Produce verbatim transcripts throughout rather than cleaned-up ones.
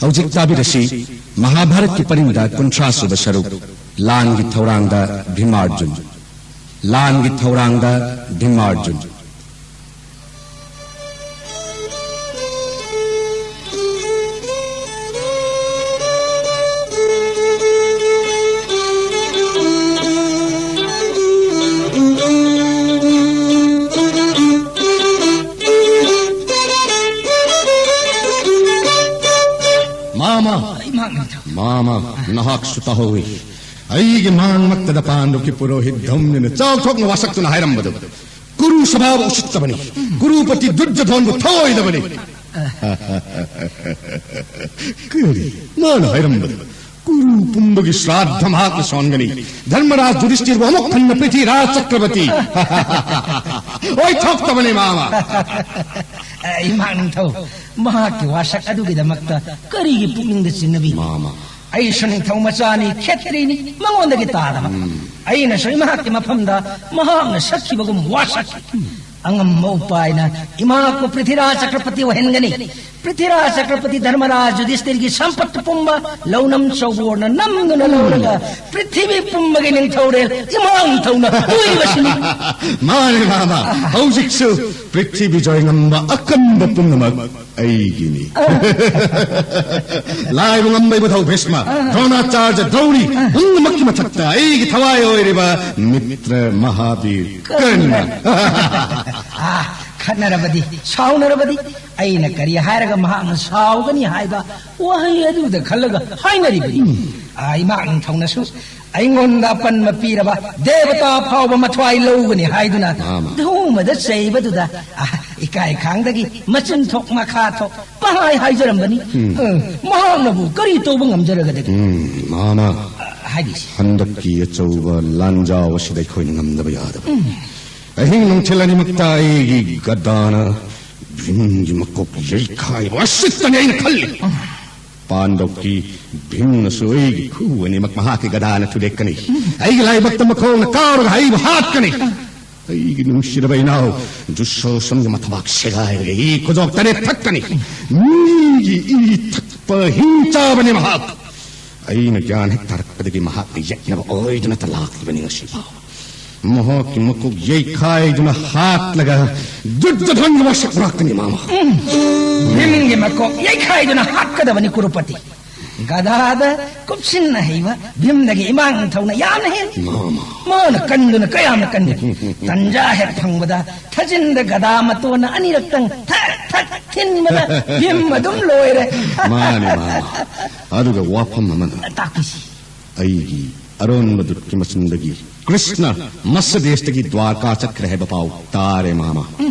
ꯍꯧꯖꯤꯛ ꯇꯥꯕꯤꯔꯁꯤ ꯃꯍꯥꯚꯥꯔꯠꯀꯤ ꯄꯔꯤꯡꯗ ꯀꯨꯟꯊ꯭ꯔꯥ ꯁꯨꯕ ꯁꯔꯨꯛ, ꯂꯥꯟꯒꯤ ꯊꯧꯔꯥꯡꯗ ꯚꯤꯃꯥꯔꯖꯨꯟ꯫ ꯂꯥꯟꯒꯤ ꯊꯧꯔꯥꯡꯗ ꯚꯤꯃꯥꯔꯖꯨꯟ꯫ ꯃꯥꯃ! ꯏꯃꯥ ꯅꯤꯡꯊꯧ꯫ ꯃꯥꯃ, ꯅꯍꯥꯛꯁꯨ ꯇꯥꯍꯧꯏ꯫ ꯑꯩꯒꯤ ꯃꯥꯡꯃꯛꯇꯗ ꯄꯥꯟꯗꯨꯒꯤ ꯄꯨꯔꯣꯍꯤꯠ ꯙꯧꯝꯅꯤꯅ ꯆꯥꯎꯊꯣꯛꯅ ꯋꯥꯁꯛꯇꯨꯅ ꯍꯥꯏꯔꯝꯕꯗꯨ꯫ ꯀꯨꯔꯨ ꯁꯚꯥꯕꯨ ꯎꯁꯤꯠꯇꯕꯅꯤ꯫ ꯀꯨꯔꯨꯄꯇꯤ ꯗꯨꯔꯖꯣꯙꯟꯕꯨ ꯊꯑꯣꯏꯗꯕꯅꯤ꯫ ꯀꯔꯤ? ꯃꯥꯅ ꯍꯥꯏꯔꯝꯕꯗꯨ꯫ ꯀꯨꯔꯨ ꯄꯨꯝꯕꯒꯤ ꯁ꯭ꯔꯥꯗꯙ ꯃꯍꯥꯛꯅ ꯁꯣꯟꯒꯅꯤ꯫ ꯙꯔꯃꯔꯥꯖ ꯌꯨꯙꯤꯁꯊꯤꯔꯕꯨ ꯑꯃꯨꯛ ꯍꯟꯅ ꯄ꯭ꯔꯤꯊꯤꯔꯥꯖ ꯆꯀ꯭ꯔꯕꯔꯇꯤ ꯑꯣꯏꯊꯣꯛꯇꯕꯅꯤ, ꯃꯥꯃ꯫ ꯑ, ꯏꯃꯥ ꯅꯤꯡꯊꯧ, ꯃꯍꯥꯛꯀꯤ ꯋꯥꯁꯛ ꯑꯗꯨꯒꯤꯗꯃꯛꯇ ꯀꯔꯤꯒꯤ ꯄꯨꯛꯅꯤꯡꯗ ꯆꯤꯡꯅꯕꯤ? ꯃꯥꯃ꯫ ꯑꯩꯁꯨ ꯅꯤꯡꯊꯧ ꯃꯆꯥꯅꯤ, ꯈꯦꯇ꯭ꯔꯤꯅꯤ, ꯃꯉꯣꯟꯗꯒꯤ ꯇꯥꯗꯕ꯫ ꯎꯝ꯫ ꯑꯩꯅꯁꯨ ꯃꯍꯥꯛꯀꯤ ꯃꯐꯝꯗ ꯃꯍꯥꯛꯅ ꯁꯛꯈꯤꯕꯒꯨꯝ ꯋꯥꯁꯛꯈꯤ꯫ ꯑꯉꯝꯕ ꯎꯄꯥꯏꯅ ꯏꯃꯥꯕꯨ ꯄ꯭ꯔꯤꯊꯤꯔꯥꯖ ꯆꯀ꯭ꯔꯄꯇꯤ ꯑꯣꯏꯍꯟꯒꯅꯤ꯫ ꯄ꯭ꯔꯤꯊꯤꯔꯥꯖ ꯆꯀ꯭ꯔꯄꯇꯤ ꯙꯔꯃꯔꯥꯖ ꯌꯨꯙꯤꯁꯊꯤꯔꯒꯤ ꯁꯝꯄꯠꯇꯨ ꯄꯨꯝꯕ ꯂꯧꯅꯝ ꯆꯧꯕꯣꯔꯅ ꯅꯝꯗꯨꯅ ꯂꯧꯔꯒ ꯄ꯭ꯔꯤꯊꯤꯕꯤ ꯄꯨꯝꯕꯒꯤ ꯅꯤꯡꯊꯧꯔꯦꯜ ꯏꯃꯥ ꯅꯤꯡꯊꯧꯅ ꯑꯣꯏꯔꯤꯕꯁꯤꯅꯤ꯫ ꯃꯥꯅꯦ, ꯃꯥꯃ꯫ ꯍꯧꯖꯤꯛꯁꯨ ꯄ꯭ꯔꯤꯊꯤꯕꯤ ꯖꯣꯏ ꯉꯝꯕ ꯑꯀꯟꯕ ꯄꯨꯝꯅꯃꯛ ꯑꯩꯒꯤꯅꯤ꯫ ꯂꯥꯏꯕꯨ ꯉꯝꯕ ꯏꯕꯨꯙꯧ ꯚꯤꯁꯃ, ꯗ꯭ꯔꯣꯅꯥꯆꯥꯔꯖ, ꯗ꯭ꯔꯧꯔꯤ, ꯄꯨꯝꯅꯃꯛꯀꯤ ꯃꯊꯛꯇ ꯑꯩꯒꯤ ꯊꯋꯥꯏ ꯑꯣꯏꯔꯤꯕ ꯃꯤꯇ꯭ꯔ ꯃꯍꯥꯕꯤꯔ ꯀꯔꯅ꯫ ꯑꯥ, ꯈꯠꯅꯔꯕꯗꯤ, ꯁꯥꯎꯅꯔꯕꯗꯤ ꯑꯩꯅ ꯀꯔꯤ ꯍꯥꯏꯔꯒ ꯃꯍꯥꯛꯅ ꯁꯥꯎꯒꯅꯤ ꯍꯥꯏꯕ ꯋꯥꯍꯩ ꯑꯗꯨꯗ ꯈꯜꯂꯒ ꯍꯥꯏꯅꯔꯤꯕꯅꯤ꯫ ꯑꯥ, ꯏꯃꯥ ꯅꯤꯡꯊꯧꯅꯁꯨ ꯑꯩꯉꯣꯟꯗ ꯑꯄꯟꯕ ꯄꯤꯔꯕ ꯗꯦꯕꯇꯥ ꯐꯥꯎꯕ ꯃꯊ꯭ꯋꯥꯏ ꯂꯧꯒꯅꯤ ꯍꯥꯏꯗꯨꯅ ꯃꯥꯃ꯫ ꯙꯧꯃꯗ ꯆꯩꯕꯗꯨꯗ, ꯑꯥ, ꯏꯀꯥꯏ ꯈꯥꯡꯗꯒꯤ ꯃꯆꯤꯟ ꯊꯣꯛ ꯃꯈꯥ ꯊꯣꯛ ꯄꯪꯍꯥꯏ ꯍꯥꯏꯖꯔꯝꯕꯅꯤ꯫ ꯎꯝ꯫ ꯑ, ꯃꯍꯥꯛꯅꯕꯨ ꯀꯔꯤ ꯇꯧꯕ ꯉꯝꯖꯔꯒꯗꯒꯦ? ꯎꯝ, ꯃꯥꯃ꯫ ꯑ, ꯍꯥꯏꯕꯤꯁꯤ꯫ ꯍꯟꯗꯛꯀꯤ ꯑꯆꯧꯕ ꯂꯥꯟꯖꯥꯎ ꯑꯁꯤꯗ ꯑꯩꯈꯣꯏꯅ ꯉꯝꯗꯕ ꯌꯥꯗꯕ꯫ ꯎꯝ꯫ ꯑꯍꯤꯡ ꯅꯨꯡꯊꯤꯜ ꯑꯅꯤꯃꯛꯇ ꯑꯩꯒꯤ ꯒꯗꯥꯅ ꯚꯤꯝꯒꯤ ꯃꯀꯣꯛ ꯌꯩꯈꯥꯏꯕ ꯑꯁꯤꯇꯅꯤ ꯑꯩꯅ ꯈꯜꯂꯤ꯫ ꯎꯝ꯫ ꯄꯥꯟꯗꯧꯀꯤ ꯚꯤꯝꯅꯁꯨ ꯑꯩꯒꯤ ꯈꯨ ꯑꯅꯤꯃꯛ ꯃꯍꯥꯛꯀꯤ ꯒꯗꯥꯅ ꯊꯨꯗꯦꯛꯀꯅꯤ꯫ ꯎꯝ꯫ ꯑꯩꯒꯤ ꯂꯥꯏꯕꯛꯇ ꯃꯈꯣꯡꯅ ꯀꯥꯎꯔꯒ ꯑꯩꯕꯨ ꯍꯥꯠꯀꯅꯤ꯫ ꯎꯝ꯫ ꯑꯩꯒꯤ ꯅꯨꯡꯁꯤꯔꯕ ꯏꯅꯥꯎ ꯗꯨꯁꯣꯁꯟꯒꯤ ꯃꯊꯕꯥꯛ ꯁꯦꯒꯥꯏꯔꯒ ꯏ ꯈꯨꯗꯣꯛ ꯇꯔꯦꯠ ꯊꯛꯀꯅꯤ꯫ ꯃꯤꯒꯤ ꯏ ꯊꯛ ꯄ ꯍꯤꯡ ꯆꯥꯕꯅꯤ ꯃꯍꯥꯛ꯫ ꯑꯩꯅ ꯒ꯭ꯌꯥꯟ ꯍꯦꯛ ꯇꯥꯔꯛꯄꯗꯒꯤ ꯃꯍꯥꯛꯅ ꯌꯦꯠꯅꯕ ꯑꯣꯏꯗꯨꯅꯇ ꯂꯥꯛꯂꯤꯕꯅꯤ ꯉꯁꯤꯐꯥꯎ꯫ ꯃꯍꯥꯛꯀꯤ ꯃꯀꯣꯛ ꯌꯩꯈꯥꯏꯗꯨꯅ ꯍꯥꯠꯂꯒ ꯗꯨꯔꯖꯣꯙꯟꯒꯤ ꯋꯥꯁꯛ ꯉꯥꯛꯇꯅꯤ ꯃꯥꯃ꯫ ꯎꯝ꯫ ꯚꯤꯝꯒꯤ ꯃꯀꯣꯛ ꯌꯩꯈꯥꯏꯗꯨꯅ ꯍꯥꯠꯀꯗꯕꯅꯤ ꯀꯨꯔꯨꯄꯇꯤ꯫ ꯒꯗꯥꯗ ꯀꯨꯞꯁꯤꯟꯅ ꯍꯩꯕ ꯚꯤꯝꯗꯒꯤ ꯏꯃꯥ ꯅꯤꯡꯊꯧꯅ ꯌꯥꯝꯅ ꯍꯦꯜꯂꯤ꯫ ꯃꯥꯃ꯫ ꯃꯥꯅ ꯀꯟꯗꯨꯅ ꯀꯌꯥꯝꯅ ꯀꯟꯒꯅꯤ? ꯇꯟꯖꯥ ꯍꯦꯛ ꯐꯪꯕꯗ ꯊꯥꯖꯤꯟꯗ ꯒꯗꯥ ꯃꯇꯣꯟꯅ ꯑꯅꯤꯔꯛꯇꯪ ꯊꯛ ꯊꯛ ꯊꯤꯟꯕꯗ ꯚꯤꯝ ꯑꯗꯨꯝ ꯂꯣꯏꯔꯦ꯫ ꯃꯥꯅꯤ, ꯃꯥꯃ꯫ ꯑꯗꯨꯒ ꯋꯥꯐꯝ ꯑꯃꯅ, ꯇꯥꯛꯄꯤꯁꯤ꯫ ꯑꯩꯒꯤ ꯑꯔꯣꯟꯕ ꯗꯨꯠꯀꯤ ꯃꯆꯤꯟꯗꯒꯤ ꯀ꯭ꯔꯤꯁꯅ ꯃꯁꯗꯦꯁꯇꯒꯤ ꯗ꯭ꯋꯥꯔꯀꯥ ꯆꯠꯈ꯭ꯔꯦ ꯍꯥꯏꯕ ꯄꯥꯎ ꯇꯥꯔꯦ, ꯃꯥꯃ꯫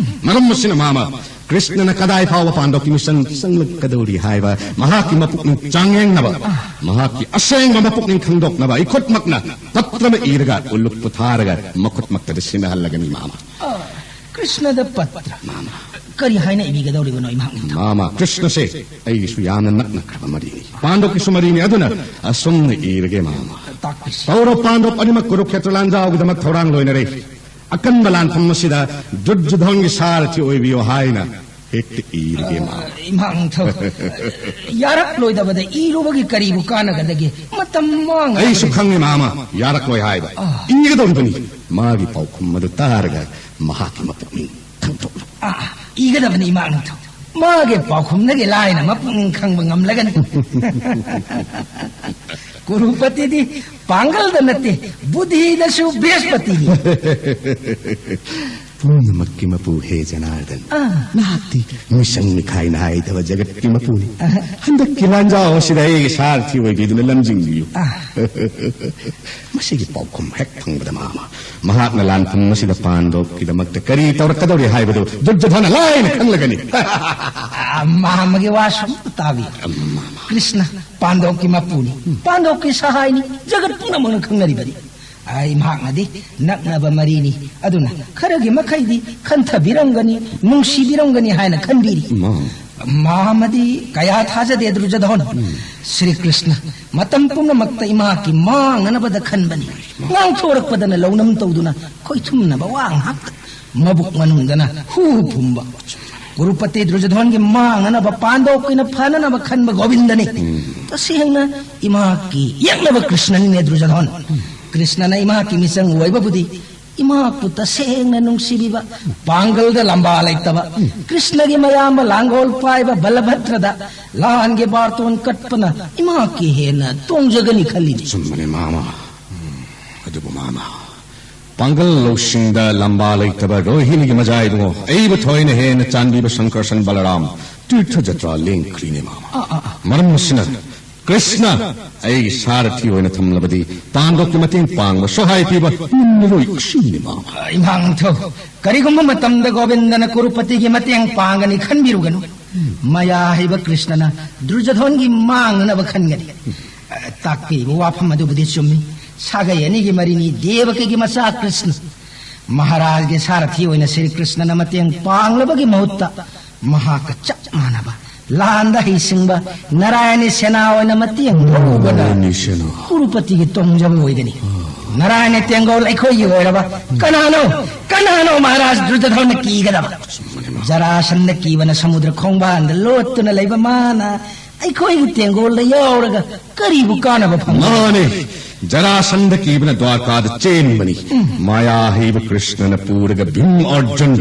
ꯃꯔꯝ ꯑꯁꯤꯅ, ꯃꯥꯃ, ꯀ꯭ꯔꯤꯁꯅꯅ ꯀꯗꯥꯏ ꯐꯥꯎꯕ ꯄꯥꯟꯗꯣꯞꯀꯤ ꯃꯤꯁꯟ ꯆꯪꯂꯛꯀꯗꯧꯔꯤ ꯍꯥꯏꯕ, ꯃꯍꯥꯛꯀꯤ ꯃꯄꯨꯛꯅꯤꯡ ꯆꯥꯡꯌꯦꯡꯅꯕ, ꯃꯍꯥꯛꯀꯤ ꯑꯁꯦꯡꯕ ꯃꯄꯨꯛꯅꯤꯡ ꯈꯪꯗꯣꯛꯅꯕ ꯑꯩ ꯈꯨꯠꯃꯛꯅ ꯄꯠꯇ꯭ꯔ ꯑꯃ ꯏꯔꯒ ꯎꯂꯨꯞꯄꯨ ꯊꯥꯔꯒ ꯃꯈꯨꯠꯃꯛꯇꯗ ꯁꯤꯟꯅꯍꯜꯂꯒꯅꯤ, ꯃꯥꯃ꯫ ꯑ, ꯀ꯭ꯔꯤꯁꯅꯗ ꯄꯠꯇ꯭ꯔ? ꯃꯥꯃ꯫ ꯀꯔꯤ ꯍꯥꯏꯅ ꯏꯕꯤꯒꯗꯧꯔꯤꯕꯅꯣ, ꯏꯃꯥ ꯅꯤꯡꯊꯧ? ꯃꯥꯃ, ꯀ꯭ꯔꯤꯁꯅꯁꯦ ꯑꯩꯒꯤꯁꯨ ꯌꯥꯝꯅ ꯅꯛꯅꯈ꯭ꯔꯕ ꯃꯔꯤꯅꯤ, ꯄꯥꯟꯗꯣꯞꯀꯤꯁꯨ ꯃꯔꯤꯅꯤ꯫ ꯑꯗꯨꯅ ꯑꯁꯨꯝꯅ ꯏꯔꯒꯦ, ꯃꯥꯃ꯫ ꯇꯥꯛꯄꯤꯁꯤ꯫ ꯀꯧꯔꯕ ꯄꯥꯟꯗꯣꯞ ꯑꯅꯤꯃꯛ ꯀꯨꯔꯨꯈꯦꯇ꯭ꯔ ꯂꯥꯟꯖꯥꯎꯒꯤꯗꯃꯛ ꯊꯧꯔꯥꯡ ꯂꯣꯏꯅꯔꯦ꯫ ꯑꯀꯟꯕ ꯂꯥꯟꯐꯝ ꯑꯁꯤꯗ ꯗꯨꯔꯖꯣꯙꯟꯒꯤ ꯁꯥꯔꯊꯤ ꯑꯣꯏꯕꯤꯌꯨ ꯍꯥꯏꯅ ꯍꯦꯛꯇ ꯏꯔꯒꯦ, ꯃꯥꯃ꯫ ꯏꯃꯥ ꯅꯤꯡꯊꯧ, ꯌꯥꯔꯛꯂꯣꯏꯗꯕꯗ ꯏꯔꯨꯕꯒꯤ ꯀꯔꯤꯕꯨ ꯀꯥꯟꯅꯒꯗꯒꯦ? ꯃꯇꯝ ꯃꯥꯡꯉ ꯑꯩꯁꯨ ꯈꯪꯉꯤ, ꯃꯥꯃ, ꯌꯥꯔꯛꯂꯣꯏ ꯍꯥꯏꯕ꯫ ꯑꯥ꯫ ꯏꯒꯗꯧꯔꯤꯕꯅꯤ꯫ ꯃꯥꯒꯤ ꯄꯥꯎꯈꯨꯝ ꯑꯗꯨ ꯇꯥꯔꯒ ꯃꯍꯥꯛꯀꯤ ꯃꯄꯨꯛꯅꯤꯡ ꯈꯪꯗꯣꯛꯂꯨ꯫ ꯑꯥ, ꯏꯒꯗꯕꯅꯤ, ꯏꯃꯥ ꯅꯤꯡꯊꯧ꯫ ꯃꯥꯒꯤ ꯄꯥꯎꯈꯨꯝꯗꯒꯤ ꯂꯥꯏꯅ ꯃꯄꯨꯛꯅꯤꯡ ꯈꯪꯕ ꯉꯝꯂꯒꯅꯤ꯫ ꯀꯨꯔꯨꯄꯇꯤꯗꯤ ꯄꯥꯡꯒꯜꯗ ꯅꯠꯇꯦ, ꯕꯨꯙꯤꯗꯁꯨ ꯕ꯭ꯔꯍꯁꯄꯇꯤꯅꯤ꯫ ꯄꯨꯝꯅꯃꯛꯀꯤ ꯃꯄꯨ ꯍꯦ ꯖꯅꯥꯔꯗꯟ꯫ ꯑꯥ꯫ ꯅꯍꯥꯛꯇꯤ ꯃꯤꯁꯪ ꯃꯤꯈꯥꯏ ꯅꯥꯏꯗꯕ ꯖꯒꯠꯀꯤ ꯃꯄꯨꯅꯤ꯫ ꯑꯍ꯫ ꯍꯟꯗꯛꯀꯤ ꯂꯥꯟꯖꯥꯎ ꯑꯁꯤꯗ ꯑꯩꯒꯤ ꯁꯥꯔꯊꯤ ꯑꯣꯏꯕꯤꯗꯨꯅ ꯂꯝꯖꯤꯡꯕꯤꯌꯨ꯫ ꯑꯥ꯫ ꯃꯁꯤꯒꯤ ꯄꯥꯎꯈꯨꯝ ꯍꯦꯛ ꯐꯪꯕꯗ, ꯃꯥꯃ, ꯃꯍꯥꯛꯅ ꯂꯥꯟꯐꯝ ꯑꯁꯤꯗ ꯄꯥꯟꯗꯣꯞꯀꯤꯗꯃꯛꯇ ꯀꯔꯤ ꯇꯧꯔꯛꯀꯗꯧꯔꯤ ꯍꯥꯏꯕꯗꯨ ꯗꯨꯔꯖꯣꯙꯅ ꯂꯥꯏꯅ ꯈꯪꯂꯒꯅꯤ꯫ ꯑꯥ, ꯃꯥꯃꯒꯤ ꯋꯥꯁꯨ ꯑꯝꯇ ꯇꯥꯕꯤꯌꯨ꯫ ꯑꯝ, ꯃꯥꯃ꯫ ꯀ꯭ꯔꯤꯁꯅ ꯄꯥꯟꯗꯣꯞꯀꯤ ꯃꯄꯨꯅꯤ, ꯄꯥꯟꯗꯣꯞꯀꯤ ꯁꯍꯥꯏꯅꯤ, ꯖꯒꯠ ꯄꯨꯝꯅꯃꯛꯅ ꯈꯪꯅꯔꯤꯕꯅꯤ꯫ ꯑꯩ ꯃꯍꯥꯛꯅꯗꯤ ꯅꯛꯅꯕ ꯃꯔꯤꯅꯤ, ꯑꯗꯨꯅ ꯈꯔꯒꯤ ꯃꯈꯩꯗꯤ ꯈꯟꯊꯕꯤꯔꯝꯒꯅꯤ, ꯅꯨꯡꯁꯤꯕꯤꯔꯝꯒꯅꯤ ꯍꯥꯏꯅ ꯈꯟꯕꯤꯔꯤ꯫ ꯃꯥ꯫ ꯃꯥꯃꯗꯤ ꯀꯌꯥ ꯊꯥꯖꯗꯦ, ꯗꯨꯔꯖꯣꯙꯟ꯫ ꯎꯝ꯫ ꯁ꯭ꯔꯤ ꯀ꯭ꯔꯤꯁꯅ ꯃꯇꯝ ꯄꯨꯝꯅꯃꯛꯇ ꯏꯃꯥꯀꯤ ꯃꯥꯡꯅꯅꯕꯗ ꯈꯟꯕꯅꯤ꯫ ꯉꯥꯡꯊꯣꯔꯛꯄꯗꯅ ꯂꯧꯅꯝ ꯇꯧꯗꯨꯅ ꯈꯣꯏꯊꯨꯝꯅꯕ ꯋꯥ ꯉꯥꯛꯇ, ꯃꯕꯨꯛ ꯃꯅꯨꯡꯗꯅ ꯍꯨ ꯍꯨ ꯐꯨꯝꯕ꯫ ꯀꯨꯔꯨꯄꯇꯤ ꯗ꯭ꯔꯨꯖꯙꯣꯟꯒꯤ ꯃꯥꯡꯅꯅꯕ, ꯄꯥꯟꯗꯣꯞꯀꯤꯅ ꯐꯅꯅꯕ ꯈꯟꯕ ꯒꯣꯕꯤꯟꯗꯅꯤ꯫ ꯎꯝ꯫ ꯇꯁꯦꯡꯅ ꯏꯃꯥꯀꯤ ꯌꯦꯛꯅꯕ ꯀ꯭ꯔꯤꯁꯅꯅꯤꯅꯦ ꯗ꯭ꯔꯨꯖꯙꯣꯟ꯫ ꯎꯝ꯫ ꯀ꯭ꯔꯤꯁꯅꯅ ꯏꯃꯥꯀꯤ ꯃꯤꯆꯪ ꯑꯣꯏꯕꯕꯨꯗꯤ ꯏꯃꯥꯕꯨ ꯇꯁꯦꯡꯅ ꯅꯨꯡꯁꯤꯕꯤꯕ, ꯄꯥꯡꯒꯜꯗ ꯂꯝꯕꯥ ꯂꯩꯇꯕ, ꯎꯝ꯫ ꯀ꯭ꯔꯤꯁꯅꯒꯤ ꯃꯌꯥꯝꯕ ꯂꯥꯡꯒꯣꯜ ꯄꯥꯏꯕ ꯕꯂꯚꯗ꯭ꯔꯗ ꯂꯥꯟꯒꯤ ꯕꯥꯔꯇꯣꯟ ꯀꯠꯄꯅ ꯏꯃꯥꯀꯤ ꯍꯦꯟꯅ ꯇꯣꯡꯖꯒꯅꯤ ꯈꯜꯂꯤꯅꯤ꯫ ꯆꯨꯝꯕꯅꯦ ꯃꯥꯃ꯫ ꯎꯝ, ꯑꯗꯨꯕꯨ ꯃꯥꯃ, ꯄꯥꯡꯒꯜ ꯂꯧꯁꯤꯡꯗ ꯂꯝꯕꯥ ꯂꯩꯇꯕ ꯔꯣꯍꯤꯅꯤꯒꯤ ꯃꯖꯥꯏꯗꯨ ꯑꯩꯕꯨ ꯊꯣꯏꯅ ꯍꯦꯟꯅ ꯆꯥꯟꯕꯤꯕ ꯁꯪꯀꯔꯁꯟ ꯕꯂꯔꯥꯝ ꯇꯤꯔꯊ ꯖꯇ꯭ꯔꯥ ꯂꯦꯡꯈ꯭ꯔꯤꯅꯦ ꯃꯥꯃ꯫ ꯑꯥ, ꯑꯥ, ꯑꯥ꯫ ꯃꯔꯝ ꯑꯁꯤꯅ ꯀ꯭ꯔꯤꯁꯅ ꯑꯩꯒꯤ ꯁꯥꯔꯊꯤ ꯑꯣꯏꯅ ꯊꯝꯂꯕꯗꯤ ꯄꯥꯟꯗꯣꯞꯀꯤ ꯃꯇꯦꯡ ꯄꯥꯡꯕ, ꯁꯣꯍꯥꯏ ꯄꯤꯕ ꯉꯝꯂꯔꯣꯏ꯫ ꯑꯁꯤꯅꯤ ꯃꯥꯃ꯫ ꯏꯃꯥ ꯅꯤꯡꯊꯧ, ꯀꯔꯤꯒꯨꯝꯕ ꯃꯇꯝꯗ ꯒꯣꯕꯤꯟꯗꯅ ꯀꯨꯔꯨꯄꯇꯤꯒꯤ ꯃꯇꯦꯡ ꯄꯥꯡꯒꯅꯤ ꯈꯟꯕꯤꯔꯨꯒꯅꯨ꯫ ꯃꯌꯥ ꯍꯩꯕ ꯀ꯭ꯔꯤꯁꯅꯅ ꯗ꯭ꯔꯨꯖꯙꯣꯟꯒꯤ ꯃꯥꯡꯅꯅꯕ ꯈꯟꯒꯅꯤ꯫ ꯇꯥꯛꯄꯤꯔꯤꯕ ꯋꯥꯐꯝ ꯑꯗꯨꯕꯨꯗꯤ ꯆꯨꯝꯃꯤ꯫ ꯁꯥꯒꯩ ꯑꯅꯤꯒꯤ ꯃꯔꯤꯅꯤ ꯗꯦꯕꯀꯤꯒꯤ ꯃꯆꯥ ꯀ꯭ꯔꯤꯁꯅ꯫ ꯃꯍꯥꯔꯥꯖꯒꯤ ꯁꯥꯔꯊꯤ ꯑꯣꯏꯅ ꯁ꯭ꯔꯤ ꯀ꯭ꯔꯤꯁꯅꯅ ꯃꯇꯦꯡ ꯄꯥꯡꯂꯕꯒꯤ ꯃꯍꯨꯠꯇ ꯃꯍꯥꯛꯀ ꯆꯞ ꯃꯥꯟꯅꯕ ꯂꯥꯟꯗ ꯍꯩꯁꯤꯡꯕ ꯅꯥꯔꯥꯌꯅꯤ ꯁꯦꯅꯥ ꯑꯣꯏꯅ ꯃꯇꯦꯡ ꯂꯧꯕꯅ ꯅꯥꯔꯥꯌꯅꯤ ꯁꯦꯅꯥ꯫ ꯀꯨꯔꯨꯄꯇꯤꯒꯤ ꯇꯣꯡꯖꯕ ꯑꯣꯏꯒꯅꯤ꯫ ꯅꯥꯔꯥꯌꯅꯤ ꯇꯦꯡꯒꯣꯜ ꯑꯩꯈꯣꯏꯒꯤ ꯑꯣꯏꯔꯕ ꯀꯅꯥꯅꯣ, ꯀꯅꯥꯅꯣ ꯃꯍꯥꯔꯥꯖ ꯗ꯭ꯔꯨꯖꯙꯣꯟꯅ ꯀꯤꯒꯗꯕ? ꯖꯔꯥꯁꯟꯗ ꯀꯤꯕꯅ ꯁꯃꯨꯗ꯭ꯔ ꯈꯣꯡꯕꯥꯟꯗ ꯂꯣꯠꯇꯨꯅ ꯂꯩꯕ ꯃꯥꯅ ꯑꯩꯈꯣꯏꯒꯤ ꯇꯦꯡꯒꯣꯜꯗ ꯌꯥꯎꯔꯒ ꯀꯔꯤꯕꯨ ꯀꯥꯟꯅꯕ ꯐꯪꯒꯅꯤ? ꯃꯥꯅꯦ, ꯖꯔꯥꯁꯟꯗ ꯀꯤꯕꯅ ꯗ꯭ꯋꯥꯔꯀꯥꯗ ꯆꯦꯟꯕꯅꯤ꯫ ꯃꯥꯌꯥ ꯍꯩꯕ ꯀ꯭ꯔꯤꯁꯅꯅ ꯄꯨꯔꯒ ꯚꯤꯝ ꯑꯔꯖꯨꯟ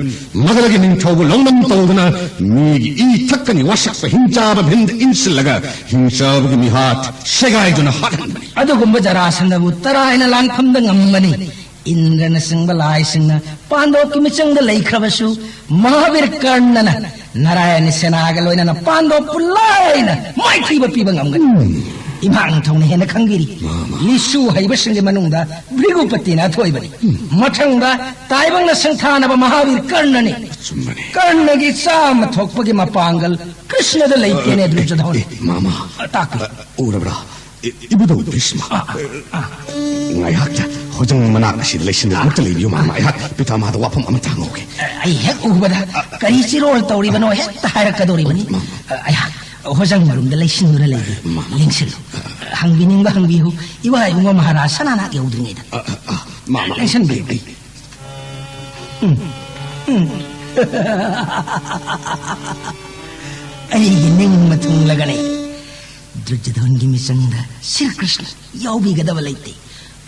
ꯃꯒꯙꯒꯤ ꯅꯤꯡꯊꯧꯕꯨ ꯂꯧꯅꯝ ꯇꯧꯗꯨꯅ ꯃꯤꯒꯤ ꯏ ꯊꯛꯀꯅꯤ ꯋꯥꯁꯛꯄ ꯍꯤꯡꯆꯥꯕ ꯚꯤꯝꯗ ꯏꯟꯁꯤꯜꯂꯒ ꯍꯤꯡꯆꯥꯕꯒꯤ ꯃꯤꯍꯥꯠ ꯁꯦꯒꯥꯏꯗꯨꯅ ꯍꯥꯠꯍꯟꯕꯅꯤ꯫ ꯑꯗꯨꯒꯨꯝꯕ ꯖꯔꯥꯁꯟꯗꯕꯨ ꯇꯔꯥꯏꯅ ꯂꯥꯟꯐꯝꯗ ꯉꯝꯒꯅꯤ꯫ ꯏꯟꯗ꯭ꯔꯅꯆꯤꯡꯕ ꯂꯥꯏꯁꯤꯡꯅ ꯄꯥꯟꯗꯣꯞꯀꯤ ꯃꯤꯆꯪꯗ ꯂꯩꯈ꯭ꯔꯕꯁꯨ, ꯃꯍꯥꯕꯤꯔ ꯀꯔꯅꯅ ꯅꯥꯔꯥꯌꯅ ꯁꯦꯅꯥꯒ ꯂꯣꯏꯅꯅ ꯄꯥꯟꯗꯣꯞꯄꯨ ꯂꯥꯏꯅ ꯃꯥꯏꯊꯤꯕ ꯄꯤꯕ ꯉꯝꯒꯅꯤ꯫ ꯏꯃꯥ ꯅꯤꯡꯊꯧꯅ ꯍꯦꯟꯅ ꯈꯪꯕꯤꯔꯤ꯫ ꯂꯤꯁꯨ ꯍꯩꯕꯁꯤꯡꯒꯤ ꯃꯅꯨꯡꯗ ꯚ꯭ꯔꯤꯒꯨꯄꯇꯤꯅ ꯑꯊꯣꯏꯕꯅꯤ꯫ ꯃꯊꯪꯗ ꯇꯥꯏꯕꯪꯅ ꯁꯪꯊꯥꯅꯕ ꯃꯍꯥꯕꯤꯔ ꯀꯔꯅꯅꯤ꯫ ꯑꯆꯨꯝꯕꯅꯤ꯫ ꯀꯔꯅꯒꯤ ꯆꯥꯝꯃ ꯊꯣꯛꯄꯒꯤ ꯃꯄꯥꯡꯒꯜ ꯀ꯭ꯔꯤꯁꯅꯗ ꯂꯩꯇꯦꯅꯦ, ꯗ꯭ꯔꯨꯖꯙꯣꯟ꯫ ꯑꯦ, ꯃꯥꯃ, ꯇꯥꯛꯄꯤꯌꯨ꯫ ꯎꯔꯕ꯭ꯔꯥ? ꯏ-, ꯏꯕꯨꯙꯧ ꯚꯤꯁꯃ, ꯑ, ꯑ, ꯑ꯫ ꯉꯥꯏꯍꯥꯛꯇ ꯍꯣꯖꯪ ꯃꯅꯥꯛ ꯑꯁꯤꯗ ꯂꯩꯁꯤꯟꯗꯨꯅ ꯑꯃꯨꯛꯇ ꯂꯩꯕꯤꯌꯨ, ꯃꯥꯃ꯫ ꯑꯩꯍꯥꯛ ꯄꯤꯇꯥꯃꯍꯗ ꯋꯥꯐꯝ ꯑꯃꯇ ꯍꯪꯍꯧꯒꯦ꯫ ꯑ, ꯑꯩ ꯍꯦꯛ ꯎꯕꯗ ꯀꯔꯤ ꯆꯤꯔꯣꯜ ꯇꯧꯔꯤꯕꯅꯣ ꯍꯦꯛꯇ ꯍꯥꯏꯔꯛꯀꯗꯧꯔꯤꯕꯅꯤ꯫ ꯃꯥꯃ꯫ ꯑ, ꯑꯩꯍꯥꯛ ꯍꯣꯖꯪ ꯃꯔꯨꯝꯗ ꯂꯩꯁꯤꯟꯗꯨꯅ ꯂꯩꯒꯦ꯫ ꯃꯥꯃ꯫ ꯂꯦꯡꯁꯤꯜꯂꯨ꯫ ꯍꯪꯕꯤꯅꯤꯡꯕ ꯍꯪꯕꯤꯌꯨ꯫ ꯏꯋꯥ ꯏꯕꯨꯡꯉꯣ ꯃꯍꯥꯔꯥꯖ ꯁꯅꯥꯅꯥꯠ ꯌꯧꯗ꯭ꯔꯤꯉꯩꯗ꯫ ꯑ, ꯑ, ꯑ, ꯃꯥꯃ꯫ ꯂꯦꯡꯁꯤꯟꯕꯤꯌꯨ꯫ ꯑꯩ, ꯑꯩ, ꯎꯝ, ꯎꯝ꯫ ꯑꯩꯒꯤ ꯅꯤꯡꯕ ꯊꯨꯡꯂꯒꯅꯤ꯫ ꯗꯨꯔꯖꯣꯙꯟꯒꯤ ꯃꯤꯆꯪꯗ ꯁ꯭ꯔꯤ ꯀ꯭ꯔꯤꯁꯅ ꯌꯥꯎꯕꯤꯒꯗꯕ ꯂꯩꯇꯦ꯫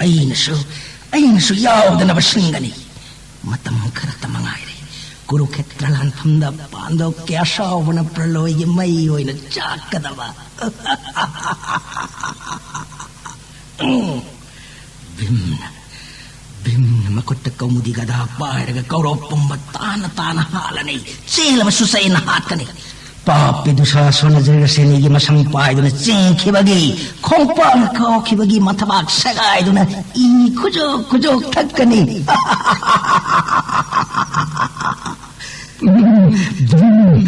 ꯑꯩꯅꯁꯨ, ꯑꯩꯅꯁꯨ ꯌꯥꯎꯗꯅꯕ ꯁꯤꯟꯒꯅꯤ꯫ ꯃꯇꯝ ꯈꯔꯇ ꯃꯉꯥꯏꯔꯦ꯫ ꯀꯨꯔꯨꯈꯦꯇ꯭ꯔ ꯂꯥꯟꯐꯝꯗ ꯄꯥꯟꯗꯕ ꯀꯌꯥ ꯁꯥꯎꯕꯅ ꯄ꯭ꯔꯂꯣꯏꯒꯤ ꯃꯩ ꯑꯣꯏꯅ ꯆꯥꯛꯀꯗꯕ꯫ ꯎꯝ꯫ ꯚꯤꯝꯅ, ꯚꯤꯝꯅ ꯃꯈꯨꯠꯇ ꯀꯧꯃꯨꯗꯤ ꯒꯗꯥ ꯄꯥꯏꯔꯒ ꯀꯧꯔꯣꯞ ꯄꯨꯝꯕ ꯇꯥꯅ ꯇꯥꯅ ꯍꯥꯠꯂꯅꯤ꯫ ꯆꯦꯜꯂꯕꯁꯨ ꯆꯩꯅ ꯍꯥꯠꯀꯅꯤ꯫ ꯄꯥꯞꯄꯤ ꯗꯨꯁꯥꯁꯣꯅ ꯖ꯭ꯔꯤꯔꯁꯦꯅꯤꯒꯤ ꯃꯁꯝ ꯄꯥꯏꯗꯨꯅ ꯆꯤꯡꯈꯤꯕꯒꯤ, ꯈꯣꯡꯄꯥꯛꯅ ꯀꯥꯎꯈꯤꯕꯒꯤ ꯃꯊꯕꯥꯛ ꯁꯦꯒꯥꯏꯗꯨꯅ ꯏ ꯈꯨꯖꯣꯛ ꯈꯨꯖꯣꯛ ꯊꯛꯀꯅꯤ꯫ ꯚꯤꯝ,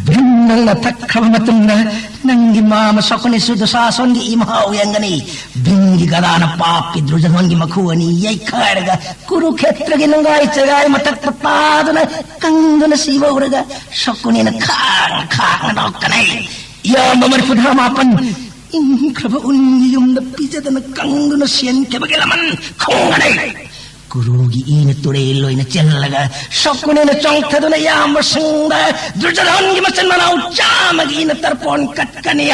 ꯚꯤꯝ, ꯅꯪꯅ ꯊꯛꯈ꯭ꯔꯕ ꯃꯇꯨꯡꯗ ꯅꯪꯒꯤ ꯃꯥꯃ ꯁꯀꯨꯅꯤꯁꯨ ꯗꯨꯁꯥꯁꯣꯟꯒꯤ ꯏ ꯃꯍꯥꯎ ꯌꯦꯡꯒꯅꯤ꯫ ꯚꯤꯝꯒꯤ ꯒꯗꯥꯅ ꯄꯥꯞꯀꯤ ꯗꯨꯔꯖꯣꯙꯟꯒꯤ ꯃꯈꯨ ꯑꯅꯤ ꯌꯩꯈꯥꯏꯔꯒ ꯀꯨꯔꯨꯈꯦꯇ꯭ꯔꯒꯤ ꯅꯨꯡꯒꯥꯏ ꯆꯦꯒꯥꯏ ꯃꯊꯛꯇ ꯇꯥꯗꯨꯅ ꯀꯪꯗꯨꯅ ꯁꯤꯕ ꯎꯔꯒ ꯁꯀꯨꯅꯤꯅ ꯈꯥꯡ ꯈꯥꯡꯅ ꯅꯣꯛꯀꯅꯤ꯫ ꯏꯌꯥꯝꯕ ꯃꯔꯤꯐꯨꯇꯔꯥ ꯃꯥꯄꯟ ꯏꯪꯈ꯭ꯔꯕ ꯎꯟꯒꯤ ꯌꯨꯝꯗ ꯄꯤꯖꯗꯅ ꯀꯪꯗꯨꯅ ꯁꯦꯟꯈꯤꯕꯒꯤ ꯂꯃꯟ ꯈꯣꯡꯒꯅꯤ꯫ ꯀꯨꯔꯨꯒꯤ ꯏꯅ ꯇꯨꯔꯦꯜ ꯑꯣꯏꯅ ꯆꯦꯜꯂꯒ ꯁꯀꯨꯅꯤꯅ ꯆꯣꯡꯊꯗꯨꯅ ꯏꯌꯥꯝꯕꯁꯤꯡꯗ ꯗꯨꯔꯖꯣꯙꯟꯒꯤ ꯃꯆꯤꯟ ꯃꯅꯥꯎ ꯆꯥꯝꯃꯒꯤ ꯏꯅ ꯇꯔꯄꯣꯟ ꯀꯠꯀꯅꯤ꯫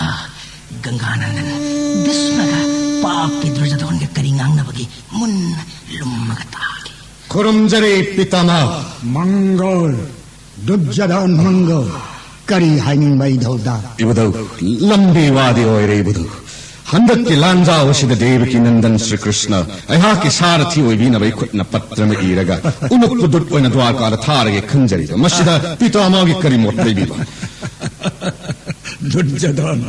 ꯑꯥ, ꯒꯪꯒꯥꯅꯟꯗꯟ, ꯚꯤꯁꯃꯒ ꯄꯥꯞꯀꯤ ꯗꯨꯔꯖꯣꯙꯟꯒ ꯀꯔꯤ ꯉꯥꯡꯅꯕꯒꯦ ꯃꯨꯟꯅ ꯂꯨꯝꯃꯒ ꯇꯥꯒꯦ꯫ ꯈꯨꯔꯨꯝꯖꯔꯤ ꯄꯤꯇꯥꯃꯍ꯫ ꯃꯪꯒꯣꯜ꯫ ꯗꯨꯔꯖꯣꯙꯟ ꯃꯪꯒꯣꯜ꯫ ꯀꯔꯤ ꯍꯥꯏꯅꯤꯡꯕ ꯏꯙꯧꯗ? ꯏꯕꯨꯙꯧ, ꯂꯝꯕꯤ ꯋꯥꯗꯤ ꯑꯣꯏꯔꯦ ꯏꯕꯨꯙꯧ꯫ ꯍꯟꯗꯛꯀꯤ ꯂꯥꯟꯖꯥꯎ ꯑꯁꯤꯗ ꯗꯦꯕꯀꯤ ꯅꯟꯗꯟ ꯁ꯭ꯔꯤ ꯀ꯭ꯔꯤꯁꯅ ꯑꯩꯍꯥꯛꯀꯤ ꯁꯥꯔꯊꯤ ꯑꯣꯏꯕꯤꯅꯕ ꯑꯩ ꯈꯨꯠꯅ ꯄꯠꯇ꯭ꯔ ꯑꯃ ꯏꯔꯒ ꯎꯅꯨꯞꯄꯨ ꯗꯨꯠ ꯑꯣꯏꯅ ꯗ꯭ꯋꯥꯔꯀꯥꯗ ꯊꯥꯔꯒꯦ ꯈꯟꯖꯔꯤꯕ꯫ ꯃꯁꯤꯗ ꯄꯤꯇꯥꯃꯍꯒꯤ ꯀꯔꯤ ꯃꯣꯠ ꯂꯩꯕꯤꯕ? ꯗꯨꯔꯖꯣꯙꯟ,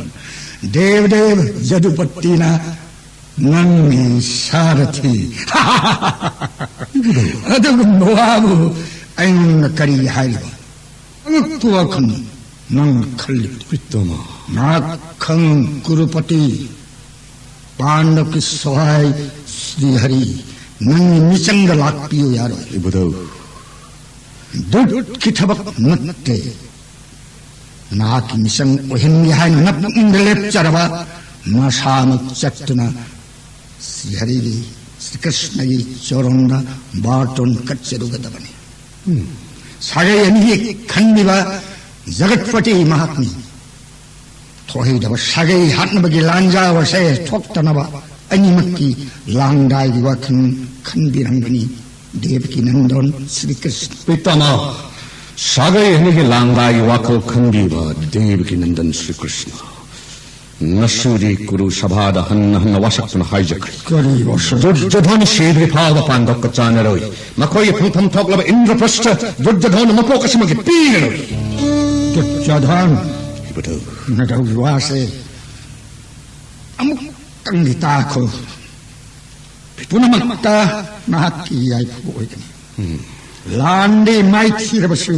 ꯗꯦꯕꯗꯦꯕ ꯖꯗꯨꯄꯇꯤꯅ ꯅꯪꯒꯤ ꯁꯥꯔꯊꯤ꯫ ꯑꯗꯨꯒꯨꯝꯕ ꯋꯥꯕꯨ ꯑꯩꯉꯣꯟꯗ ꯀꯔꯤ ꯍꯥꯏꯔꯤꯕ? ꯑꯉꯛꯄ ꯋꯥꯈꯜ ꯅꯪꯅ ꯈꯜꯂꯤꯕꯗꯨ꯫ ꯄꯤꯇꯥꯃꯍ꯫ ꯅꯥꯈꯪ ꯀꯨꯔꯨꯄꯇꯤ ꯄꯥꯟꯗꯕꯀꯤ ꯁꯍꯥꯏ ꯁ꯭ꯔꯤ ꯍꯔꯤ ꯅꯪꯒꯤ ꯃꯤꯆꯪꯗ ꯂꯥꯛꯄꯤꯌꯨ ꯌꯥꯔꯣꯏ꯫ ꯏꯕꯨꯙꯧ꯫ ꯗꯨꯠꯀꯤ ꯊꯕꯛ ꯅꯠꯇꯦ꯫ ꯅꯍꯥꯛꯀꯤ ꯃꯤꯆꯪ ꯑꯣꯏꯍꯟꯒꯦ ꯍꯥꯏꯅ ꯅꯄꯨꯛꯅꯤꯡꯗ ꯂꯦꯞꯆꯔꯕ ꯅꯁꯥꯃꯛ ꯆꯠꯇꯨꯅ ꯁ꯭ꯔꯤꯍꯔꯤꯒꯤ ꯁ꯭ꯔꯤ ꯀ꯭ꯔꯤꯁꯅꯒꯤ ꯆꯣꯔꯣꯟꯗ ꯕꯥꯔꯇꯣꯟ ꯀꯠꯆꯔꯨꯒꯗꯕꯅꯤ꯫ ꯁꯥꯒꯩ ꯑꯅꯤꯒꯤ ꯈꯟꯕꯤꯕ ꯖꯒꯠꯄꯇꯤ ꯃꯍꯥꯛꯅꯤ꯫ ꯊꯣꯛꯍꯩꯗꯕ ꯁꯥꯒꯩ ꯍꯥꯠꯅꯕꯒꯤ ꯂꯥꯟꯖꯥꯎ ꯑꯁꯦ ꯊꯣꯛꯇꯅꯕ ꯑꯅꯤꯃꯛꯀꯤ ꯂꯥꯡꯗꯥꯏꯒꯤ ꯋꯥꯈꯜ ꯈꯟꯕꯤꯔꯝꯒꯅꯤ ꯗꯦꯕꯀꯤ ꯅꯟꯗꯣꯟ ꯁ꯭ꯔꯤ ꯀ꯭ꯔꯤꯁꯅ꯫ ꯄꯤꯇꯥꯃꯍ, ꯁꯥꯒꯩ ꯑꯅꯤꯒꯤ ꯂꯥꯡꯗꯥꯏꯒꯤ ꯋꯥꯈꯜ ꯈꯟꯕꯤꯕ ꯗꯦꯕꯀꯤ ꯅꯟꯗꯟ ꯁ꯭ꯔꯤ ꯀ꯭ꯔꯤꯁꯅ ꯉꯁꯤꯗꯤ ꯀꯨꯔꯨ ꯁꯚꯥꯗ ꯍꯟꯅ ꯍꯟꯅ ꯋꯥꯁꯛꯇꯨꯅ ꯍꯥꯏꯖꯈ꯭ꯔꯦ꯫ ꯀꯔꯤ ꯋꯥꯁꯛ? ꯗꯨꯔꯖꯣꯙꯟ ꯁꯤꯗ꯭ꯔꯤ ꯐꯥꯎꯕ ꯄꯥꯟꯗꯣꯞꯀ ꯆꯥꯅꯔꯣꯏ꯫ ꯃꯈꯣꯏꯒꯤ ꯐꯪꯐꯝ ꯊꯣꯛꯂꯕ ꯏꯟꯗ꯭ꯔꯄ꯭ꯔꯁꯊ ꯗꯨꯔꯖꯣꯙꯟ ꯃꯄꯣꯛ ꯑꯁꯤꯃꯒꯤ ꯄꯤꯔꯔꯣꯏ꯫ ꯗꯨꯔꯖꯣꯙꯟ, ꯏꯕꯨꯙꯧ꯫ ꯅꯗꯧꯒꯤ ꯋꯥꯁꯦ ꯑꯃꯨꯛꯇꯪꯗꯤ ꯇꯥꯈꯣ꯫ ꯄꯨꯝꯅꯃꯛꯇ ꯅꯍꯥꯛꯀꯤ ꯌꯥꯏꯐꯕ ꯑꯣꯏꯒꯅꯤ꯫ ꯂꯥꯟꯗꯤ ꯃꯥꯏꯊꯤꯔꯕꯁꯨ,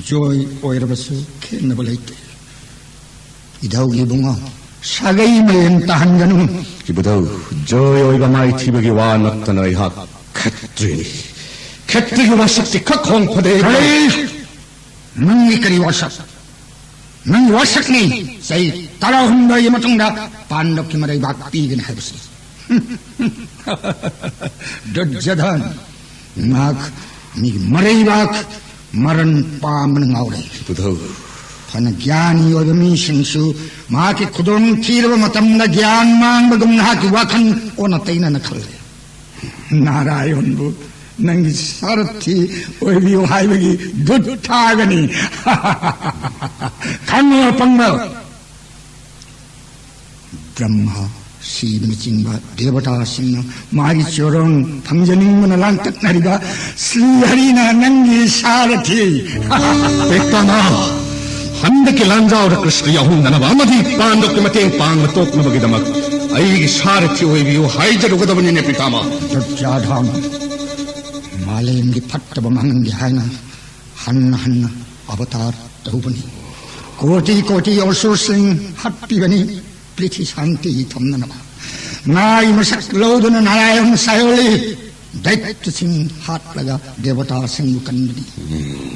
ꯖꯣꯏ ꯑꯣꯏꯔꯕꯁꯨ ꯈꯦꯠꯅꯕ ꯂꯩꯇꯦ꯫ ꯏꯙꯧꯒꯤ ꯏꯕꯨꯡꯉꯣ, ꯁꯥꯒꯩ ꯃꯔꯦꯟ ꯇꯥꯍꯟꯒꯅꯨ꯫ ꯏꯕꯨꯙꯧ, ꯖꯣꯏ ꯑꯣꯏꯕ ꯃꯥꯏꯊꯤꯕꯒꯤ ꯋꯥ ꯅꯠꯇꯅ ꯑꯩꯍꯥꯛ ꯈꯠꯇ꯭ꯔꯤꯅꯤ꯫ ꯈꯠꯇ꯭ꯔꯤꯒꯤ ꯋꯥꯁꯛꯇꯤ ꯈꯛ ꯍꯣꯡ ꯐꯗꯦ꯫ ꯀꯔꯤ? ꯅꯪꯒꯤ ꯀꯔꯤ ꯋꯥꯁꯛ? ꯅꯪꯒꯤ ꯋꯥꯁꯛꯅꯤ꯫ ꯆꯍꯤ ꯇꯔꯥꯍꯨꯝꯗꯣꯏꯒꯤ ꯃꯇꯨꯡꯗ ꯄꯥꯟꯗꯕꯀꯤ ꯃꯔꯩꯕꯥꯛ ꯄꯤꯒꯅꯤ ꯍꯥꯏꯕꯁꯤ꯫ ꯗꯨꯔꯖꯣꯙꯟ, ꯃꯍꯥꯛ ꯃꯤꯒꯤ ꯃꯔꯩꯕꯥꯛ ꯃꯔꯟ ꯄꯥꯝꯕꯅ ꯉꯥꯎꯔꯦ꯫ ꯏꯕꯨꯙꯧ꯫ ꯐꯅ ꯒ꯭ꯌꯥꯅꯤ ꯑꯣꯏꯕ ꯃꯤꯁꯤꯡꯁꯨ ꯃꯍꯥꯛꯀꯤ ꯈꯨꯗꯣꯡ ꯊꯤꯔꯕ ꯃꯇꯝꯗ ꯒ꯭ꯌꯥꯟ ꯃꯥꯡꯕꯒꯨꯝ ꯅꯍꯥꯛꯀꯤ ꯋꯥꯈꯜ ꯑꯣꯟꯅ ꯇꯩꯅꯅ ꯈꯜꯂꯦ꯫ ꯅꯥꯔꯥꯌꯣꯟꯕꯨ ꯅꯪꯒꯤ ꯁꯥꯔꯊꯤ ꯑꯣꯏꯕꯤꯌꯨ ꯍꯥꯏꯕꯒꯤ ꯗꯨꯠ ꯊꯥꯒꯅꯤ꯫ ꯈꯪꯉꯣ ꯑꯄꯪꯕ꯫ ꯕ꯭ꯔꯍ꯭ꯃ, ꯁꯤꯕꯅꯆꯤꯡꯕ ꯗꯦꯕꯇꯥꯁꯤꯡꯅ ꯃꯥꯒꯤ ꯆꯣꯔꯣꯟ ꯐꯪꯖꯅꯤꯡꯕꯅ ꯂꯥꯡꯇꯛꯅꯔꯤꯕ ꯁ꯭ꯔꯤ ꯍꯔꯤꯅ ꯅꯪꯒꯤ ꯁꯥꯔꯊꯤ꯫ ꯄꯤꯇꯥꯃꯍ, ꯍꯟꯗꯛꯀꯤ ꯂꯥꯟꯖꯥꯎꯗ ꯀ꯭ꯔꯤꯁꯅ ꯌꯥꯎꯍꯟꯗꯅꯕ ꯑꯃꯗꯤ ꯄꯥꯟꯗꯕꯀꯤ ꯃꯇꯦꯡ ꯄꯥꯡꯕ ꯇꯣꯛꯅꯕꯒꯤꯗꯃꯛ ꯑꯩꯒꯤ ꯁꯥꯔꯊꯤ ꯑꯣꯏꯕꯤꯌꯨ ꯍꯥꯏꯖꯔꯨꯒꯗꯕꯅꯤꯅꯦ ꯄꯤꯇꯥꯃꯍ꯫ ꯗꯨꯔꯖꯣꯙꯟ, ꯃꯥꯂꯦꯝꯒꯤ ꯐꯠꯇꯕ ꯃꯥꯡꯍꯟꯒꯦ ꯍꯥꯏꯅ ꯍꯟꯅ ꯍꯟꯅ ꯑꯕꯇꯥꯔ ꯇꯧꯕꯅꯤ꯫ ꯀꯣꯇꯤ ꯀꯣꯇꯤ ꯑꯁꯨꯔꯁꯤꯡ ꯍꯥꯠꯄꯤꯕꯅꯤ꯫ ꯄ꯭ꯔꯤꯊꯤ ꯁꯥꯟꯇꯤ ꯊꯝꯅꯅꯕ ꯉꯥꯒꯤ ꯃꯁꯛ ꯂꯧꯗꯨꯅ ꯅꯥꯔꯥꯌꯟ ꯁꯥꯏꯑꯣꯂꯤ ꯗꯩꯇ꯭ꯌꯁꯤꯡ ꯍꯥꯠꯂꯒ ꯗꯦꯕꯇꯥꯁꯤꯡꯕꯨ ꯀꯟꯕꯅꯤ꯫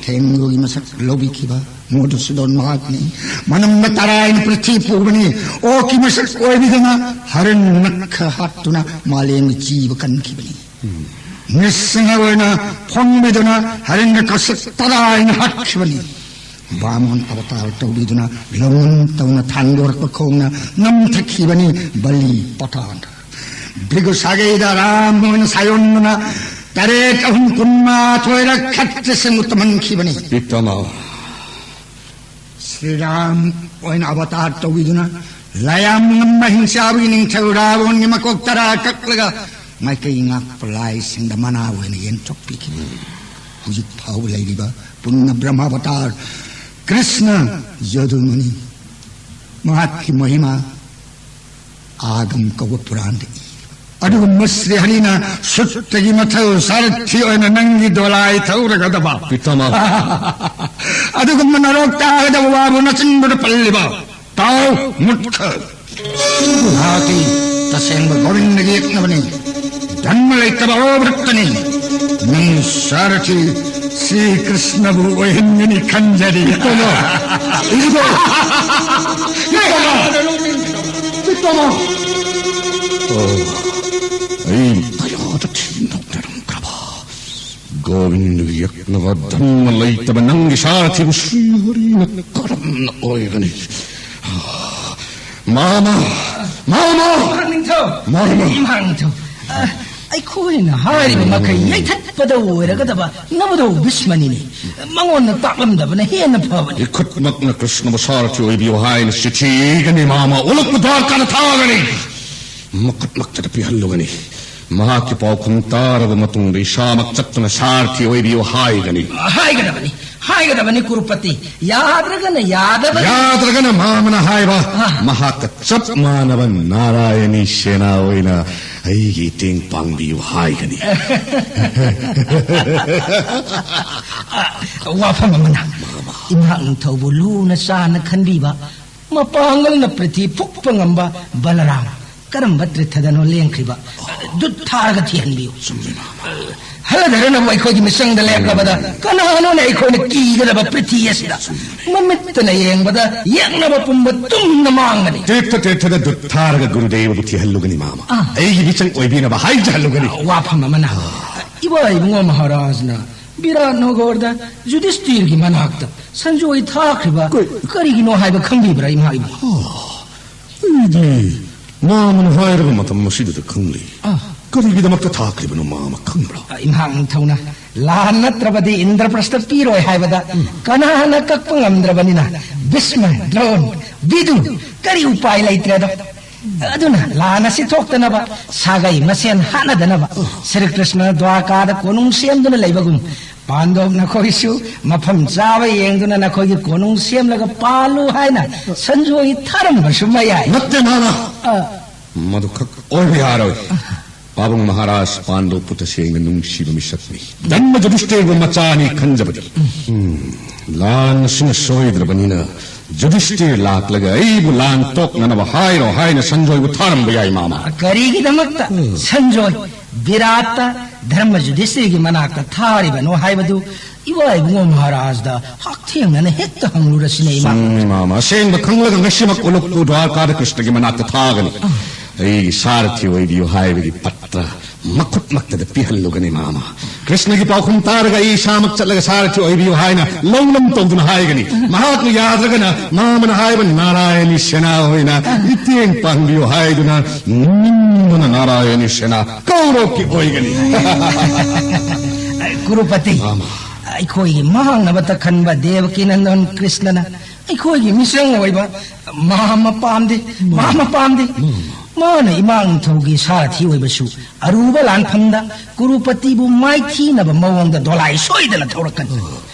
ꯊꯦꯡꯒꯨꯒꯤ ꯃꯁꯛ ꯂꯧꯕꯤꯈꯤꯕ ꯃꯣꯙꯨꯁꯨꯗꯟ ꯃꯍꯥꯛꯅꯤ꯫ ꯃꯅꯝꯅ ꯇꯔꯥꯏꯅ ꯄ꯭ꯔꯤꯊꯤ ꯄꯨꯕꯅꯤ꯫ ꯑꯣꯛꯀꯤ ꯃꯁꯛ ꯑꯣꯏꯕꯤꯗꯨꯅ ꯍꯔꯟ ꯅꯛꯈ ꯍꯥꯠꯇꯨꯅ ꯃꯥꯂꯦꯝꯒꯤ ꯖꯤꯕ ꯀꯟꯈꯤꯕꯅꯤ꯫ ꯅ꯭ꯔꯤꯁꯤꯡꯍ ꯑꯣꯏꯅ ꯐꯣꯡꯕꯤꯗꯨꯅ ꯍꯔꯟꯒ ꯀꯁꯛ ꯇꯔꯥꯏꯅ ꯍꯥꯠꯈꯤꯕꯅꯤ꯫ ꯕꯥꯃꯣꯟ ꯑꯕꯇꯥꯔ ꯇꯧꯕꯤꯗꯨꯅ ꯂꯧꯅꯝ ꯇꯧꯅ ꯊꯥꯡꯗꯣꯔꯛꯄ ꯈꯣꯡꯅ ꯅꯝꯊꯈꯤꯕꯅꯤ ꯕꯂꯤ ꯄꯇꯥꯟ꯫ ꯚ꯭ꯔꯤꯒꯨ ꯁꯥꯒꯩꯗ ꯔꯥꯝ ꯑꯣꯏꯅ ꯁꯥꯌꯣꯟꯗꯨꯅ ꯇꯔꯦꯠ ꯑꯍꯨꯝ ꯀꯨꯟꯃꯥꯊꯣꯏꯔꯛ ꯈꯠꯇ꯭ꯔꯁꯤꯡꯕꯨ ꯇꯝꯍꯟꯈꯤꯕꯅꯤ꯫ ꯄꯤꯇꯃ꯫ ꯁ꯭ꯔꯤꯔꯥꯝ ꯑꯣꯏꯅ ꯑꯕꯇꯥꯔ ꯇꯧꯕꯤꯗꯨꯅ ꯂꯥꯌꯥꯝ ꯉꯝꯕ ꯍꯤꯡꯆꯥꯕꯒꯤ ꯅꯤꯡꯊꯧ ꯔꯥꯕꯣꯟꯒꯤ ꯃꯀꯣꯛ ꯇꯔꯥ ꯀꯛꯂꯒ ꯃꯥꯏꯀꯩ ꯉꯥꯛꯄ ꯂꯥꯏꯁꯤꯡꯗ ꯃꯅꯥ ꯑꯣꯏꯅ ꯌꯦꯟꯊꯣꯛꯄꯤꯈꯤꯕꯅꯤ꯫ ꯍꯧꯖꯤꯛ ꯐꯥꯎꯕ ꯂꯩꯔꯤꯕ ꯄꯨꯟꯅ ꯕ꯭ꯔꯍ꯭ꯃꯥꯕꯇꯥꯔ ꯀ꯭ꯔꯤꯁꯅ ꯌꯗꯨꯃꯨꯅꯤ꯫ ꯃꯍꯥꯛꯀꯤ ꯃꯍꯤꯃꯥ ꯑꯥꯒꯝ ꯀꯧꯕ ꯄꯨꯔꯥꯟꯗ ꯏ꯫ ꯑꯗꯨꯒꯨꯝꯕ ꯁ꯭ꯔꯤ ꯍꯔꯤꯅ ꯁꯨꯠꯇꯒꯤ ꯃꯊꯧ ꯁꯥꯔꯊꯤ ꯑꯣꯏꯅ ꯅꯪꯒꯤ ꯗꯣꯂꯥꯏ ꯊꯧꯔꯒꯗꯕ꯫ ꯄꯤꯇꯃ꯫ ꯑꯗꯨꯒꯨꯝꯕ ꯅꯔꯣꯛ ꯇꯥꯒꯗꯕ ꯋꯥꯕꯨ ꯅꯆꯤꯟꯗꯨꯗ ꯄꯜꯂꯤꯕ꯫ ꯇꯥꯎ, ꯃꯨꯠꯈ꯫ ꯃꯍꯥꯛꯇꯤ ꯇꯁꯦꯡꯕ ꯒꯣꯕꯤꯟꯗꯒꯤ ꯌꯦꯛꯅꯕꯅꯤ꯫ ꯖꯟꯃ ꯂꯩꯇꯕ ꯑꯣꯚꯛꯇꯅꯤ꯫ ꯅꯪ ꯁꯥꯔꯊꯤ ꯁ꯭ꯔꯤ ꯀ꯭ꯔꯤꯁꯅꯕꯨ ꯑꯣꯏꯍꯟꯒꯅꯤ ꯈꯟꯖꯔꯤ꯫ ꯄꯤꯇꯃ! ꯄꯤꯇꯃ! ꯄꯤꯇꯃ! ꯑꯣ, ꯑꯩ ꯀꯌꯥꯗ ꯊꯤꯅ ꯅꯣꯛꯅꯔꯝꯈ꯭ꯔꯕ꯫ ꯒꯣꯕꯤꯟꯗꯒꯤ ꯌꯦꯛꯅꯕ ꯙꯟꯃ ꯂꯩꯇꯕ ꯅꯪꯒꯤ ꯁꯥꯔꯊꯤꯕꯨ ꯁ꯭ꯔꯤ ꯍꯔꯤꯅ ꯀꯔꯝꯅ ꯑꯣꯏꯒꯅꯤ? ꯃꯥꯃ! ꯃꯥꯃ! ꯏꯃꯥ ꯅꯤꯡꯊꯧ! ꯃꯥꯃ! ꯏꯃꯥ ꯅꯤꯡꯊꯧ! ꯑ, ꯑꯩꯈꯣꯏꯅ ꯍꯥꯏꯔꯤꯕ ꯃꯈꯩ ꯌꯩꯊꯠꯄꯗ ꯑꯣꯏꯔꯒꯗꯕ ꯅꯕꯗꯧ ꯕꯤꯁꯃꯅꯤꯅꯤ꯫ ꯃꯉꯣꯟꯗ ꯇꯥꯛꯂꯝꯗꯕꯅ ꯍꯦꯟꯅ ꯐꯕꯅꯤ꯫ ꯏꯈꯨꯠꯃꯛꯅ ꯀ꯭ꯔꯤꯁꯅꯕꯨ ꯁꯥꯔꯊꯤ ꯑꯣꯏꯕꯤꯌꯨ ꯍꯥꯏꯅ ꯆꯤꯊꯤ ꯏꯒꯅꯤ ꯃꯥꯃ꯫ ꯑꯣꯜꯂꯛꯄ ꯗꯔꯀꯥꯔ ꯊꯥꯒꯅꯤ꯫ ꯃꯈꯨꯠꯃꯛꯇꯗ ꯄꯤꯍꯜꯂꯨꯒꯅꯤ꯫ ꯃꯍꯥꯛꯀꯤ ꯄꯥꯎꯈꯨꯝ ꯇꯥꯔꯕ ꯃꯇꯨꯡꯗ ꯏꯁꯥꯃꯛ ꯆꯠꯇꯨꯅ ꯁꯥꯔꯊꯤ ꯑꯣꯏꯕꯤꯌꯨ ꯍꯥꯏꯒꯅꯤ꯫ ꯍꯥꯏꯒꯗꯕꯅꯤ, ꯍꯥꯏꯒꯗꯕꯅꯤ ꯀꯨꯔꯨꯄꯇꯤ꯫ ꯌꯥꯗ꯭ꯔꯒꯅ ꯌꯥꯗꯕꯅꯤ꯫ ꯌꯥꯗ꯭ꯔꯒꯅ ꯃꯥꯃꯅ ꯍꯥꯏꯕ, ꯑ꯫ ꯃꯍꯥꯛꯀ ꯆꯞ ꯃꯥꯟꯅꯕ ꯅꯥꯔꯥꯌꯅꯤ ꯁꯦꯅꯥ ꯑꯣꯏꯅ ꯑꯩꯒꯤ ꯃꯇꯦꯡ ꯄꯥꯡꯕꯤꯌꯨ ꯍꯥꯏꯒꯅꯤ꯫ ꯋꯥꯐꯝ ꯑꯃꯅ, ꯏꯃꯥ ꯅꯤꯡꯊꯧꯕꯨ ꯂꯨꯅ ꯆꯥꯅ ꯈꯟꯕꯤꯕ, ꯃꯄꯥꯡꯒꯜꯅ ꯄ꯭ꯔꯤꯊꯤ ꯐꯨꯛꯄ ꯉꯝꯕ ꯕꯂꯔꯥꯝ ꯀꯔꯝꯕ ꯇ꯭ꯔꯤꯊꯗꯅꯣ ꯂꯦꯡꯈ꯭ꯔꯤꯕ? ꯗꯨꯠ ꯊꯥꯔꯒ ꯊꯤꯍꯟꯕꯤꯌꯨ꯫ ꯆꯨꯝꯃꯤ, ꯃꯥꯃ꯫ ꯍꯜꯂꯗꯔꯅꯕꯨ ꯑꯩꯈꯣꯏꯒꯤ ꯃꯤꯆꯪꯗ ꯂꯦꯞꯂꯕꯗ, ꯀꯅꯥꯅꯣꯅꯦ ꯑꯩꯈꯣꯏꯅ ꯀꯤꯒꯗꯕ ꯄ꯭ꯔꯤꯊꯤ ꯑꯁꯤꯗ? ꯃꯃꯤꯠꯇꯅ ꯌꯦꯡꯕꯗ ꯌꯦꯛꯅꯕ ꯄꯨꯝꯕ ꯇꯨꯝꯅ ꯃꯥꯡꯒꯅꯤ꯫ ꯇꯤꯔꯊ ꯇꯤꯔꯊꯗ ꯗꯨꯠ ꯊꯥꯔꯒ ꯒꯨꯔꯨꯗꯦꯕꯕꯨ ꯊꯤꯍꯜꯂꯨꯒꯅꯤ, ꯃꯥꯃ꯫ ꯑꯥ꯫ ꯑꯩꯒꯤ ꯃꯤꯆꯪ ꯑꯣꯏꯕꯤꯅꯕ ꯍꯥꯏꯖꯍꯜꯂꯨꯒꯅꯤ꯫ ꯋꯥꯐꯝ ꯑꯃꯅ, ꯏꯕꯥ ꯏꯕꯨꯡꯉꯣ ꯃꯍꯥꯔꯥꯖꯅ ꯕꯤꯔꯥꯠ ꯅꯣꯒꯣꯔꯗ ꯌꯨꯙꯤꯁꯇꯤꯔꯒꯤ ꯃꯅꯥꯛꯇ ꯁꯟꯖꯣꯏ ꯊꯥꯈ꯭ꯔꯤꯕ ꯀꯩ- ꯀꯔꯤꯒꯤꯅꯣ ꯍꯥꯏꯕ ꯈꯪꯕꯤꯕ꯭ꯔꯥ, ꯏꯃꯥ ꯏꯕꯨꯡꯉꯣ? ꯑꯩꯗꯤ ꯃꯥꯃꯅ ꯍꯥꯏꯔꯕ ꯃꯇꯝ ꯑꯁꯤꯗꯨꯗ ꯈꯪꯂꯤ꯫ ꯑꯥ꯫ ꯀꯔꯤꯒꯤꯗꯃꯛꯇ ꯊꯥꯈ꯭ꯔꯤꯕꯅꯣ, ꯃꯥꯃ ꯈꯪꯕ꯭ꯔꯥ? ꯑ, ꯏꯝꯍꯥꯛ ꯅꯤꯡꯊꯧꯅ ꯂꯥꯟ ꯅꯠꯇ꯭ꯔꯕꯗꯤ ꯏꯟꯗ꯭ꯔꯄ꯭ꯔꯁꯇ ꯄꯤꯔꯣꯏ ꯍꯥꯏꯕꯗ ꯀꯅꯥꯅ ꯀꯛꯄ ꯉꯝꯗ꯭ꯔꯕꯅꯤꯅ, ꯚꯤꯁꯃ, ꯗ꯭ꯔꯣꯟ, ꯚꯤꯗꯨ, ꯀꯔꯤ ꯎꯄꯥꯏ ꯂꯩꯇ꯭ꯔꯦꯗꯣ꯫ ꯑꯗꯨꯅ ꯂꯥꯟ ꯑꯁꯤ ꯊꯣꯛꯇꯅꯕ, ꯁꯥꯒꯩ ꯃꯁꯦꯟ ꯍꯥꯠꯅꯗꯅꯕ, ꯁ꯭ꯔꯤ ꯀ꯭ꯔꯤꯁꯅ ꯗ꯭ꯋꯥꯔꯀꯥꯗ ꯀꯣꯅꯨꯡ ꯁꯦꯝꯗꯨꯅ ꯂꯩꯕꯒꯨꯝ, ꯄꯥꯟꯗꯣꯞ ꯅꯈꯣꯏꯁꯨ ꯃꯐꯝ ꯆꯥꯕ ꯌꯦꯡꯗꯨꯅ ꯅꯈꯣꯏꯒꯤ ꯀꯣꯅꯨꯡ ꯁꯦꯝꯂꯒ ꯄꯥꯜꯂꯨ ꯍꯥꯏꯅ ꯁꯟꯖꯣꯏ ꯊꯥꯔꯝꯕꯁꯨ ꯃꯌꯥꯏ꯫ ꯅꯠꯇꯦ, ꯃꯥꯃ꯫ ꯑ꯫ ꯃꯗꯨꯈꯛ ꯑꯣꯏꯕ ꯌꯥꯔꯣꯏ꯫ ꯄꯥꯕꯨꯡ ꯃꯍꯥꯔꯥꯖ ꯄꯥꯟꯗꯣꯞꯄꯨ ꯇꯁꯦꯡꯅ ꯅꯨꯡꯁꯤꯕ ꯃꯤꯁꯛꯅꯤ꯫ ꯙꯔꯃ ꯌꯨꯙꯤꯁꯇꯤꯔꯕꯨ ꯃꯆꯥꯅꯤ ꯈꯟꯖꯕꯅꯤ꯫ ꯎꯝ, ꯂꯥꯟ ꯑꯁꯤꯅ ꯁꯣꯏꯗ꯭ꯔꯕꯅꯤꯅ ꯌꯨꯙꯤꯁꯇꯤꯔ ꯂꯥꯛꯂꯒ ꯑꯩꯕꯨ ꯂꯥꯟ ꯇꯣꯛꯅꯅꯕ ꯍꯥꯏꯔꯣ ꯍꯥꯏꯅ ꯁꯟꯖꯣꯏꯕꯨ ꯊꯥꯔꯝꯕ ꯌꯥꯏ, ꯃꯥꯃ꯫ ꯀꯔꯤꯒꯤꯗꯃꯛꯇ ꯎꯝ꯫ ꯁꯟꯖꯣꯏ ꯕꯤꯔꯥꯠꯇ ꯙꯔꯃ ꯌꯨꯙꯤꯁꯇꯤꯔꯒꯤ ꯃꯅꯥꯛꯇ ꯊꯥꯔꯤꯕꯅꯣ ꯍꯥꯏꯕꯗꯨ ꯏꯕꯥ ꯏꯕꯨꯡꯉꯣ ꯃꯍꯥꯔꯥꯖꯗ ꯍꯛꯊꯦꯡꯅꯅ ꯍꯦꯛꯇ ꯍꯪꯂꯨꯔꯁꯤꯅꯦ, ꯏꯃꯥ꯫ ꯆꯨꯝꯃꯤ, ꯃꯥꯃ꯫ ꯑꯁꯦꯡꯕ ꯈꯪꯂꯒ ꯉꯁꯤꯃꯛ ꯎꯂꯨꯞꯄꯨ ꯗ꯭ꯋꯥꯔꯀꯥꯗ ꯀ꯭ꯔꯤꯁꯅꯒꯤ ꯃꯅꯥꯛꯇ ꯊꯥꯒꯅꯤ꯫ ꯑꯩꯒꯤ ꯁꯥꯔꯊꯤ ꯑꯣꯏꯕꯤꯌꯨ ꯍꯥꯏꯕꯒꯤ ꯄꯠꯇ꯭ꯔ ꯃꯈꯨꯠꯃꯛꯇꯗ ꯄꯤꯍꯜꯂꯨꯒꯅꯤ, ꯃꯥꯃ꯫ ꯀ꯭ꯔꯤꯁꯅꯒꯤ ꯄꯥꯎꯈꯨꯝ ꯇꯥꯔꯒ ꯑꯩ ꯏꯁꯥꯃꯛ ꯆꯠꯂꯒ ꯁꯥꯔꯊꯤ ꯑꯣꯏꯕꯤꯌꯨ ꯍꯥꯏꯅ ꯂꯧꯅꯝ ꯇꯧꯗꯨꯅ ꯍꯥꯏꯒꯅꯤ꯫ ꯃꯍꯥꯛꯅ ꯌꯥꯗ꯭ꯔꯒꯅ ꯃꯥꯃꯅ ꯍꯥꯏꯕ ꯅꯥꯔꯥꯌꯅꯤ ꯁꯦꯅꯥ ꯍꯣꯏꯅ ꯃꯤꯠꯌꯦꯡ ꯄꯥꯡꯕꯤꯌꯨ ꯍꯥꯏꯗꯨꯅ ꯅꯤꯡꯗꯨꯅ ꯅꯥꯔꯥꯌꯅꯤ ꯁꯦꯅꯥ ꯀꯧꯔꯣꯛꯀꯤ ꯑꯣꯏꯒꯅꯤ꯫ ꯀꯨꯔꯨꯄꯇꯤ, ꯃꯥꯃ꯫ ꯑꯩꯈꯣꯏꯒꯤ ꯃꯥꯡꯅꯕꯇ ꯈꯟꯕ ꯗꯦꯕꯀꯤꯅꯟꯗꯟ ꯀ꯭ꯔꯤꯁꯅꯅ ꯑꯩꯈꯣꯏꯒꯤ ꯃꯤꯆꯪ ꯑꯣꯏꯕ ꯃꯥꯃ ꯄꯥꯝꯗꯦ, ꯃꯥꯃ ꯄꯥꯝꯗꯦ꯫ ꯃꯥꯅ ꯏꯃꯥ ꯅꯤꯡꯊꯧꯒꯤ ꯁꯥꯔꯊꯤ ꯑꯣꯏꯕꯁꯨ ꯑꯔꯨꯕ ꯂꯥꯟꯐꯝꯗ ꯀꯨꯔꯨꯄꯇꯤꯕꯨ ꯃꯥꯏꯊꯤꯅꯕ ꯃꯑꯣꯡꯗ ꯗꯣꯂꯥꯏ ꯁꯣꯏꯗꯅ ꯊꯧꯔꯛꯀꯅꯤ꯫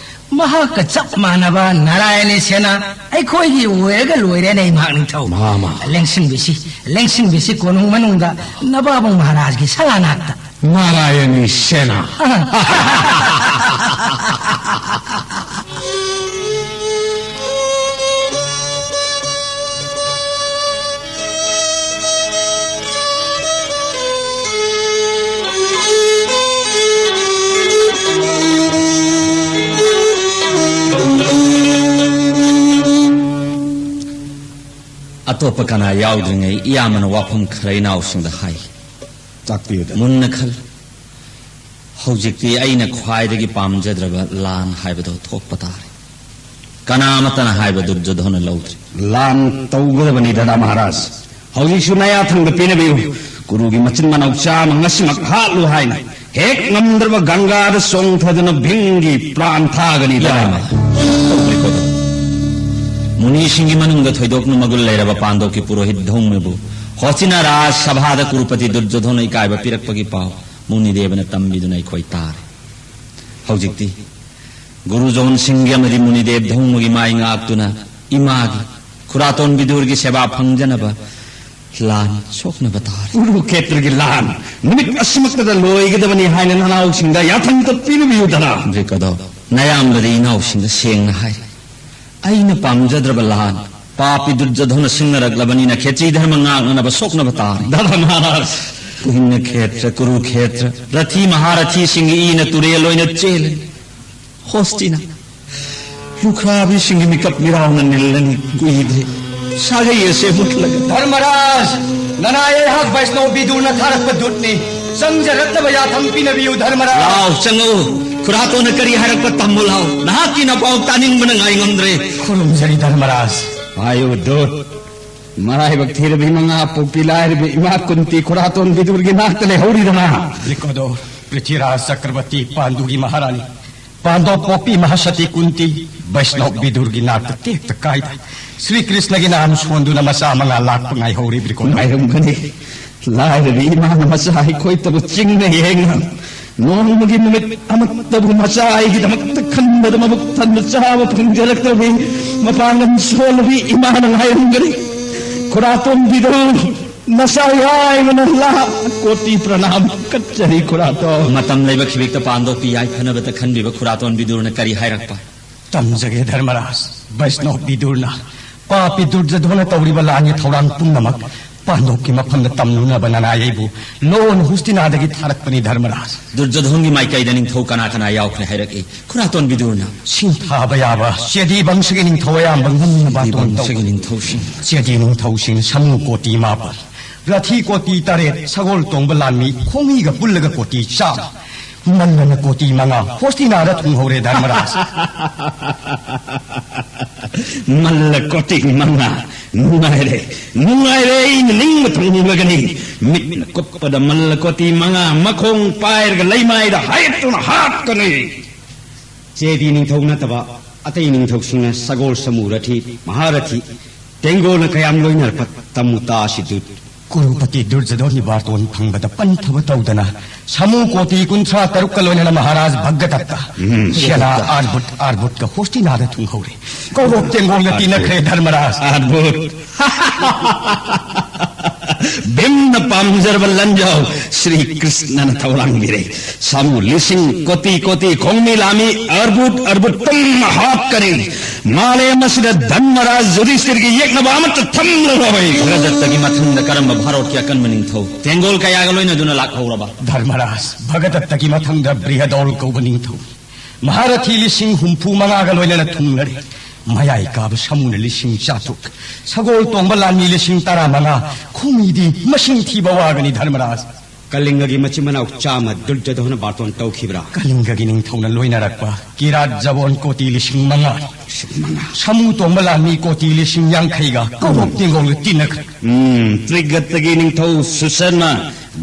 ꯃꯍꯥꯛꯀ ꯆꯞ ꯃꯥꯟꯅꯕ ꯅꯥꯔꯥꯌꯅꯤ ꯁꯦꯅꯥ ꯑꯩꯈꯣꯏꯒꯤ ꯑꯣꯏꯔꯒ ꯂꯣꯏꯔꯦꯅꯦ, ꯏꯃꯥ ꯅꯤꯡꯊꯧ꯫ ꯃꯥꯃ꯫ ꯂꯦꯡꯁꯤꯟꯕꯤꯁꯤ, ꯂꯦꯡꯁꯤꯟꯕꯤꯁꯤ ꯀꯣꯅꯨꯡ ꯃꯅꯨꯡꯗ ꯅꯕꯥꯕꯨꯡ ꯃꯍꯥꯔꯥꯖꯒꯤ ꯁꯂꯥꯅꯥꯛꯇ꯫ ꯅꯥꯔꯥꯌꯅꯤ ꯁꯦꯅꯥ꯫ ꯑꯇꯣꯞꯄ ꯀꯅꯥ ꯌꯥꯎꯗ꯭ꯔꯤꯉꯩ ꯏꯌꯥꯝꯕꯅ ꯋꯥꯐꯝ ꯈꯔ ꯏꯅꯥꯎꯁꯤꯡꯗ ꯍꯥꯏ꯫ ꯇꯥꯛꯄꯤꯌꯨꯗ꯫ ꯃꯨꯟꯅ ꯈꯜꯂꯨ꯫ ꯍꯧꯖꯤꯛꯇꯤ ꯑꯩꯅ ꯈ꯭ꯋꯥꯏꯗꯒꯤ ꯄꯥꯝꯖꯗ꯭ꯔꯕ ꯂꯥꯟ ꯍꯥꯏꯕꯗꯨ ꯊꯣꯛꯄ ꯇꯥꯔꯦ꯫ ꯀꯅꯥ ꯑꯃꯠꯇꯅ ꯍꯥꯏꯕ ꯗꯨꯔꯖꯣꯙꯣꯅ ꯂꯧꯗ꯭ꯔꯤ꯫ ꯂꯥꯟ ꯇꯧꯒꯗꯕꯅꯤ ꯗꯗꯥ ꯃꯍꯥꯔꯥꯖ꯫ ꯍꯧꯖꯤꯛꯁꯨ ꯅꯌꯥ ꯊꯪꯗ ꯄꯤꯅꯕꯤꯌꯨ꯫ ꯀꯨꯔꯨꯒꯤ ꯃꯆꯤꯟ ꯃꯅꯥꯎ ꯆꯥꯝꯃ ꯉꯁꯤꯃꯛ ꯍꯥꯠꯂꯨ ꯍꯥꯏꯅ꯫ ꯍꯦꯛ ꯉꯝꯗ꯭ꯔꯕ ꯒꯪꯒꯥꯗ ꯆꯣꯡꯊꯗꯨꯅ ꯚꯤꯝꯒꯤ ꯄ꯭ꯔꯥꯟ ꯊꯥꯒꯅꯤ ꯗꯗꯥ꯫ ꯌꯥꯔꯦ꯫ ꯃꯨꯅꯤꯁꯤꯡꯒꯤ ꯃꯅꯨꯡꯗ ꯊꯣꯏꯗꯣꯛꯅ ꯃꯒꯨꯟ ꯂꯩꯔꯕ ꯄꯥꯟꯗꯣꯞꯀꯤ ꯄꯨꯔꯣꯍꯤꯠ ꯙꯧꯃꯕꯨ ꯍꯣꯁꯇꯤꯅꯥ ꯔꯥꯖ ꯁꯚꯥꯗ ꯀꯨꯔꯨꯄꯇꯤ ꯗꯨꯔꯖꯣꯙꯣꯅ ꯏꯀꯥꯏꯕ ꯄꯤꯔꯛꯄꯒꯤ ꯄꯥꯎ ꯃꯨꯅꯤꯗꯦꯕꯅ ꯇꯝꯕꯤꯗꯨꯅ ꯑꯩꯈꯣꯏ ꯇꯥꯔꯦ꯫ ꯍꯧꯖꯤꯛꯇꯤ ꯒꯨꯔꯨ ꯖꯣꯟ ꯁꯤꯡꯒꯤ ꯑꯃꯗꯤ ꯃꯨꯅꯤꯗꯦꯕ ꯙꯧꯃꯒꯤ ꯃꯥꯏ ꯉꯥꯛꯇꯨꯅ ꯏꯃꯥꯒꯤ ꯈꯨꯔꯥꯇꯣꯟ ꯕꯤꯗꯨꯔꯒꯤ ꯁꯦꯕꯥ ꯐꯪꯖꯅꯕ ꯂꯥꯟ ꯁꯣꯛꯅꯕ ꯇꯥꯔꯦ꯫ ꯀꯨꯔꯨꯈꯦꯇ꯭ꯔꯒꯤ ꯂꯥꯟ ꯅꯨꯃꯤꯠ ꯑꯁꯤꯃꯛꯇꯗ ꯂꯣꯏꯒꯗꯕꯅꯤ ꯍꯥꯏꯅ ꯅꯅꯥꯎꯁꯤꯡꯗ ꯌꯥꯊꯪ ꯇꯞꯄꯤꯅꯕꯤꯌꯨꯗꯅ꯫ ꯍꯧꯖꯤꯛ ꯑꯗꯣ ꯅꯌꯥꯝꯕꯗꯤ ꯏꯅꯥꯎꯁꯤꯡꯗ ꯁꯦꯡꯅ ꯍꯥꯏꯔꯤ꯫ ꯑꯩꯅ ꯄꯥꯝꯖꯗ꯭ꯔꯕ ꯂꯥꯟ, ꯄꯥꯄꯤ ꯗꯨꯔꯖꯣꯙꯅ ꯁꯤꯡꯅꯔꯛꯂꯕꯅꯤꯅ ꯈꯦꯇ꯭ꯔꯤ ꯙꯔꯃ ꯉꯥꯛꯅꯅꯕ ꯁꯣꯛꯅꯕ ꯇꯥꯔꯦ꯫ ꯗꯗꯥ ꯃꯍꯥꯔꯥꯖ꯫ ꯄꯨꯍꯤꯟꯅ ꯈꯦꯇ꯭ꯔ, ꯀꯨꯔꯨ ꯈꯦꯇ꯭ꯔ, ꯔꯊꯤ ꯃꯍꯥꯔꯊꯤꯁꯤꯡꯒꯤ ꯏꯅ ꯇꯨꯔꯦꯜ ꯑꯣꯏꯅ ꯆꯦꯜꯂꯤ꯫ ꯍꯣꯁꯇꯤꯅ ꯂꯨꯈ꯭ꯔꯥꯕꯤꯁꯤꯡꯒꯤ ꯃꯤꯀꯞ ꯃꯤꯔꯥꯎꯅ ꯅꯤꯜꯂꯅꯤ ꯀꯨꯏꯗ꯭ꯔꯦ꯫ ꯁꯥꯒꯩ ꯑꯁꯦ ꯃꯨꯠꯂꯒ꯫ ꯙꯔꯃꯔꯥꯖ, ꯅꯅꯥꯏ ꯑꯩꯍꯥꯛ ꯕꯩꯁꯅꯧ ꯕꯤꯗꯨꯔꯅ ꯊꯥꯔꯛꯄ ꯗꯨꯠꯅꯤ꯫ ꯆꯪꯖꯔꯛꯅꯕ ꯌꯥꯊꯪ ꯄꯤꯅꯕꯤꯌꯨ ꯙꯔꯃꯔꯥꯖ꯫ ꯂꯥꯎ, ꯆꯪꯉꯛꯎ꯫ ꯈꯨꯔꯥꯇꯣꯟꯅ ꯀꯔꯤ ꯍꯥꯏꯔꯛꯄ ꯇꯝꯃꯨ ꯂꯥꯎ꯫ ꯅꯍꯥꯛꯀꯤ ꯅꯄꯥꯎ ꯇꯥꯅꯤꯡꯕꯅ ꯉꯥꯏ ꯉꯝꯗ꯭ꯔꯦ꯫ ꯈꯨꯔꯨꯝꯖꯔꯤ ꯙꯔꯃꯔꯥꯖ꯫ ꯍꯥꯏꯌꯨ ꯗꯨꯠ꯫ ꯃꯔꯥꯏꯕꯛ ꯊꯤꯔꯕꯤ ꯃꯉꯥ ꯄꯣꯛꯄꯤ ꯂꯥꯏꯔꯕꯤ ꯏꯃꯥ ꯀꯨꯟꯇꯤ ꯈꯨꯔꯥꯇꯣꯟ ꯕꯤꯗꯨꯔꯒꯤ ꯅꯥꯛꯇ ꯂꯩꯍꯧꯔꯤꯗꯅ꯫ ꯕ꯭ꯔꯤꯀꯣꯗꯣꯔ, ꯄ꯭ꯔꯤꯊꯤꯔꯥꯖ ꯆꯀ꯭ꯔꯕꯔꯇꯤ ꯄꯥꯟꯗꯨꯒꯤ ꯃꯍꯥꯔꯥꯅꯤ꯫ ꯄꯥꯟꯗꯣꯞ ꯄꯣꯛꯄꯤ ꯃꯍꯥꯁꯇꯤ ꯀꯨꯟꯇꯤ ꯕꯩꯁꯅꯧ ꯕꯤꯗꯨꯔꯒꯤ ꯅꯥꯛꯇ ꯇꯦꯛꯇ ꯀꯥꯏꯗ ꯁ꯭ꯔꯤ ꯀ꯭ꯔꯤꯁꯅꯒꯤ ꯅꯥꯝ ꯁꯣꯟꯗꯨꯅ ꯃꯆꯥ ꯃꯉꯥ ꯂꯥꯛꯄ ꯉꯥꯏꯍꯧꯔꯤ ꯕ꯭ꯔꯤꯀꯣꯗꯣꯔ꯫ ꯉꯥꯏꯔꯝꯒꯅꯤ꯫ ꯂꯥꯏꯔꯕꯤ ꯏꯃꯥꯅ ꯃꯆꯥ ꯑꯩꯈꯣꯏꯇꯕꯨ ꯆꯤꯡꯅ ꯌꯦꯡꯅ ꯅꯣꯡꯃꯒꯤ ꯅꯨꯃꯤꯠ ꯑꯃꯠꯇꯕꯨ ꯃꯆꯥ ꯑꯩꯒꯤꯗꯃꯛꯇ ꯈꯟꯕꯗ ꯃꯕꯨꯛ ꯊꯟꯅ ꯆꯥꯕ ꯐꯪꯖꯔꯛꯇꯕꯤ ꯃꯄꯥꯡꯒꯜ ꯁꯣꯜꯂꯕꯤ ꯏꯃꯥꯅ ꯉꯥꯏꯔꯝꯒꯅꯤ꯫ ꯈꯨꯔꯥꯇꯣꯟ ꯕꯤꯗꯨꯔ ꯅꯆꯥ ꯌꯥꯏꯃꯅ ꯂꯥꯈ ꯀꯣꯇꯤ ꯄ꯭ꯔꯅꯥꯝ ꯀꯠꯆꯔꯤ ꯈꯨꯔꯥꯇꯣꯟ꯫ ꯃꯇꯝ ꯂꯩꯕ ꯈꯤꯕꯤꯛꯇ ꯄꯥꯟꯗꯣꯞꯄꯤ ꯌꯥꯏꯐꯅꯕꯇ ꯈꯟꯕꯤꯕ ꯈꯨꯔꯥꯇꯣꯟ ꯕꯤꯗꯨꯔꯅ ꯀꯔꯤ ꯍꯥꯏꯔꯛꯄ? ꯇꯝꯖꯒꯦ ꯙꯔꯃꯔꯥꯖ꯫ ꯕꯩꯁꯅꯧ ꯕꯤꯗꯨꯔꯅ ꯄꯥꯄꯤ ꯗꯨꯔꯖꯣꯙꯅ ꯇꯧꯔꯤꯕ ꯂꯥꯟꯒꯤ ꯊꯧꯔꯥꯡ ꯄꯨꯝꯅꯃꯛ ꯄꯥꯟꯗꯣꯞꯀꯤ ꯃꯐꯝꯗ ꯇꯝꯂꯨꯅꯕ ꯅꯅꯥꯏ ꯑꯩꯕꯨ ꯂꯣꯟ ꯍꯨꯁꯇꯤꯅꯥꯗꯒꯤ ꯊꯥꯔꯛꯄꯅꯤ, ꯙꯔꯃꯔꯥꯖ꯫ ꯗꯨꯔꯖꯣꯙꯣꯟꯒꯤ ꯃꯥꯏꯀꯩꯗ ꯅꯤꯡꯊꯧ ꯀꯅꯥ ꯀꯅꯥ ꯌꯥꯎꯈ꯭ꯔꯦ ꯍꯥꯏꯔꯛꯏ, ꯈꯨꯔꯥꯇꯣꯟ ꯕꯤꯗꯨꯔꯅ꯫ ꯁꯤꯡꯊꯥꯕ ꯌꯥꯕ ꯆꯦꯗꯤ ꯕꯪꯁꯒꯤ ꯅꯤꯡꯊꯧ ꯑꯌꯥꯝꯕ ꯉꯝꯅꯕ ꯆꯦꯗꯤ ꯕꯥꯇꯣꯟ ꯕꯪꯁꯒꯤ ꯇꯧ꯫ ꯅꯤꯡꯊꯧꯁꯤꯡ꯫ ꯆꯦꯗꯤ ꯅꯤꯡꯊꯧꯁꯤꯡ ꯁꯃꯨ ꯀꯣꯇꯤ ꯃꯥꯄꯜ, ꯔꯊꯤ ꯀꯣꯇꯤ ꯇꯔꯦꯠ, ꯁꯒꯣꯜ ꯇꯣꯡꯕ ꯂꯥꯟꯃꯤ ꯈꯣꯡꯃꯤꯒ ꯄꯨꯜꯂꯒ ꯀꯣꯇꯤ ꯆꯥꯝꯃ, ꯃꯜꯂꯅ ꯀꯣꯇꯤ ꯃꯉꯥ ꯍꯣꯁꯇꯤꯅꯥꯗ ꯊꯨꯡꯍꯧꯔꯦ, ꯙꯔꯃꯔꯥꯖ꯫ ꯃꯜꯂ ꯀꯣꯇꯤ ꯃꯉꯥ꯫ ꯅꯨꯡꯉꯥꯏꯔꯦ, ꯅꯨꯡꯉꯥꯏꯔꯦ, ꯑꯩꯅ ꯅꯤꯡꯕ ꯊꯨꯡꯂꯒꯅꯤ꯫ ꯃꯤꯠꯅ ꯀꯨꯞꯄꯗ ꯃꯜꯂ ꯀꯣꯇꯤ ꯃꯉꯥ ꯃꯈꯣꯡ ꯄꯥꯏꯔꯒ ꯂꯩꯃꯥꯏꯗ ꯍꯥꯏꯠꯇꯨꯅ ꯍꯥꯠꯀꯅꯤ꯫ ꯆꯦꯗꯤ ꯅꯤꯡꯊꯧ ꯅꯠꯇꯕ ꯑꯇꯩ ꯅꯤꯡꯊꯧꯁꯤꯡꯅ ꯁꯒꯣꯜ, ꯁꯃꯨ, ꯔꯊꯤ, ꯃꯍꯥꯔꯊꯤ, ꯇꯦꯡꯒꯣꯜꯅ ꯀꯌꯥꯝ ꯂꯣꯏꯅꯔꯛꯄ ꯇꯝꯃꯨ ꯇꯥꯁꯤꯗꯨ꯫ ꯀꯨꯔꯨꯄꯇꯤ ꯗꯨꯔꯖꯣꯙꯣꯟꯒꯤ ꯕꯥꯔꯇꯣꯟ ꯐꯪꯕꯗ ꯄꯟꯊꯕ ꯇꯧꯗꯅ ꯁꯃꯨ ꯀꯣꯇꯤ ꯀꯨꯟꯊ꯭ꯔꯥ ꯇꯔꯨꯛꯀ ꯂꯣꯏꯅꯅ ꯃꯍꯥꯔꯥꯖ ꯚꯒꯗꯠꯇ, ꯎꯝ, ꯁꯦꯅꯥ ꯚꯒꯗꯠꯇ꯫ ꯑꯥꯔꯕꯨꯠ, ꯑꯥꯔꯕꯨꯠꯀ ꯍꯣꯁꯇꯤꯅꯥꯗ ꯊꯨꯡꯍꯧꯔꯦ꯫ ꯀꯧꯔꯣꯞ ꯇꯦꯡꯒꯣꯜꯒ ꯇꯤꯟꯅꯈ꯭ꯔꯦ, ꯙꯔꯃꯔꯥꯖ꯫ ꯑꯥꯔꯕꯨꯠ꯫ ꯚꯤꯝꯅ ꯄꯥꯝꯖꯔꯕ ꯂꯟꯖꯥꯎ ꯁ꯭ꯔꯤ ꯀ꯭ꯔꯤꯁꯅꯅ ꯊꯧꯔꯥꯡꯕꯤꯔꯦ꯫ ꯁꯥꯃꯨ ꯂꯤꯁꯤꯡ ꯀꯣꯇꯤ ꯀꯣꯇꯤ ꯈꯣꯡꯃꯤ ꯂꯥꯃꯤ ꯑꯔꯕꯨꯠ ꯑꯔꯕꯨꯠ ꯄꯨꯝꯅ ꯍꯥꯠꯀꯅꯤ꯫ ꯃꯥꯂꯦꯝ ꯑꯁꯤꯗ ꯙꯔꯃꯔꯥꯖ ꯌꯨꯙꯤꯁꯊꯤꯔꯒꯤ ꯌꯦꯛꯅꯕ ꯑꯃꯠꯇ ꯊꯝꯂꯔꯣꯏ꯫ ꯚꯒꯗꯠꯇꯒꯤ ꯃꯊꯪꯗ ꯀꯔꯝꯕ ꯚꯥꯔꯣꯠꯀꯤ ꯑꯀꯟꯕ ꯅꯤꯡꯊꯧ ꯇꯦꯡꯒꯣꯜ ꯀꯌꯥꯒ ꯂꯣꯏꯅꯗꯨꯅ ꯂꯥꯛꯍꯧꯔꯕ? ꯙꯔꯃꯔꯥꯖ, ꯚꯒꯗꯠꯇꯒꯤ ꯃꯊꯪꯗ ꯕ꯭ꯔꯤꯍꯗꯣꯜ ꯀꯧꯕ ꯅꯤꯡꯊꯧ꯫ ꯃꯍꯥꯔꯊꯤ ꯂꯤꯁꯤꯡ ꯍꯨꯝꯐꯨ ꯃꯉꯥꯒ ꯂꯣꯏꯅꯅ ꯊꯨꯡꯂꯔꯦ꯫ ꯃꯌꯥꯏ ꯀꯥꯕ ꯁꯃꯨꯅ ꯂꯤꯁꯤꯡ ꯆꯥꯇ꯭ꯔꯨꯛ, ꯁꯒꯣꯜ ꯇꯣꯡꯕ ꯂꯥꯟꯃꯤ ꯂꯤꯁꯤꯡ ꯇꯔꯥ ꯃꯉꯥ, ꯈꯣꯡꯃꯤꯗꯤ ꯃꯁꯤꯡ ꯊꯤꯕ ꯋꯥꯒꯅꯤ, ꯙꯔꯃꯔꯥꯖ꯫ ꯀꯂꯤꯡꯒꯒꯤ ꯃꯆꯤꯟ ꯃꯅꯥꯎ ꯆꯥꯝꯃ ꯗꯨꯔꯖꯣꯙꯣꯅ ꯕꯥꯔꯇꯣꯟ ꯇꯧꯈꯤꯕ꯭ꯔꯥ? ꯀꯂꯤꯡꯒꯒꯤ ꯅꯤꯡꯊꯧꯅ ꯂꯣꯏꯅꯔꯛꯄ ꯀꯤꯔꯥꯠ ꯖꯕꯣꯟ ꯀꯣꯇꯤ ꯂꯤꯁꯤꯡ ꯃꯉꯥ꯫ ꯂꯤꯁꯤꯡ ꯃꯉꯥ꯫ ꯁꯃꯨ ꯇꯣꯡꯕ ꯂꯥꯟꯃꯤ ꯀꯣꯇꯤ ꯂꯤꯁꯤꯡ ꯌꯥꯡꯈꯩꯒ ꯀꯧꯔꯣꯞ ꯇꯦꯡꯒꯣꯜꯒ ꯇꯤꯟꯅꯈ꯭ꯔꯦ꯫ ꯎꯝ, ꯇ꯭ꯔꯤꯒꯠꯇꯒꯤ ꯅꯤꯡꯊꯧ ꯁꯨꯁꯔꯃ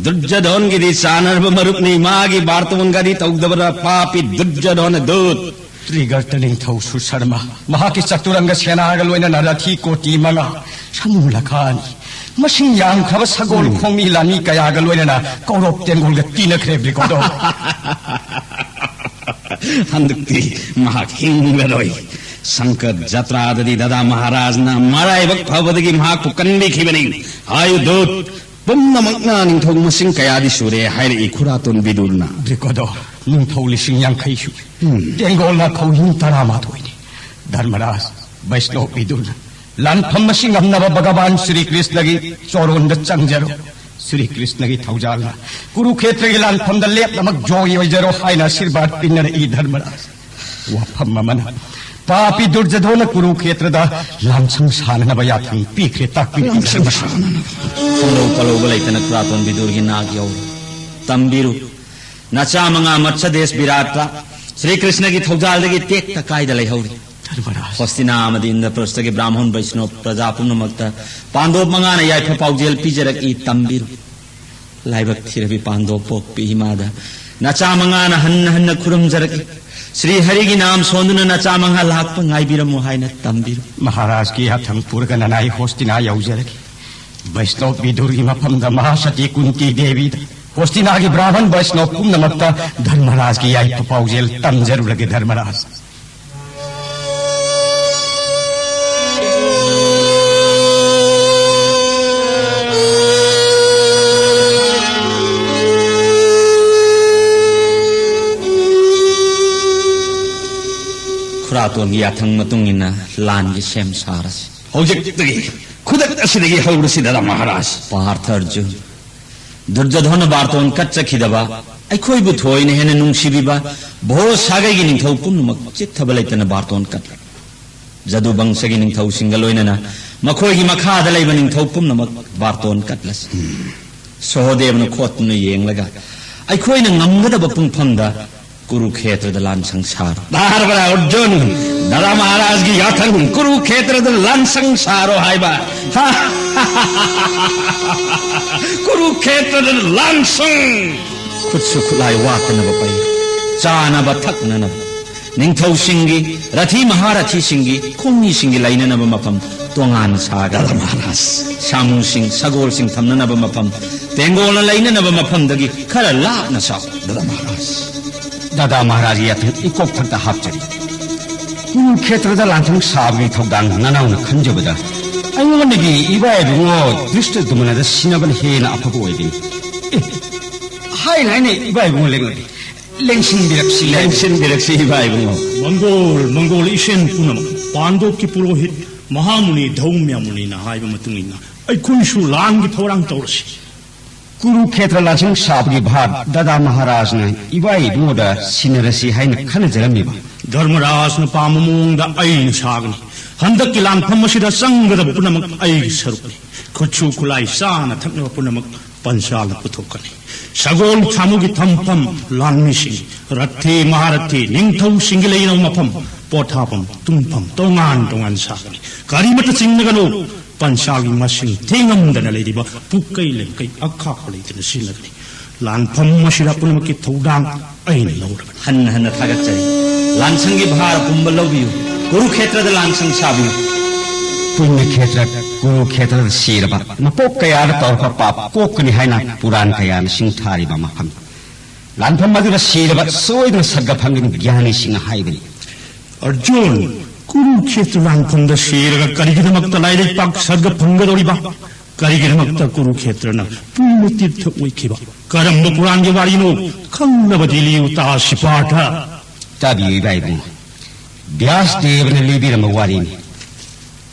ꯗꯨꯔꯖꯣꯙꯣꯟꯒꯤꯗꯤ ꯆꯥꯟꯅꯔꯕ ꯃꯔꯨꯞꯅꯤ꯫ ꯃꯥꯒꯤ ꯕꯥꯔꯇꯣꯟꯒꯗꯤ ꯇꯧꯗꯕꯔꯥ, ꯄꯥꯄꯤ ꯗꯨꯔꯖꯣꯙꯣꯟ ꯗꯨꯠ? ꯇ꯭ꯔꯤꯒꯔꯇ ꯅꯤꯡꯊꯧ ꯁꯨꯁꯔꯃ, ꯃꯍꯥꯛꯀꯤ ꯆꯇꯨꯔꯪꯒ ꯁꯦꯅꯥꯒ ꯂꯣꯏꯅꯅ ꯔꯊꯤ ꯀꯣꯇꯤ ꯃꯉꯥ, ꯁꯃꯨ ꯂꯈꯥ ꯑꯅꯤ, ꯃꯁꯤꯡ ꯌꯥꯝꯈ꯭ꯔꯕ ꯁꯒꯣꯜ ꯎꯝ꯫ ꯈꯣꯡꯃꯤ ꯂꯥꯟꯃꯤ ꯀꯌꯥꯒ ꯂꯣꯏꯅꯅ ꯀꯧꯔꯣꯞ ꯇꯦꯡꯒꯣꯜꯒ ꯇꯤꯟꯅꯈ꯭ꯔꯦ, ꯕ꯭ꯔꯤꯀꯣꯗꯣ꯫ ꯍꯟꯗꯛꯇꯤ ꯃꯍꯥꯛ ꯍꯤꯡꯂꯔꯣꯏ꯫ ꯁꯪꯀꯔ ꯖꯇ꯭ꯔꯥꯗꯗꯤ ꯗꯗꯥ ꯃꯍꯥꯔꯥꯖꯅ ꯃꯔꯥꯏꯕꯛ ꯐꯕꯗꯒꯤ ꯃꯍꯥꯛꯄꯨ ꯀꯟꯕꯤꯈꯤꯕꯅꯤ꯫ ꯍꯥꯏꯌꯨ ꯗꯨꯠ, ꯄꯨꯝꯅꯃꯛꯅ ꯅꯤꯡꯊꯧ ꯃꯁꯤꯡ ꯀꯌꯥꯗꯤ ꯁꯨꯔꯦ ꯍꯥꯏꯔꯛꯏ, ꯈꯨꯔꯥꯇꯣꯟ ꯕꯤꯗꯨꯔꯅ꯫ ꯕ꯭ꯔꯤꯀꯣꯗꯣ, ꯅꯤꯡꯊꯧ ꯂꯤꯁꯤꯡ ꯌꯥꯡꯈꯩ ꯁꯨꯔꯦ꯫ ꯎꯝ꯫ ꯇꯦꯡꯒꯣꯜꯅ ꯈꯧꯍꯤꯡ ꯇꯔꯥꯃꯥꯊꯣꯏꯅꯤ꯫ ꯙꯔꯃꯔꯥꯖ, ꯕꯩꯁꯅꯣꯞ ꯕꯤꯗꯨꯔꯅ ꯂꯥꯟꯐꯝ ꯑꯁꯤ ꯉꯝꯅꯕ ꯚꯒꯕꯥꯟ ꯁ꯭ꯔꯤ ꯀ꯭ꯔꯤꯁꯅꯒꯤ ꯆꯣꯔꯣꯟꯗ ꯆꯪꯖꯔꯣ꯫ ꯁ꯭ꯔꯤ ꯀ꯭ꯔꯤꯁꯅꯒꯤ ꯊꯧꯖꯥꯜꯅ ꯀꯨꯔꯨꯈꯦꯇ꯭ꯔꯒꯤ ꯂꯥꯟꯐꯝꯗ ꯂꯦꯞꯅꯃꯛ ꯖꯣꯏ ꯑꯣꯏꯖꯔꯣ ꯍꯥꯏꯅ ꯑꯥꯁꯤꯔꯕꯥꯗ ꯄꯤꯅꯔꯛꯏ ꯙꯔꯃꯔꯥꯖ꯫ ꯋꯥꯐꯝ ꯑꯃꯅ, ꯄꯥꯄꯤ ꯗꯨꯔꯖꯙꯣꯅ ꯀꯨꯔꯨꯈꯦꯇ꯭ꯔꯗ ꯂꯥꯟꯁꯪ ꯁꯥꯅꯅꯕ ꯌꯥꯊꯪ ꯄꯤꯈ꯭ꯔꯦ꯫ ꯇꯥꯛꯄꯤꯔꯛꯏ ꯂꯥꯟꯁꯪ ꯙꯔꯃꯔꯥꯖ꯫ ꯁꯥꯅꯅꯕ꯫ ꯈꯣꯡꯂꯧ ꯄꯜꯂꯧꯕ ꯂꯩꯇꯅ ꯈꯨꯔꯥꯇꯣꯟ ꯕꯤꯗꯨꯔꯒꯤ ꯅꯥꯛ ꯌꯧꯔꯦ꯫ ꯇꯝꯕꯤꯔꯨ, ꯅꯆꯥ ꯃꯉꯥ ꯃꯠꯁꯗꯦꯁ ꯕꯤꯔꯥꯠꯇ ꯁ꯭ꯔꯤ ꯀ꯭ꯔꯤꯁꯅꯒꯤ ꯊꯧꯖꯥꯜꯗꯒꯤ ꯇꯦꯛꯇ ꯀꯥꯏꯗ ꯂꯩꯍꯧꯔꯤ꯫ ꯙꯔꯃꯔꯥꯖ꯫ ꯍꯣꯁꯇꯤꯅꯥ ꯑꯃꯗꯤ ꯏꯟꯗ꯭ꯔꯄ꯭ꯔꯁꯇꯒꯤ ꯕ꯭ꯔꯥꯍꯃꯣꯟ ꯕꯩꯁꯅꯣꯞ ꯄ꯭ꯔꯖꯥ ꯄꯨꯝꯅꯃꯛꯇ ꯄꯥꯟꯗꯣꯞ ꯃꯉꯥꯅ ꯌꯥꯏꯐ ꯄꯥꯎꯖꯦꯜ ꯄꯤꯖꯔꯛꯏ꯫ ꯇꯝꯕꯤꯔꯨ꯫ ꯂꯥꯏꯕꯛ ꯊꯤꯔꯕꯤ ꯄꯥꯟꯗꯣꯞ ꯄꯣꯛꯄꯤ ꯏꯃꯥꯗ ꯅꯆꯥ ꯃꯉꯥꯅ ꯍꯟꯅ ꯍꯟꯅ ꯈꯨꯔꯨꯝꯖꯔꯛꯏ꯫ ꯁ꯭ꯔꯤ ꯍꯔꯤꯒꯤ ꯅꯥꯝ ꯁꯣꯟꯗꯨꯅ ꯅꯆꯥ ꯃꯉꯥ ꯂꯥꯛꯄ ꯉꯥꯏꯕꯤꯔꯝꯃꯨ ꯍꯥꯏꯅ ꯇꯝꯕꯤꯔꯨ꯫ ꯃꯍꯥꯔꯥꯖꯀꯤ ꯌꯥꯊꯪ ꯄꯨꯔꯒ ꯅꯅꯥꯏ ꯍꯣꯁꯇꯤꯅꯥ ꯌꯧꯖꯔꯛꯏ꯫ ꯕꯩꯁꯅꯣꯞ ꯕꯤꯗꯨꯔꯒꯤ ꯃꯐꯝꯗ ꯃꯍꯥꯁꯇꯤ ꯀꯨꯟꯇꯤ ꯗꯦꯕꯤꯗ, ꯍꯣꯁꯇꯤꯅꯥꯒꯤ ꯕ꯭ꯔꯥꯍꯃꯟ ꯕꯩꯁꯅꯣꯞ ꯄꯨꯝꯅꯃꯛꯇ ꯙꯔꯃꯔꯥꯖꯀꯤ ꯌꯥꯏꯐ ꯄꯥꯎꯖꯦꯜ ꯇꯝꯖꯔꯨꯔꯒꯦ ꯙꯔꯃꯔꯥꯖ꯫ ꯈꯨꯔꯥꯇꯣꯟꯒꯤ ꯌꯥꯊꯪ ꯃꯇꯨꯡ ꯏꯟꯅ ꯂꯥꯟꯒꯤ ꯁꯦꯝ ꯁꯥꯔꯁꯤ꯫ ꯍꯧꯖꯤꯛꯇꯒꯤ, ꯈꯨꯗꯛ ꯑꯁꯤꯗꯒꯤ ꯍꯧꯔꯁꯤ ꯗꯗꯥ ꯃꯍꯥꯔꯥꯖ꯫ ꯄꯥꯔꯊ ꯑꯔꯖꯨꯟ, ꯗꯨꯔꯖꯣꯙꯅ ꯕꯥꯔꯇꯣꯟ ꯀꯠꯆꯈꯤꯗꯕ, ꯑꯩꯈꯣꯏꯕꯨ ꯊꯣꯏꯅ ꯍꯦꯟꯅ ꯅꯨꯡꯁꯤꯕꯤꯕ ꯚꯣ ꯁꯥꯒꯩꯒꯤ ꯅꯤꯡꯊꯧ ꯄꯨꯝꯅꯃꯛ ꯆꯤꯠꯊꯕ ꯂꯩꯇꯅ ꯕꯥꯔꯇꯣꯟ ꯀꯠꯂꯤ꯫ ꯖꯗꯨꯕꯪꯁꯒꯤ ꯅꯤꯡꯊꯧꯁꯤꯡꯒ ꯂꯣꯏꯅꯅ ꯃꯈꯣꯏꯒꯤ ꯃꯈꯥꯗ ꯂꯩꯕ ꯅꯤꯡꯊꯧ ꯄꯨꯝꯅꯃꯛ ꯕꯥꯔꯇꯣꯟ ꯀꯠꯂꯁꯤ꯫ ꯁꯣꯍꯣꯗꯦꯕꯅ ꯈꯣꯠꯇꯨꯅ ꯌꯦꯡꯂꯒ ꯑꯩꯈꯣꯏꯅ ꯉꯝꯒꯗꯕ ꯄꯨꯡꯐꯝꯗ ꯀꯨꯔꯨꯈꯦꯇ꯭ꯔꯗ ꯂꯥꯟꯁꯪ ꯁꯥꯔꯣ꯫ ꯙꯔꯃꯔꯥꯖ ꯑꯔꯖꯨꯟ, ꯗꯗꯥ ꯃꯍꯥꯔꯥꯖꯒꯤ ꯌꯥꯊꯪ, ꯀꯨꯔꯨꯈꯦꯇ꯭ꯔꯗ ꯂꯥꯟꯁꯪ ꯁꯥꯔꯣ ꯍꯥꯏꯕ꯫ ꯀꯨꯔꯨꯈꯦꯇ꯭ꯔꯗ ꯂꯥꯟꯁꯪ꯫ ꯈꯨꯠꯁꯨ ꯈꯨꯠꯂꯥꯏ ꯋꯥꯠꯇꯅꯕ ꯄꯩ, ꯆꯥꯅꯕ ꯊꯛꯅꯅꯕ, ꯅꯤꯡꯊꯧꯁꯤꯡꯒꯤ, ꯔꯊꯤ ꯃꯍꯥꯔꯊꯤꯁꯤꯡꯒꯤ, ꯈꯣꯡꯃꯤꯁꯤꯡꯒꯤ ꯂꯩꯅꯅꯕ ꯃꯐꯝ ꯇꯣꯉꯥꯟꯅ ꯁꯥꯒꯗꯕ꯫ ꯗꯗꯥ ꯃꯍꯥꯔꯥꯖ꯫ ꯁꯥꯃꯨꯁꯤꯡ, ꯁꯒꯣꯜꯁꯤꯡ ꯊꯝꯅꯅꯕ ꯃꯐꯝ ꯇꯦꯡꯒꯣꯜꯅ ꯂꯩꯅꯅꯕ ꯃꯐꯝꯗꯒꯤ ꯈꯔ ꯂꯥꯞꯅ ꯁꯥꯎ꯫ ꯗꯗꯥ ꯃꯍꯥꯔꯥꯖ꯫ ꯗꯗꯥ ꯃꯍꯥꯔꯥꯖꯒꯤ ꯌꯥꯊꯪ ꯏꯀꯣꯛ ꯊꯛꯇ ꯍꯥꯞꯆꯔꯤ꯫ ꯀꯨꯔꯨꯈꯦꯇ꯭ꯔꯗ ꯂꯥꯟꯐꯝ ꯁꯥꯕꯒꯤ ꯊꯧꯗꯥꯡ ꯅꯅꯥꯎꯅ ꯈꯟꯖꯕꯗ ꯑꯩꯉꯣꯟꯗꯒꯤ ꯏꯕꯥ ꯏꯕꯨꯡꯉꯣ ꯗ꯭ꯔꯤꯁꯇ ꯗꯨꯃꯅꯗ ꯁꯤꯟꯅꯕꯅ ꯍꯦꯟꯅ ꯑꯐꯕ ꯑꯣꯏꯒꯅꯤ꯫ ꯑꯦ, ꯍꯥꯏꯅ ꯍꯥꯏꯅ ꯏꯕꯥ ꯏꯕꯨꯡꯉꯣ ꯂꯦꯡꯂꯛꯏ꯫ ꯂꯦꯡꯁꯤꯟꯕꯤꯔꯛꯁꯤ꯫ ꯂꯦꯡꯁꯤꯟꯕꯤꯔꯛꯁꯤ ꯏꯕꯥ ꯏꯕꯨꯡꯉꯣ꯫ ꯃꯪꯒꯣꯜ, ꯃꯪꯒꯣꯜ ꯏꯁꯦꯟ ꯄꯨꯝꯅꯃꯛ, ꯄꯥꯟꯗꯣꯞꯀꯤ ꯄꯨꯔꯣꯍꯤꯠ ꯃꯍꯥꯃꯨꯅꯤ ꯙꯧꯃ꯭ꯌ ꯃꯨꯅꯤꯅ ꯍꯥꯏꯕ ꯃꯇꯨꯡ ꯏꯟꯅ ꯑꯩꯈꯣꯏꯁꯨ ꯂꯥꯟꯒꯤ ꯊꯧꯔꯥꯡ ꯇꯧꯔꯁꯤ꯫ ꯀꯨꯔꯨꯈꯦꯇ꯭ꯔ ꯂꯥꯟꯁꯪ ꯁꯥꯕꯒꯤ ꯚꯥꯔ ꯗꯗꯥ ꯃꯍꯥꯔꯥꯖꯅ ꯏꯕꯥ ꯏꯕꯨꯡꯉꯣꯗ ꯁꯤꯟꯅꯔꯁꯤ ꯍꯥꯏꯅ ꯈꯟꯅꯖꯔꯝꯃꯤꯕ꯫ ꯙꯔꯃꯔꯥꯖꯅ ꯄꯥꯝꯕ ꯃꯑꯣꯡꯗ ꯑꯩꯅ ꯁꯥꯒꯅꯤ꯫ ꯍꯟꯗꯛꯀꯤ ꯂꯥꯟꯐꯝ ꯑꯁꯤꯗ ꯆꯪꯒꯗꯕ ꯄꯨꯝꯅꯃꯛ ꯑꯩꯒꯤ ꯁꯔꯨꯛꯅꯤ꯫ ꯈꯨꯠꯁꯨ ꯈꯨꯠꯂꯥꯏ ꯆꯥꯅ ꯊꯛꯅꯕ ꯄꯨꯝꯅꯃꯛ ꯄꯟꯆꯥꯜꯅ ꯄꯨꯊꯣꯛꯀꯅꯤ꯫ ꯁꯒꯣꯜ ꯁꯥꯃꯨꯒꯤ ꯊꯝꯐꯝ, ꯂꯥꯟꯃꯤꯁꯤꯡ, ꯔꯊꯤ ꯃꯍꯥꯔꯊꯤ, ꯅꯤꯡꯊꯧꯁꯤꯡꯒꯤ ꯂꯩꯅꯕ ꯃꯐꯝ, ꯄꯣꯊꯥꯐꯝ, ꯇꯨꯝꯐꯝ ꯇꯣꯉꯥꯟ ꯇꯣꯉꯥꯟ ꯁꯥꯒꯅꯤ꯫ ꯀꯔꯤꯃꯠꯇ ꯆꯤꯡꯅꯒꯅꯨ꯫ ꯄꯟꯆꯥꯜꯒꯤ ꯃꯁꯤꯡ ꯊꯤꯉꯝꯗꯅ ꯂꯩꯔꯤꯕ ꯄꯨꯛꯀꯩ ꯂꯦꯝꯀꯩ ꯑꯈꯥꯛꯄ ꯂꯩꯇꯅ ꯁꯤꯖꯤꯟꯅꯒꯅꯤ꯫ ꯂꯥꯟꯐꯝ ꯑꯁꯤꯗ ꯄꯨꯝꯅꯃꯛꯀꯤ ꯊꯧꯗꯥꯡ ꯑꯩꯅ ꯂꯧꯔꯕꯅꯤ꯫ ꯍꯟꯅ ꯍꯟꯅ ꯊꯥꯒꯠꯆꯔꯤ꯫ ꯂꯥꯟꯁꯪꯒꯤ ꯚꯥꯔ ꯄꯨꯝꯕ ꯂꯧꯕꯤꯌꯨ꯫ ꯀꯨꯔꯨꯈꯦꯇ꯭ꯔꯗ ꯂꯥꯟꯁꯪ ꯁꯥꯕꯤꯌꯨ꯫ ꯄꯨꯅ꯭ꯌꯈꯦꯇ꯭ꯔ ꯀꯨꯔꯨꯈꯦꯇ꯭ꯔꯗ ꯁꯤꯔꯕ ꯃꯄꯣꯛ ꯀꯌꯥꯗ ꯇꯧꯔꯛꯄ ꯄꯥꯞ ꯀꯣꯛꯀꯅꯤ ꯍꯥꯏꯅ ꯄꯨꯔꯥꯟ ꯀꯌꯥꯅ ꯁꯤꯡꯊꯥꯔꯤꯕ ꯃꯐꯝ꯫ ꯂꯥꯟꯐꯝ ꯑꯗꯨꯗ ꯁꯤꯔꯕ ꯁꯣꯏꯗꯅ ꯁꯔꯒ ꯐꯪꯒꯅꯤ ꯒ꯭ꯌꯥꯅꯤꯁꯤꯡꯅ ꯍꯥꯏꯕꯅꯤ꯫ ꯑꯔꯖꯨꯟ, ꯀꯨꯔꯨꯈꯦꯇ꯭ꯔ ꯂꯥꯟꯐꯝꯗ ꯁꯤꯔꯒ ꯀꯔꯤꯒꯤꯗꯃꯛꯇ ꯂꯥꯏꯔꯩꯄꯥꯛ ꯁꯔꯒ ꯐꯪꯒꯗꯧꯔꯤꯕ? ꯀꯔꯤꯒꯤꯗꯃꯛꯇ ꯀꯨꯔꯨꯈꯦꯇ꯭ꯔꯅ ꯄꯨꯅ꯭ꯌ ꯇꯤꯔꯊ ꯑꯣꯏꯈꯤꯕ? ꯀꯔꯝꯕ ꯄꯨꯔꯥꯟꯒꯤ ꯋꯥꯔꯤꯅꯣ? ꯈꯪꯅꯕꯗꯤ ꯂꯤꯌꯨ ꯇꯥ ꯁꯤꯄꯥꯔꯊ꯫ ꯇꯥꯕꯤꯌꯨ ꯏꯕꯥ ꯏꯕꯨꯡꯉꯣ, ꯕ꯭ꯌꯥꯁ ꯗꯦꯕꯅ ꯂꯤꯕꯤꯔꯝꯕ ꯋꯥꯔꯤꯅꯤ꯫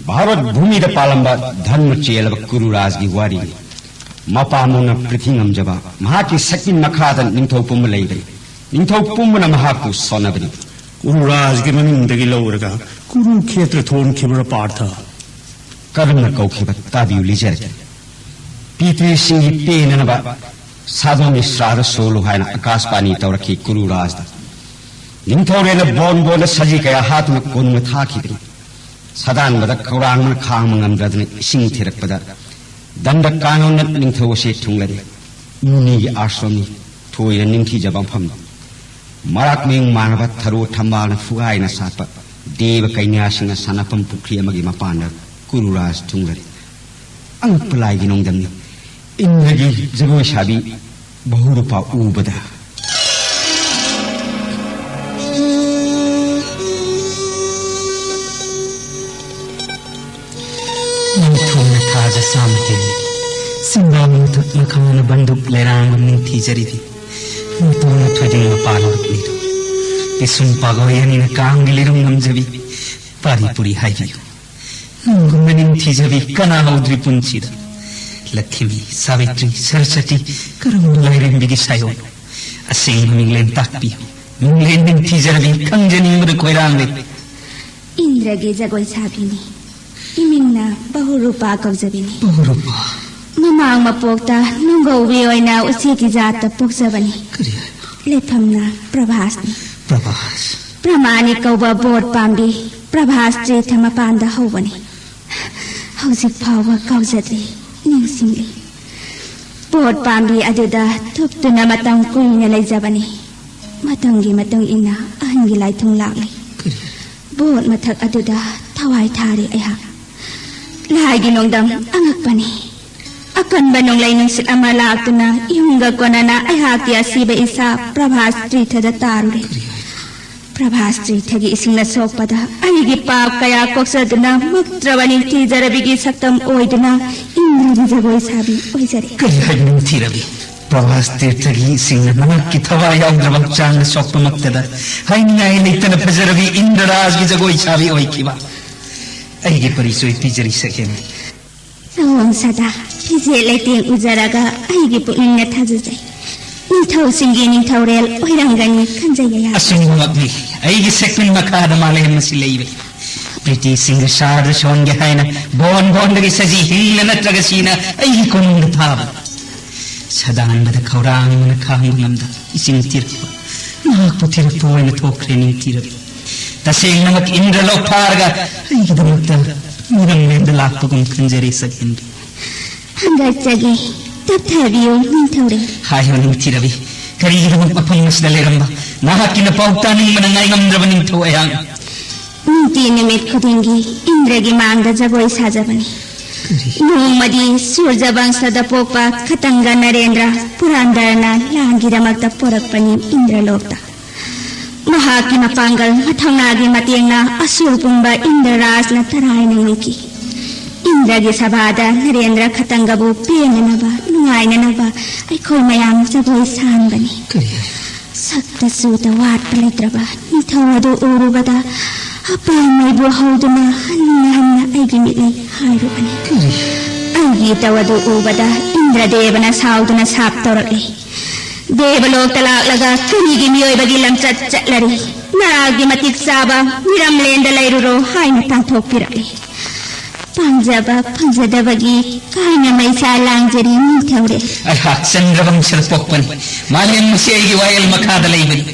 ꯚꯥꯔꯠ ꯚꯨꯃꯤꯗ ꯄꯥꯜꯂꯝꯕ ꯙꯔꯃ ꯆꯦꯜꯂꯕ ꯀꯨꯔꯨꯔꯥꯖꯒꯤ ꯋꯥꯔꯤꯅꯤ꯫ ꯃꯄꯥ ꯃꯨꯅ ꯄ꯭ꯔꯤꯊꯤ ꯉꯝꯖꯕ, ꯃꯍꯥꯛꯀꯤ ꯁꯛꯇꯤ ꯃꯈꯥꯗ ꯅꯤꯡꯊꯧ ꯄꯨꯝꯕ ꯂꯩꯕꯅꯤ꯫ ꯅꯤꯡꯊꯧ ꯄꯨꯝꯕꯅ ꯃꯍꯥꯛꯄꯨ ꯁꯣꯟꯅꯕꯅꯤ꯫ ꯀꯨꯔꯨꯔꯥꯖꯒꯤ ꯃꯃꯤꯡꯗꯒꯤ ꯂꯧꯔꯒ ꯀꯨꯔꯨꯈꯦꯇ꯭ꯔ ꯊꯣꯟꯈꯤꯕ꯭ꯔꯥ ꯄꯥꯔꯊ? ꯀꯔꯝꯅ ꯀꯧꯈꯤꯕ? ꯇꯥꯕꯤꯌꯨ, ꯂꯤꯖꯔꯒꯦ꯫ ꯄꯤꯇ꯭ꯔꯤꯁꯤꯡꯒꯤ ꯄꯦꯟꯅꯅꯕ ꯁꯥꯗꯣꯟꯒꯤ ꯁ꯭ꯔꯥꯗ ꯁꯣꯜꯂꯨ ꯍꯥꯏꯅ ꯑꯀꯥꯁꯕꯥꯅꯤ ꯇꯧꯔꯛꯈꯤ ꯀꯨꯔꯨꯔꯥꯖꯗ꯫ ꯅꯤꯡꯊꯧꯔꯦꯜꯅ ꯕꯣꯟ ꯕꯣꯟꯗ ꯁꯖꯤ ꯀꯌꯥ ꯍꯥꯠꯇꯨꯅ ꯀꯣꯅꯨꯡꯗ ꯊꯥꯈꯤꯕꯅꯤ꯫ ꯁꯥꯗꯥꯟꯕꯗ ꯈꯧꯔꯥꯡꯕꯅ ꯈꯥꯡꯕ ꯉꯝꯗ꯭ꯔꯗꯅ ꯏꯁꯤꯡ ꯊꯤꯔꯛꯄꯗ ꯗꯟꯗ ꯀꯥꯅꯣꯟꯅ ꯅꯤꯡꯊꯧ ꯑꯁꯤ ꯊꯨꯡꯂꯔꯦ꯫ ꯃꯨꯅꯤꯒꯤ ꯑꯥꯁ꯭ꯔꯝꯅꯤ, ꯊꯣꯏꯅ ꯅꯤꯡꯊꯤꯖꯕ ꯃꯐꯝꯅꯤ꯫ ꯃꯔꯥꯛ ꯃꯌꯨꯡ ꯃꯥꯟꯅꯕ ꯊꯔꯣ ꯊꯝꯕꯥꯜꯅ ꯐꯨꯒꯥꯏꯅ ꯁꯥꯠꯄ ꯗꯦꯕ ꯀꯩꯅ꯭ꯌꯥꯁꯤꯡꯅ ꯁꯥꯟꯅꯐꯝ ꯄꯨꯈ꯭ꯔꯤ ꯑꯃꯒꯤ ꯃꯄꯥꯟꯗ ꯀꯨꯔꯨꯔꯥꯖ ꯊꯨꯡꯂꯔꯦ꯫ ꯑꯉꯛꯄ ꯂꯥꯏꯒꯤ ꯅꯣꯡꯗꯝꯅꯤ꯫ ꯏꯟꯗ꯭ꯔꯒꯤ ꯖꯒꯣꯏ ꯁꯥꯕꯤ ꯕꯍꯨꯔꯨꯄꯥ ꯎꯕꯗ꯫ ꯅꯤꯡꯊꯧꯅ ꯊꯥꯖ ꯆꯥꯝꯃ ꯍꯦꯜꯂꯤ꯫ ꯆꯤꯡꯕꯥ ꯃꯊꯛ ꯃꯈꯥꯅ ꯕꯟꯗꯨꯛ ꯂꯩꯔꯥꯡꯕ ꯅꯤꯡꯊꯤꯖꯔꯤꯗꯤ꯫ ꯅꯤꯡꯊꯧꯅ ꯊꯣꯏꯗꯤꯡ ꯃꯄꯥꯟ ꯂꯨꯞꯂꯤꯗꯨ꯫ ꯄꯤꯁꯨꯝ ꯄꯥꯒꯣꯏ ꯑꯅꯤꯅ ꯀꯥꯡꯒꯤ ꯂꯤꯔꯨꯡ ꯉꯝꯖꯕꯤ꯫ ꯄꯥꯔꯤ ꯄꯨꯔꯤ ꯍꯥꯏꯕꯤꯌꯨ꯫ ꯊꯤꯖꯕꯤ ꯀꯅꯥ ꯍꯧꯗ꯭ꯔꯤ ꯄꯨꯟꯁꯤꯗ? ꯂꯛꯈꯤꯃꯤ, ꯁꯥꯕꯤꯇ꯭ꯔꯤ, ꯁꯔꯁꯇꯤ, ꯀꯔꯝꯕ ꯂꯥꯏꯔꯦꯝꯕꯤꯒꯤ ꯁꯥꯏꯑꯣꯟ? ꯑꯁꯦꯡꯕ ꯃꯤꯡꯂꯦꯟ ꯇꯥꯛꯄꯤꯌꯨ꯫ ꯃꯤꯡꯂꯦꯟ ꯅꯤꯡꯊꯤꯖꯔꯕꯤ ꯈꯪꯖꯅꯤꯡꯕꯗ ꯈꯣꯏꯔꯥꯡꯂꯦ꯫ ꯏꯟꯗ꯭ꯔꯒꯤ ꯖꯒꯣꯏ ꯁꯥꯕꯤꯅꯤ꯫ ꯏꯃꯤꯡꯅ ꯕꯍꯨꯔꯨꯄꯥ ꯀꯧꯖꯕꯤꯅꯤ꯫ ꯕꯍꯨꯔꯨꯄꯥ꯫ ꯃꯃꯥꯡ ꯃꯄꯣꯛꯇ ꯅꯨꯡꯒꯧꯕꯤ ꯑꯣꯏꯅ ꯎꯆꯦꯛꯀꯤ ꯖꯥꯠꯇ ꯄꯣꯛꯆꯕꯅꯤ꯫ ꯀꯔꯤ ꯍꯥꯏꯕ? ꯂꯩꯐꯝꯅ ꯄ꯭ꯔꯚꯥꯁꯅꯤ꯫ ꯄ꯭ꯔꯚꯥꯁ꯫ ꯄ꯭ꯔꯃꯥꯅꯤ ꯀꯧꯕ ꯕꯣꯠ ꯄꯥꯝꯕꯤ ꯄ꯭ꯔꯚꯥꯁ ꯇ꯭ꯔꯤꯊ ꯃꯄꯥꯟꯗ ꯍꯧꯕꯅꯤ꯫ ꯍꯧꯖꯤꯛ ꯐꯥꯎꯕ ꯀꯥꯎꯖꯗ꯭ꯔꯤ, ꯅꯤꯡꯁꯤꯡꯂꯤ꯫ ꯕꯣꯠ ꯄꯥꯝꯕꯤ ꯑꯗꯨꯗ ꯊꯨꯞꯇꯨꯅ ꯃꯇꯝ ꯀꯨꯏꯅ ꯂꯩꯖꯕꯅꯤ꯫ ꯃꯇꯝꯒꯤ ꯃꯇꯨꯡ ꯏꯟꯅ ꯑꯍꯟꯒꯤ ꯂꯥꯏꯊꯨꯡ ꯂꯥꯛꯂꯤ꯫ ꯀꯔꯤ? ꯕꯣꯠ ꯃꯊꯛ ꯑꯗꯨꯗ ꯊꯋꯥꯏ ꯊꯥꯔꯤ ꯑꯩꯍꯥꯛ꯫ ꯂꯥꯏꯒꯤ ꯅꯣꯡꯗꯝ ꯑꯉꯛꯄꯅꯤ꯫ ꯑꯀꯟꯕ ꯅꯣꯡꯂꯩ ꯅꯨꯡꯁꯤꯠ ꯑꯃ ꯂꯥꯛꯇꯨꯅ ꯏꯍꯨꯝꯒ ꯀꯣꯟꯅꯅ ꯑꯩꯍꯥꯛꯀꯤ ꯑꯁꯤꯕ ꯏꯁꯥ ꯄ꯭ꯔꯚꯥꯁ ꯇ꯭ꯔꯤꯊꯗ ꯇꯥꯔꯨꯔꯦ꯫ ꯄ꯭ꯔꯚꯥꯁ ꯇ꯭ꯔꯤꯊꯒꯤ ꯏꯁꯤꯡꯅ ꯁꯣꯛꯄꯗ ꯑꯩꯒꯤ ꯄꯥꯞ ꯀꯌꯥ ꯀꯣꯛꯆꯗꯨꯅ ꯃꯨꯛꯇ꯭ꯔꯕ ꯅꯤꯡꯊꯤꯖꯔꯕꯤꯒꯤ ꯁꯛꯇꯝ ꯑꯣꯏꯗꯨꯅ ꯏꯟꯗ꯭ꯔꯒꯤ ꯖꯒꯣꯏ ꯁꯥꯕꯤ ꯑꯣꯏꯖꯔꯦ꯫ ꯀꯔꯤ ꯍꯥꯏꯕ ꯅꯤꯡꯊꯤꯔꯕꯤ? ꯄ꯭ꯔꯚꯥꯁ ꯇ꯭ꯔꯤꯊꯒꯤ ꯏꯁꯤꯡꯅ ꯅꯍꯥꯛꯀꯤ ꯊꯋꯥꯏ ꯌꯥꯎꯗ꯭ꯔꯕ ꯍꯛꯆꯥꯡꯗ ꯁꯣꯛꯄꯃꯛꯇꯗ ꯍꯥꯏꯅꯤꯡꯉꯥꯏ ꯂꯩꯇꯅ ꯐꯖꯔꯕꯤ ꯏꯟꯗ꯭ꯔꯔꯥꯖꯒꯤ ꯖꯒꯣꯏ ꯁꯥꯕꯤ ꯑꯣꯏꯈꯤꯕ꯫ ꯑꯩꯒꯤ ꯄꯔꯤꯆꯣꯏ ꯄꯤꯖꯔꯤ ꯁꯛꯍꯦꯟꯕꯤ꯫ ꯁꯑꯣꯡ ꯁꯥꯗꯥ, ꯐꯤꯖꯦꯠ ꯂꯩꯇꯦꯡ ꯎꯖꯔꯒ ꯑꯩꯒꯤ ꯄꯨꯛꯅꯤꯡꯅ ꯊꯥꯖꯖꯩ꯫ ꯅꯤꯡꯊꯧꯁꯤꯡꯒꯤ ꯅꯤꯡꯊꯧꯔꯦꯜ ꯑꯣꯏꯔꯝꯒꯅꯤ ꯈꯟꯖꯩ ꯑꯩꯍꯥꯛ꯫ ꯑꯆꯨꯝꯕꯃꯛꯅꯤ꯫ ꯑꯩꯒꯤ ꯁꯦꯛꯄꯤꯟ ꯃꯈꯥꯗ ꯃꯥꯂꯦꯝ ꯑꯁꯤ ꯂꯩꯕꯅꯤ꯫ ꯄ꯭ꯔꯤꯇꯤꯁꯤꯡꯒ ꯁꯥꯗꯨ ꯁꯣꯟꯒꯦ ꯍꯥꯏꯅ ꯕꯣꯟ ꯕꯣꯟꯗꯒꯤ ꯁꯖꯤ ꯍꯤꯡꯅ ꯅꯠꯇ꯭ꯔꯒ ꯁꯤꯅ ꯑꯩꯒꯤ ꯀꯣꯅꯨꯡꯗ ꯊꯥꯕ꯫ ꯁꯗꯥꯟꯕꯗ ꯈꯧꯔꯥꯡꯕꯅ ꯈꯥꯡꯕ ꯉꯝꯗ ꯏꯆꯤꯡ ꯊꯤꯔꯛꯄ꯫ ꯃꯍꯥꯛꯄꯨ ꯊꯤꯔꯛꯄ ꯑꯣꯏꯅ ꯊꯣꯛꯈ꯭ꯔꯦ ꯅꯤꯡꯊꯤꯔꯕꯤ꯫ ꯇꯁꯦꯡꯅꯃꯛ ꯏꯟꯗ꯭ꯔ ꯂꯣꯛ ꯐꯥꯔꯒ ꯑꯩꯒꯤꯗꯃꯛꯇ ꯃꯤꯔꯝꯂꯦꯟꯗ ꯂꯥꯛꯄꯒꯨꯝ ꯈꯟꯖꯔꯦ ꯁꯛꯍꯦꯟꯕꯤ꯫ ꯍꯪꯒꯠꯆꯒꯦ, ꯇꯞꯊꯕꯤꯌꯨ ꯅꯤꯡꯊꯧꯔꯦꯜ꯫ ꯍꯥꯏꯌꯨ ꯅꯤꯡꯊꯤꯔꯕꯤ, ꯀꯔꯤꯒꯤꯗꯃꯛ ꯃꯐꯝ ꯑꯁꯤꯗ ꯂꯩꯔꯝꯕ? ꯅꯍꯥꯛꯀꯤ ꯅꯄꯥꯎ ꯇꯥꯅꯤꯡꯕꯅ ꯉꯥꯏꯉꯝꯗ꯭ꯔꯕ ꯅꯤꯡꯊꯧ ꯑꯩꯍꯥꯛ꯫ ꯅꯨꯡꯇꯤ ꯅꯨꯃꯤꯠ ꯈꯨꯗꯤꯡꯒꯤ ꯏꯟꯗ꯭ꯔꯒꯤ ꯃꯥꯡꯗ ꯖꯒꯣꯏ ꯁꯥꯖꯕꯅꯤ꯫ ꯀꯔꯤ? ꯅꯣꯡꯃꯗꯤ ꯁꯨꯔꯖ ꯕꯪꯁꯗ ꯄꯣꯛꯄ ꯈꯇꯪꯒ ꯅꯔꯦꯟꯗ꯭ꯔ ꯄꯨꯔꯥꯟꯗꯔꯅ ꯂꯥꯟꯒꯤꯗꯃꯛꯇ ꯄꯣꯔꯛꯄꯅꯤ ꯏꯟꯗ꯭ꯔꯂꯣꯛꯇ꯫ ꯃꯍꯥꯛꯀꯤ ꯃꯄꯥꯡꯒꯜ ꯃꯊꯧꯅꯥꯒꯤ ꯃꯇꯦꯡꯅ ꯑꯁꯨꯔ ꯄꯨꯝꯕ ꯏꯟꯗ꯭ꯔ ꯔꯥꯖꯅ ꯇꯔꯥꯏꯅ ꯉꯝꯈꯤ꯫ ꯏꯟꯗ꯭ꯔꯒꯤ ꯁꯚꯥꯗ ꯅꯔꯦꯟꯗ꯭ꯔ ꯈꯇꯪꯒꯕꯨ ꯄꯦꯟꯅꯅꯕ, ꯅꯨꯡꯉꯥꯏꯅꯅꯕ ꯑꯩꯈꯣꯏ ꯃꯌꯥꯝ ꯖꯒꯣꯏ ꯁꯥꯍꯟꯕꯅꯤ꯫ ꯀꯔꯤ? ꯁꯛꯇ ꯆꯨꯗ ꯋꯥꯠꯄ ꯂꯩꯇ꯭ꯔꯕ ꯅꯤꯡꯊꯧ ꯑꯗꯨ ꯎꯔꯨꯕꯗ ꯑꯄꯥꯝꯕꯕꯨ ꯍꯧꯗꯨꯅ ꯍꯟꯅ ꯍꯟꯅ ꯑꯩꯒꯤ ꯃꯤꯠꯅ ꯍꯥꯏꯔꯨꯕꯅꯤ꯫ ꯀꯔꯤ? ꯑꯩꯒꯤ ꯏꯇꯧ ꯑꯗꯨ ꯎꯕꯗ ꯏꯟꯗ꯭ꯔꯗꯦꯕꯅ ꯁꯥꯎꯗꯨꯅ ꯁꯥꯞ ꯇꯧꯔꯛꯂꯤ꯫ ꯗꯦꯕꯂꯣꯛꯇ ꯂꯥꯛꯂꯒ ꯀꯔꯤꯒꯤ ꯃꯤꯑꯣꯏꯕꯒꯤ ꯂꯝꯆꯠ ꯆꯠꯂꯔꯤ? ꯅꯔꯥꯒꯤ ꯃꯇꯤꯛ ꯆꯥꯕ ꯃꯤꯔꯝꯂꯦꯟꯗ ꯂꯩꯔꯨꯔꯣ ꯍꯥꯏꯅ ꯇꯥꯟꯊꯣꯛꯄꯤꯔꯛꯂꯤ꯫ ꯄꯥꯝꯖꯕ ꯐꯪꯖꯗꯕꯒꯤ ꯀꯥꯏꯅ ꯃꯩꯁꯥ ꯂꯥꯡꯖꯔꯤ ꯅꯤꯡꯊꯧꯔꯦꯜ꯫ ꯑꯩꯍꯥꯛ ꯆꯟꯗ꯭ꯔꯕꯪꯁꯗ ꯄꯣꯛꯄꯅꯤ꯫ ꯃꯥꯂꯦꯝ ꯑꯁꯤ ꯑꯩꯒꯤ ꯋꯥꯌꯦꯜ ꯃꯈꯥꯗ ꯂꯩꯕꯅꯤ꯫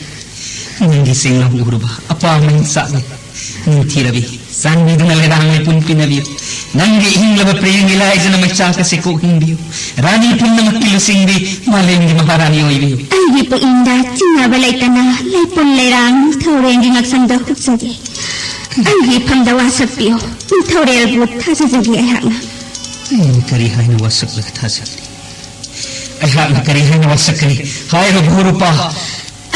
ꯅꯪꯒꯤ ꯆꯦꯡꯂꯧ ꯎꯔꯕ ꯑꯄꯥꯝꯕ ꯏꯟꯁꯥꯛꯅꯤ꯫ ꯅꯤꯡꯊꯤꯔꯕꯤ, ꯆꯥꯟꯕꯤꯗꯨꯅ ꯂꯩꯔꯥꯡ ꯂꯩꯄꯨꯟ ꯄꯤꯅꯕꯤꯌꯨ꯫ ꯅꯪꯒꯤ ꯏꯪꯂꯕ ꯄ꯭ꯔꯦꯝꯒꯤ ꯂꯥꯏꯖꯅ ꯃꯩꯆꯥꯛ ꯑꯁꯤ ꯀꯣꯛ ꯍꯤꯡꯕꯤꯌꯨ꯫ ꯔꯥꯅꯤ ꯄꯨꯝꯅꯃꯛꯀꯤ ꯂꯨꯆꯤꯡꯕꯤ, ꯃꯥꯂꯦꯝꯒꯤ ꯃꯍꯥꯔꯥꯅꯤ ꯑꯣꯏꯕꯤꯌꯨ꯫ ꯑꯩꯒꯤ ꯄꯨꯛꯅꯤꯡꯗ ꯆꯤꯡꯅꯕ ꯂꯩꯇꯅ ꯂꯩꯄꯨꯟ ꯂꯩꯔꯥꯡ ꯅꯤꯡꯊꯧꯔꯦꯜꯒꯤ ꯉꯛꯁꯝꯗ ꯍꯨꯞꯆꯒꯦ꯫ ꯑꯩꯒꯤ ꯏꯐꯝꯗ ꯋꯥꯁꯛꯄꯤꯌꯨ꯫ ꯅꯤꯡꯊꯧꯔꯦꯜꯕꯨ ꯊꯥꯖꯖꯒꯦ ꯑꯩꯍꯥꯛꯅ꯫ ꯑꯩꯅ ꯀꯔꯤ ꯍꯥꯏꯅ ꯋꯥꯁꯛꯂꯒ ꯊꯥꯖꯒꯅꯤ? ꯑꯩꯍꯥꯛꯅ ꯀꯔꯤ ꯍꯥꯏꯅ ꯋꯥꯁꯛꯀꯅꯤ? ꯍꯥꯏꯔꯣ ꯚꯨꯔꯨꯄꯥ꯫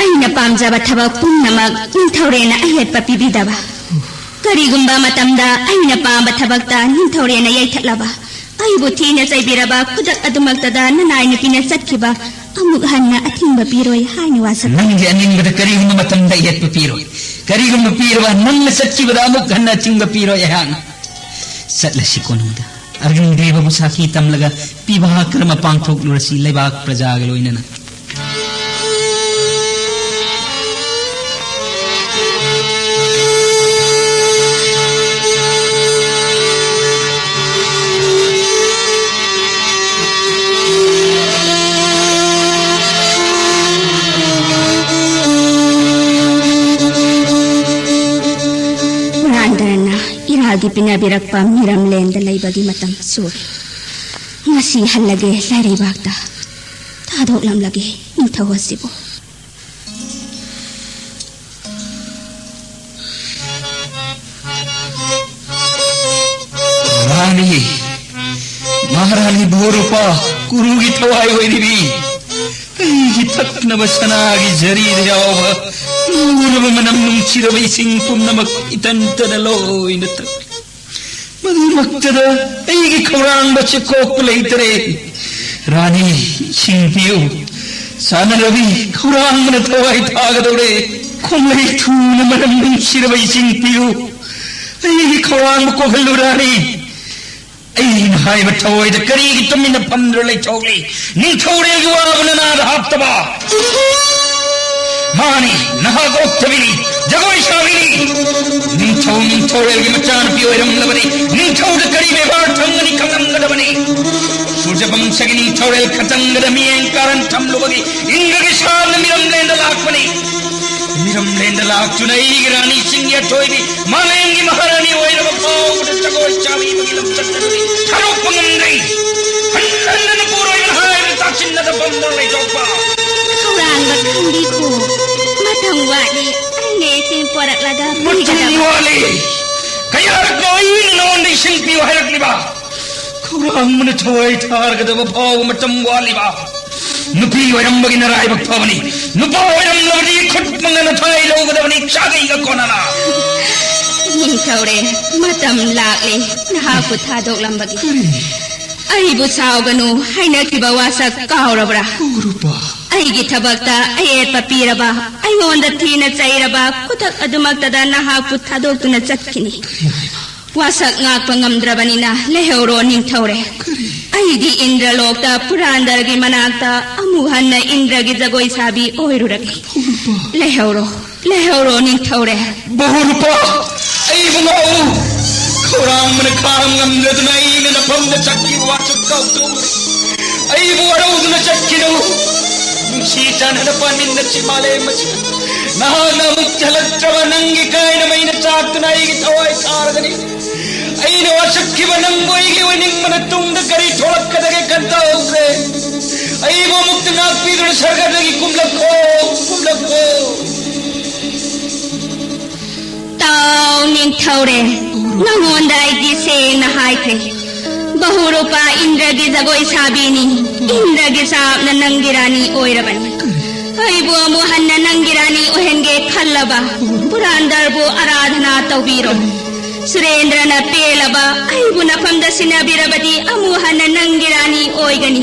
ꯑꯩꯅ ꯄꯥꯝꯖꯕ ꯊꯕꯛ ꯄꯨꯝꯅꯃꯛ ꯅꯤꯡꯊꯧꯔꯦꯜꯅ ꯑꯌꯦꯠꯄ ꯄꯤꯕꯤꯗꯕ꯫ ꯀꯔꯤꯒꯨꯝꯕ ꯃꯇꯝꯗ ꯑꯩꯅ ꯄꯥꯝꯕ ꯊꯕꯛꯇ ꯅꯤꯡꯊꯧꯔꯦꯜꯅ ꯌꯩꯊꯠꯂꯕ, ꯑꯩꯕꯨ ꯊꯤꯅ ꯆꯩꯕꯤꯔꯕ ꯈꯨꯗꯛ ꯑꯗꯨꯃꯛꯇꯗ ꯅꯅꯥꯏ ꯅꯨꯄꯤꯅ ꯆꯠꯈꯤꯕ ꯑꯃꯨꯛ ꯍꯟꯅ ꯑꯊꯤꯡꯕ ꯄꯤꯔꯣꯏ ꯍꯥꯏꯅ ꯋꯥꯁꯛ꯫ ꯅꯪꯒꯤ ꯑꯅꯤꯡꯕꯗ ꯀꯔꯤꯒꯨꯝꯕ ꯃꯇꯝꯗ ꯌꯦꯠꯄ ꯄꯤꯔꯣꯏ꯫ ꯀꯔꯤꯒꯨꯝꯕ ꯄꯤꯔꯕ, ꯅꯪꯅ ꯆꯠꯈꯤꯕꯗ ꯑꯃꯨꯛ ꯍꯟꯅ ꯑꯊꯤꯡꯕ ꯄꯤꯔꯣꯏ ꯑꯩꯍꯥꯛꯅ꯫ ꯆꯠꯂꯁꯤ ꯀꯣꯅꯨꯡꯗ꯫ ꯑꯔꯖꯨꯟ ꯗꯦꯕꯕꯨ ꯁꯥꯈꯤ ꯇꯝꯂꯒ ꯄꯤꯕꯥ ꯀꯔꯃ ꯄꯥꯡꯊꯣꯛꯂꯨꯔꯁꯤ ꯂꯩꯕꯥꯛ ꯄ꯭ꯔꯖꯥꯒ ꯂꯣꯏꯅꯅ꯫ ꯄꯨꯔꯥꯟꯗꯔꯅ ꯏꯔꯥꯒꯤ ꯄꯤꯅꯕꯤꯔꯛꯄ ꯃꯤꯔꯝꯂꯦꯟꯗ ꯂꯩꯕꯒꯤ ꯃꯇꯝ ꯁꯨꯔꯦ꯫ ꯉꯁꯤ ꯍꯜꯂꯒꯦ ꯂꯥꯏꯔꯩꯕꯥꯛꯇ꯫ ꯊꯥꯗꯣꯛꯂꯝꯂꯒꯦ ꯅꯤꯡꯊꯧ ꯑꯁꯤꯕꯨ꯫ ꯔꯥꯅꯤ, ꯃꯍꯥꯔꯥꯅꯤ ꯚꯣꯔꯨꯄꯥ, ꯀꯨꯔꯨꯒꯤ ꯊꯋꯥꯏ ꯑꯣꯏꯔꯤꯕꯤ, ꯑꯩꯒꯤ ꯊꯛꯅꯕ ꯁꯅꯥꯒꯤ ꯖꯔꯤꯗ ꯌꯥꯎꯕ ꯂꯨꯔꯕ ꯃꯅꯝ ꯅꯨꯡꯁꯤꯔꯕ ꯏꯁꯤꯡ ꯄꯨꯝꯅꯃꯛ ꯏꯇꯟꯇꯅ ꯂꯣꯏꯅ ꯊꯛꯂꯤ꯫ ꯃꯗꯨꯃꯛꯇꯗ ꯑꯩꯒꯤ ꯈꯧꯔꯥꯡꯕ ꯆꯤꯛꯊꯣꯛꯄ ꯂꯩꯇꯔꯦ꯫ ꯔꯥꯅꯤ, ꯏꯁꯤꯡ ꯄꯤꯌꯨ꯫ ꯁꯥꯟꯅꯔꯕꯤ, ꯈꯧꯔꯥꯡꯕꯅ ꯊꯋꯥꯏ ꯊꯥꯒꯗꯧꯔꯦ꯫ ꯈꯣꯡꯂꯩ ꯊꯨꯅ ꯃꯅꯝ ꯅꯨꯡꯁꯤꯔꯕ ꯏꯁꯤꯡ ꯄꯤꯌꯨ꯫ ꯑꯩꯒꯤ ꯈꯧꯔꯥꯡꯕ ꯀꯣꯛꯍꯜꯂꯨ ꯔꯥꯅꯤ꯫ ꯑꯩꯅ ꯍꯥꯏꯕ ꯊꯑꯣꯏꯗ ꯀꯔꯤꯒꯤ ꯇꯨꯃꯤꯟꯅ ꯐꯝꯗꯨꯅ ꯂꯩꯊꯣꯛꯂꯤ? ꯅꯤꯡꯊꯧꯔꯦꯜꯒꯤ ꯋꯥꯕꯨ ꯅꯅꯥꯗ ꯍꯥꯞꯇꯕ꯫ ꯃꯥꯅꯤ, ꯅꯍꯥꯛ ꯑꯣꯛꯇꯕꯤꯅꯤ, ꯖꯒꯣꯏ ꯁꯥꯕꯤꯅꯤ꯫ ꯅꯤꯡꯊꯧ ꯅꯤꯡꯊꯧꯔꯦꯜꯒꯤ ꯃꯆꯥꯅꯨꯄꯤ ꯑꯣꯏꯔꯝꯂꯕꯅꯤ꯫ ꯅꯤꯡꯊꯧꯗ ꯀꯔꯤ ꯕꯦꯕꯥꯔ ꯊꯝꯒꯅꯤ ꯈꯪꯂꯝꯒꯗꯕꯅꯤ꯫ ꯁꯨꯔꯖꯕꯪꯁꯒꯤ ꯅꯤꯡꯊꯧꯔꯦꯜ ꯈꯇꯪꯗꯗ ꯃꯤꯠꯌꯦꯡ ꯀꯥꯔꯟ ꯊꯝꯂꯨꯕꯒꯤ ꯏꯪꯒꯒꯤ ꯁꯥꯝꯅ ꯃꯤꯔꯝꯂꯦꯟꯗ ꯂꯥꯛꯄꯅꯤ꯫ ꯃꯤꯔꯝꯂꯦꯟꯗ ꯂꯥꯛꯇꯨꯅ ꯑꯩꯒꯤ ꯔꯥꯅꯤꯁꯤꯡꯒꯤ ꯑꯊꯣꯏꯕꯤ ꯃꯥꯂꯦꯝꯒꯤ ꯃꯍꯥꯔꯥꯅꯤ ꯑꯣꯏꯔꯕ ꯐꯥꯎꯕꯗ ꯖꯒꯣꯏ ꯁꯥꯕꯤꯕꯒꯤ ꯂꯝꯆꯠ ꯑꯗꯨꯗꯤ ꯊꯥꯗꯣꯛꯄ ꯉꯝꯗ꯭ꯔꯦ꯫ ꯍꯟꯖꯟ ꯍꯟꯖꯟꯅ ꯄꯨꯔꯣꯏꯕꯅ ꯍꯥꯏꯕꯗ ꯇꯥꯁꯤꯟꯅꯗ ꯐꯝꯗꯨꯅ ꯂꯩꯊꯣꯛꯄ꯫ ꯈꯧꯔꯥꯡꯕ ꯈꯪꯕꯤꯈꯣ꯫ ꯃꯇꯝ ꯋꯥꯠꯂꯤ꯫ ꯑꯩꯅ ꯏꯁꯤꯡ ꯄꯣꯔꯛꯂꯒ ꯃꯇꯝ ꯄꯤꯒꯗꯕ꯫ ꯋꯥꯠꯂꯤ꯫ ꯀꯌꯥꯔꯛꯅꯣ ꯑꯩꯅ ꯅꯉꯣꯟꯗ ꯏꯁꯤꯡ ꯄꯤꯌꯨ ꯍꯥꯏꯔꯛꯂꯤꯕ? ꯈꯧꯔꯥꯡꯕꯅ ꯊꯋꯥꯏ ꯊꯥꯔꯒꯗꯕ ꯐꯥꯎꯕ ꯃꯇꯝ ꯋꯥꯠꯂꯤꯕ? ꯅꯨꯄꯤ ꯑꯣꯏꯔꯝꯕꯒꯤ ꯅꯔꯥꯏꯕꯛ ꯐꯕꯅꯤ꯫ ꯅꯨꯄꯥ ꯑꯣꯏꯔꯝꯂꯕꯗꯤ ꯈꯨꯠ ꯃꯉꯥ ꯅꯊꯥꯏ ꯂꯧꯒꯗꯕꯅꯤ, ꯆꯥꯒꯩꯒ ꯀꯣꯟꯅꯅ꯫ ꯅꯤꯡꯊꯧꯔꯦ, ꯃꯇꯝ ꯂꯥꯛꯂꯦ ꯅꯍꯥꯛꯄꯨ ꯊꯥꯗꯣꯛꯂꯝꯕꯒꯤ꯫ ꯀꯔꯤ? ꯑꯩꯕꯨ ꯁꯥꯎꯒꯅꯨ, ꯍꯥꯏꯅꯈꯤꯕ ꯋꯥꯁꯛ ꯀꯥꯎꯔꯕ꯭ꯔꯥ? ꯎꯔꯨꯄ꯫ ꯑꯩꯒꯤ ꯊꯕꯛꯇ ꯑꯌꯦꯠꯄ ꯄꯤꯔꯕ, ꯑꯩꯉꯣꯟꯗ ꯊꯤꯅ ꯆꯩꯔꯕ ꯈꯨꯗꯛ ꯑꯗꯨꯃꯛꯇꯗ ꯅꯍꯥꯛꯄꯨ ꯊꯥꯗꯣꯛꯇꯨꯅ ꯆꯠꯈꯤꯅꯤ꯫ ꯀꯔꯤ ꯍꯥꯏꯕ? ꯋꯥꯁꯛ ꯉꯥꯛꯄ ꯉꯝꯗ꯭ꯔꯕꯅꯤꯅ ꯂꯩꯍꯧꯔꯣ ꯅꯤꯡꯊꯧꯔꯦ꯫ ꯀꯔꯤ? ꯑꯩꯗꯤ ꯏꯟꯗ꯭ꯔꯂꯣꯛꯇ ꯄꯨꯔꯥꯟꯗꯔꯒꯤ ꯃꯅꯥꯛꯇ ꯑꯃꯨꯛ ꯍꯟꯅ ꯏꯟꯗ꯭ꯔꯒꯤ ꯖꯒꯣꯏ ꯁꯥꯕꯤ ꯑꯣꯏꯔꯨꯔꯒꯦ꯫ ꯎꯔꯨꯄ꯫ ꯂꯩꯍꯧꯔꯣ, ꯂꯩꯍꯧꯔꯣ ꯅꯤꯡꯊꯧꯔꯦ꯫ ꯕꯍꯨꯔꯨꯄ, ꯑꯩꯕꯨ ꯉꯥꯛꯎ꯫ ꯈꯧꯔꯥꯡꯕꯅ ꯈꯥꯡ ꯉꯝꯗꯗꯨꯅ ꯑꯩꯅ ꯅꯐꯝꯗ ꯆꯠꯈꯤꯕ ꯋꯥꯁꯛ ꯀꯥꯎꯊꯣꯛꯂꯨꯔꯦ꯫ ꯑꯩꯕꯨ ꯋꯥꯔꯧꯗꯨꯅ ꯆꯠꯈꯤꯅꯨ꯫ ꯅꯨꯡꯁꯤ ꯆꯥꯟꯅꯅ ꯄꯥꯟꯃꯤꯟꯅꯁꯤ ꯃꯥꯂꯦꯝ ꯑꯁꯤꯗ꯫ ꯅꯍꯥꯛꯅ ꯑꯃꯨꯛ ꯍꯜꯂꯛꯇ꯭ꯔꯕ ꯅꯪꯒꯤ ꯀꯥꯏꯅ ꯃꯩꯅ ꯆꯥꯛꯇꯨꯅ ꯑꯩꯒꯤ ꯊꯋꯥꯏ ꯊꯥꯔꯒꯅꯤ꯫ ꯑꯩꯅ ꯋꯥꯁꯛꯈꯤꯕ ꯅꯪꯕꯨ ꯑꯩꯒꯤ ꯑꯣꯏꯅꯤꯡꯕꯅ ꯇꯨꯡꯗ ꯀꯔꯤ ꯊꯣꯛꯂꯛꯀꯗꯒꯦ ꯈꯟꯊꯍꯧꯗ꯭ꯔꯦ꯫ ꯑꯩꯕꯨ ꯑꯃꯨꯛꯇ ꯉꯥꯛꯄꯤꯗꯨꯅ ꯁꯔꯒꯗꯒꯤ ꯀꯨꯝꯂꯛꯈꯣ, ꯀꯨꯝꯂꯛꯈꯣ꯫ ꯇꯥꯎ ꯅꯤꯡꯊꯧꯔꯦ, ꯅꯉꯣꯟꯗ ꯑꯩꯗꯤ ꯁꯦꯡꯅ ꯍꯥꯏꯈ꯭ꯔꯦ꯫ ꯕꯍꯨꯔꯨꯄꯥ ꯏꯟꯗ꯭ꯔꯒꯤ ꯖꯒꯣꯏ ꯁꯥꯕꯤꯅꯤ꯫ ꯏꯟꯗ꯭ꯔꯒꯤ ꯁꯥꯞꯅ ꯅꯪꯒꯤ ꯔꯥꯅꯤ ꯑꯣꯏꯔꯕꯅꯤ꯫ ꯑꯩꯕꯨ ꯑꯃꯨꯛ ꯍꯟꯅ ꯅꯪꯒꯤ ꯔꯥꯅꯤ ꯑꯣꯏꯍꯟꯒꯦ ꯈꯜꯂꯕ ꯄꯨꯔꯥꯟꯗꯔꯕꯨ ꯑꯔꯥꯙꯅꯥ ꯇꯧꯕꯤꯔꯣ꯫ ꯁꯨꯔꯦꯟꯗ꯭ꯔꯅ ꯄꯦꯜꯂꯕ ꯑꯩꯕꯨ ꯅꯐꯝꯗ ꯁꯤꯟꯅꯕꯤꯔꯕꯗꯤ ꯑꯃꯨꯛ ꯍꯟꯅ ꯅꯪꯒꯤ ꯔꯥꯅꯤ ꯑꯣꯏꯒꯅꯤ꯫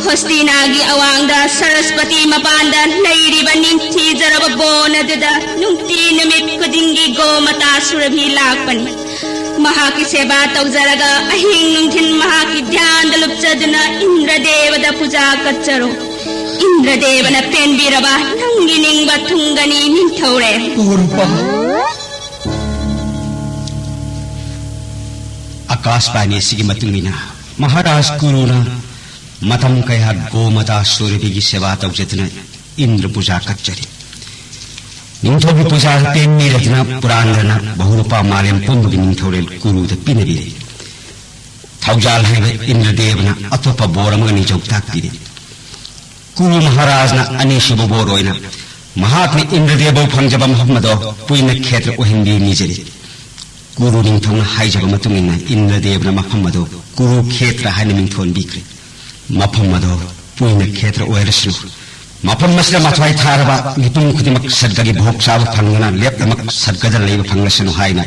ꯍꯣꯁꯇꯤꯅꯥꯒꯤ ꯑꯋꯥꯡꯗ ꯁꯔꯁꯄꯇꯤ ꯃꯄꯥꯟꯗ ꯂꯩꯔꯤꯕ ꯅꯤꯡꯊꯤꯖꯔꯕ ꯕꯣꯟ ꯑꯗꯨꯗ ꯅꯨꯡꯇꯤ ꯅꯨꯃꯤꯠ ꯈꯨꯗꯤꯡꯒꯤ ꯒꯣꯃꯇꯥ ꯁꯨꯔꯚꯤ ꯂꯥꯛꯄꯅꯤ꯫ ꯃꯍꯥꯛꯀꯤ ꯁꯦꯕꯥ ꯇꯧꯖꯔꯒ ꯑꯍꯤꯡ ꯅꯨꯡꯊꯤꯜ ꯃꯍꯥꯛꯀꯤ ꯙ꯭ꯌꯥꯟꯗ ꯂꯨꯞꯆꯗꯨꯅ ꯏꯟꯗ꯭ꯔꯗꯦꯕꯗ ꯄꯨꯖꯥ ꯀꯠꯆꯔꯣ꯫ ꯏꯟꯗ꯭ꯔꯗꯦꯕꯅ ꯄꯦꯟꯕꯤꯔꯕ ꯅꯪꯒꯤ ꯅꯤꯡꯕ ꯊꯨꯡꯒꯅꯤ ꯅꯤꯡꯊꯧꯔꯦꯜ꯫ ꯑꯀꯥꯁꯕꯥꯅꯤ ꯑꯁꯤꯒꯤ ꯃꯇꯨꯡ ꯏꯟꯅ ꯃꯍꯥꯔꯥꯖ ꯀꯨꯔꯨꯅ ꯃꯇꯝ ꯀꯌꯥ ꯒꯣꯃꯇꯥ ꯁꯨꯔꯚꯤꯒꯤ ꯁꯦꯕꯥ ꯇꯧꯖꯗꯨꯅ ꯏꯟꯗ꯭ꯔ ꯄꯨꯖꯥ ꯀꯠꯆꯔꯤ꯫ ꯅꯤꯡꯊꯧꯒꯤ ꯄꯨꯖꯥ ꯄꯦꯟꯕꯤꯔꯗꯨꯅ ꯄꯨꯔꯥꯟꯗ꯭ꯔꯅ ꯕꯍꯨꯔꯨꯄꯥ ꯃꯥꯂꯦꯝ ꯄꯨꯝꯕꯒꯤ ꯅꯤꯡꯊꯧꯔꯦꯜ ꯀꯨꯔꯨꯗ ꯄꯤꯅꯕꯤꯔꯦ꯫ ꯊꯧꯖꯥꯜ ꯍꯩꯕ ꯏꯟꯗ꯭ꯔꯗꯦꯕꯅ ꯑꯇꯣꯞꯄ ꯕꯣꯔ ꯑꯃꯒ ꯅꯤꯡꯖꯧ ꯇꯥꯛꯄꯤꯔꯦ꯫ ꯀꯨꯔꯨ ꯃꯍꯥꯔꯥꯖꯅ ꯑꯅꯤꯁꯨꯕ ꯕꯣꯔ ꯑꯣꯏꯅ ꯃꯍꯥꯛꯅ ꯏꯟꯗ꯭ꯔꯗꯦꯕꯕꯨ ꯐꯪꯖꯕ ꯃꯐꯝ ꯑꯗꯣ ꯄꯨꯏꯅ ꯈꯦꯇ꯭ꯔ ꯑꯣꯏꯍꯟꯕꯤꯌꯨ ꯅꯤꯖꯔꯤ꯫ ꯀꯨꯔꯨ ꯅꯤꯡꯊꯧꯅ ꯍꯥꯏꯖꯕ ꯃꯇꯨꯡ ꯏꯟꯅ ꯏꯟꯗ꯭ꯔꯗꯦꯕꯅ ꯃꯐꯝ ꯑꯗꯣ ꯀꯨꯔꯨ ꯈꯦꯇ꯭ꯔ ꯍꯥꯏꯅ ꯃꯤꯡꯊꯣꯟꯕꯤꯈ꯭ꯔꯦ꯫ ꯃꯐꯝ ꯑꯗꯣ ꯄꯨꯏꯅ ꯈꯦꯇ꯭ꯔ ꯑꯣꯏꯔꯁꯅꯨ꯫ ꯃꯐꯝ ꯑꯁꯤꯗ ꯃꯊ꯭ꯋꯥꯏ ꯊꯥꯔꯕ ꯃꯤꯄꯨꯝ ꯈꯨꯗꯤꯡꯃꯛ ꯁꯔꯒꯒꯤ ꯚꯣꯛ ꯆꯥꯕ ꯐꯪꯗꯅ ꯂꯦꯞꯅꯃꯛ ꯁꯔꯒꯗ ꯂꯩꯕ ꯐꯪꯂꯁꯅꯨ ꯍꯥꯏꯅ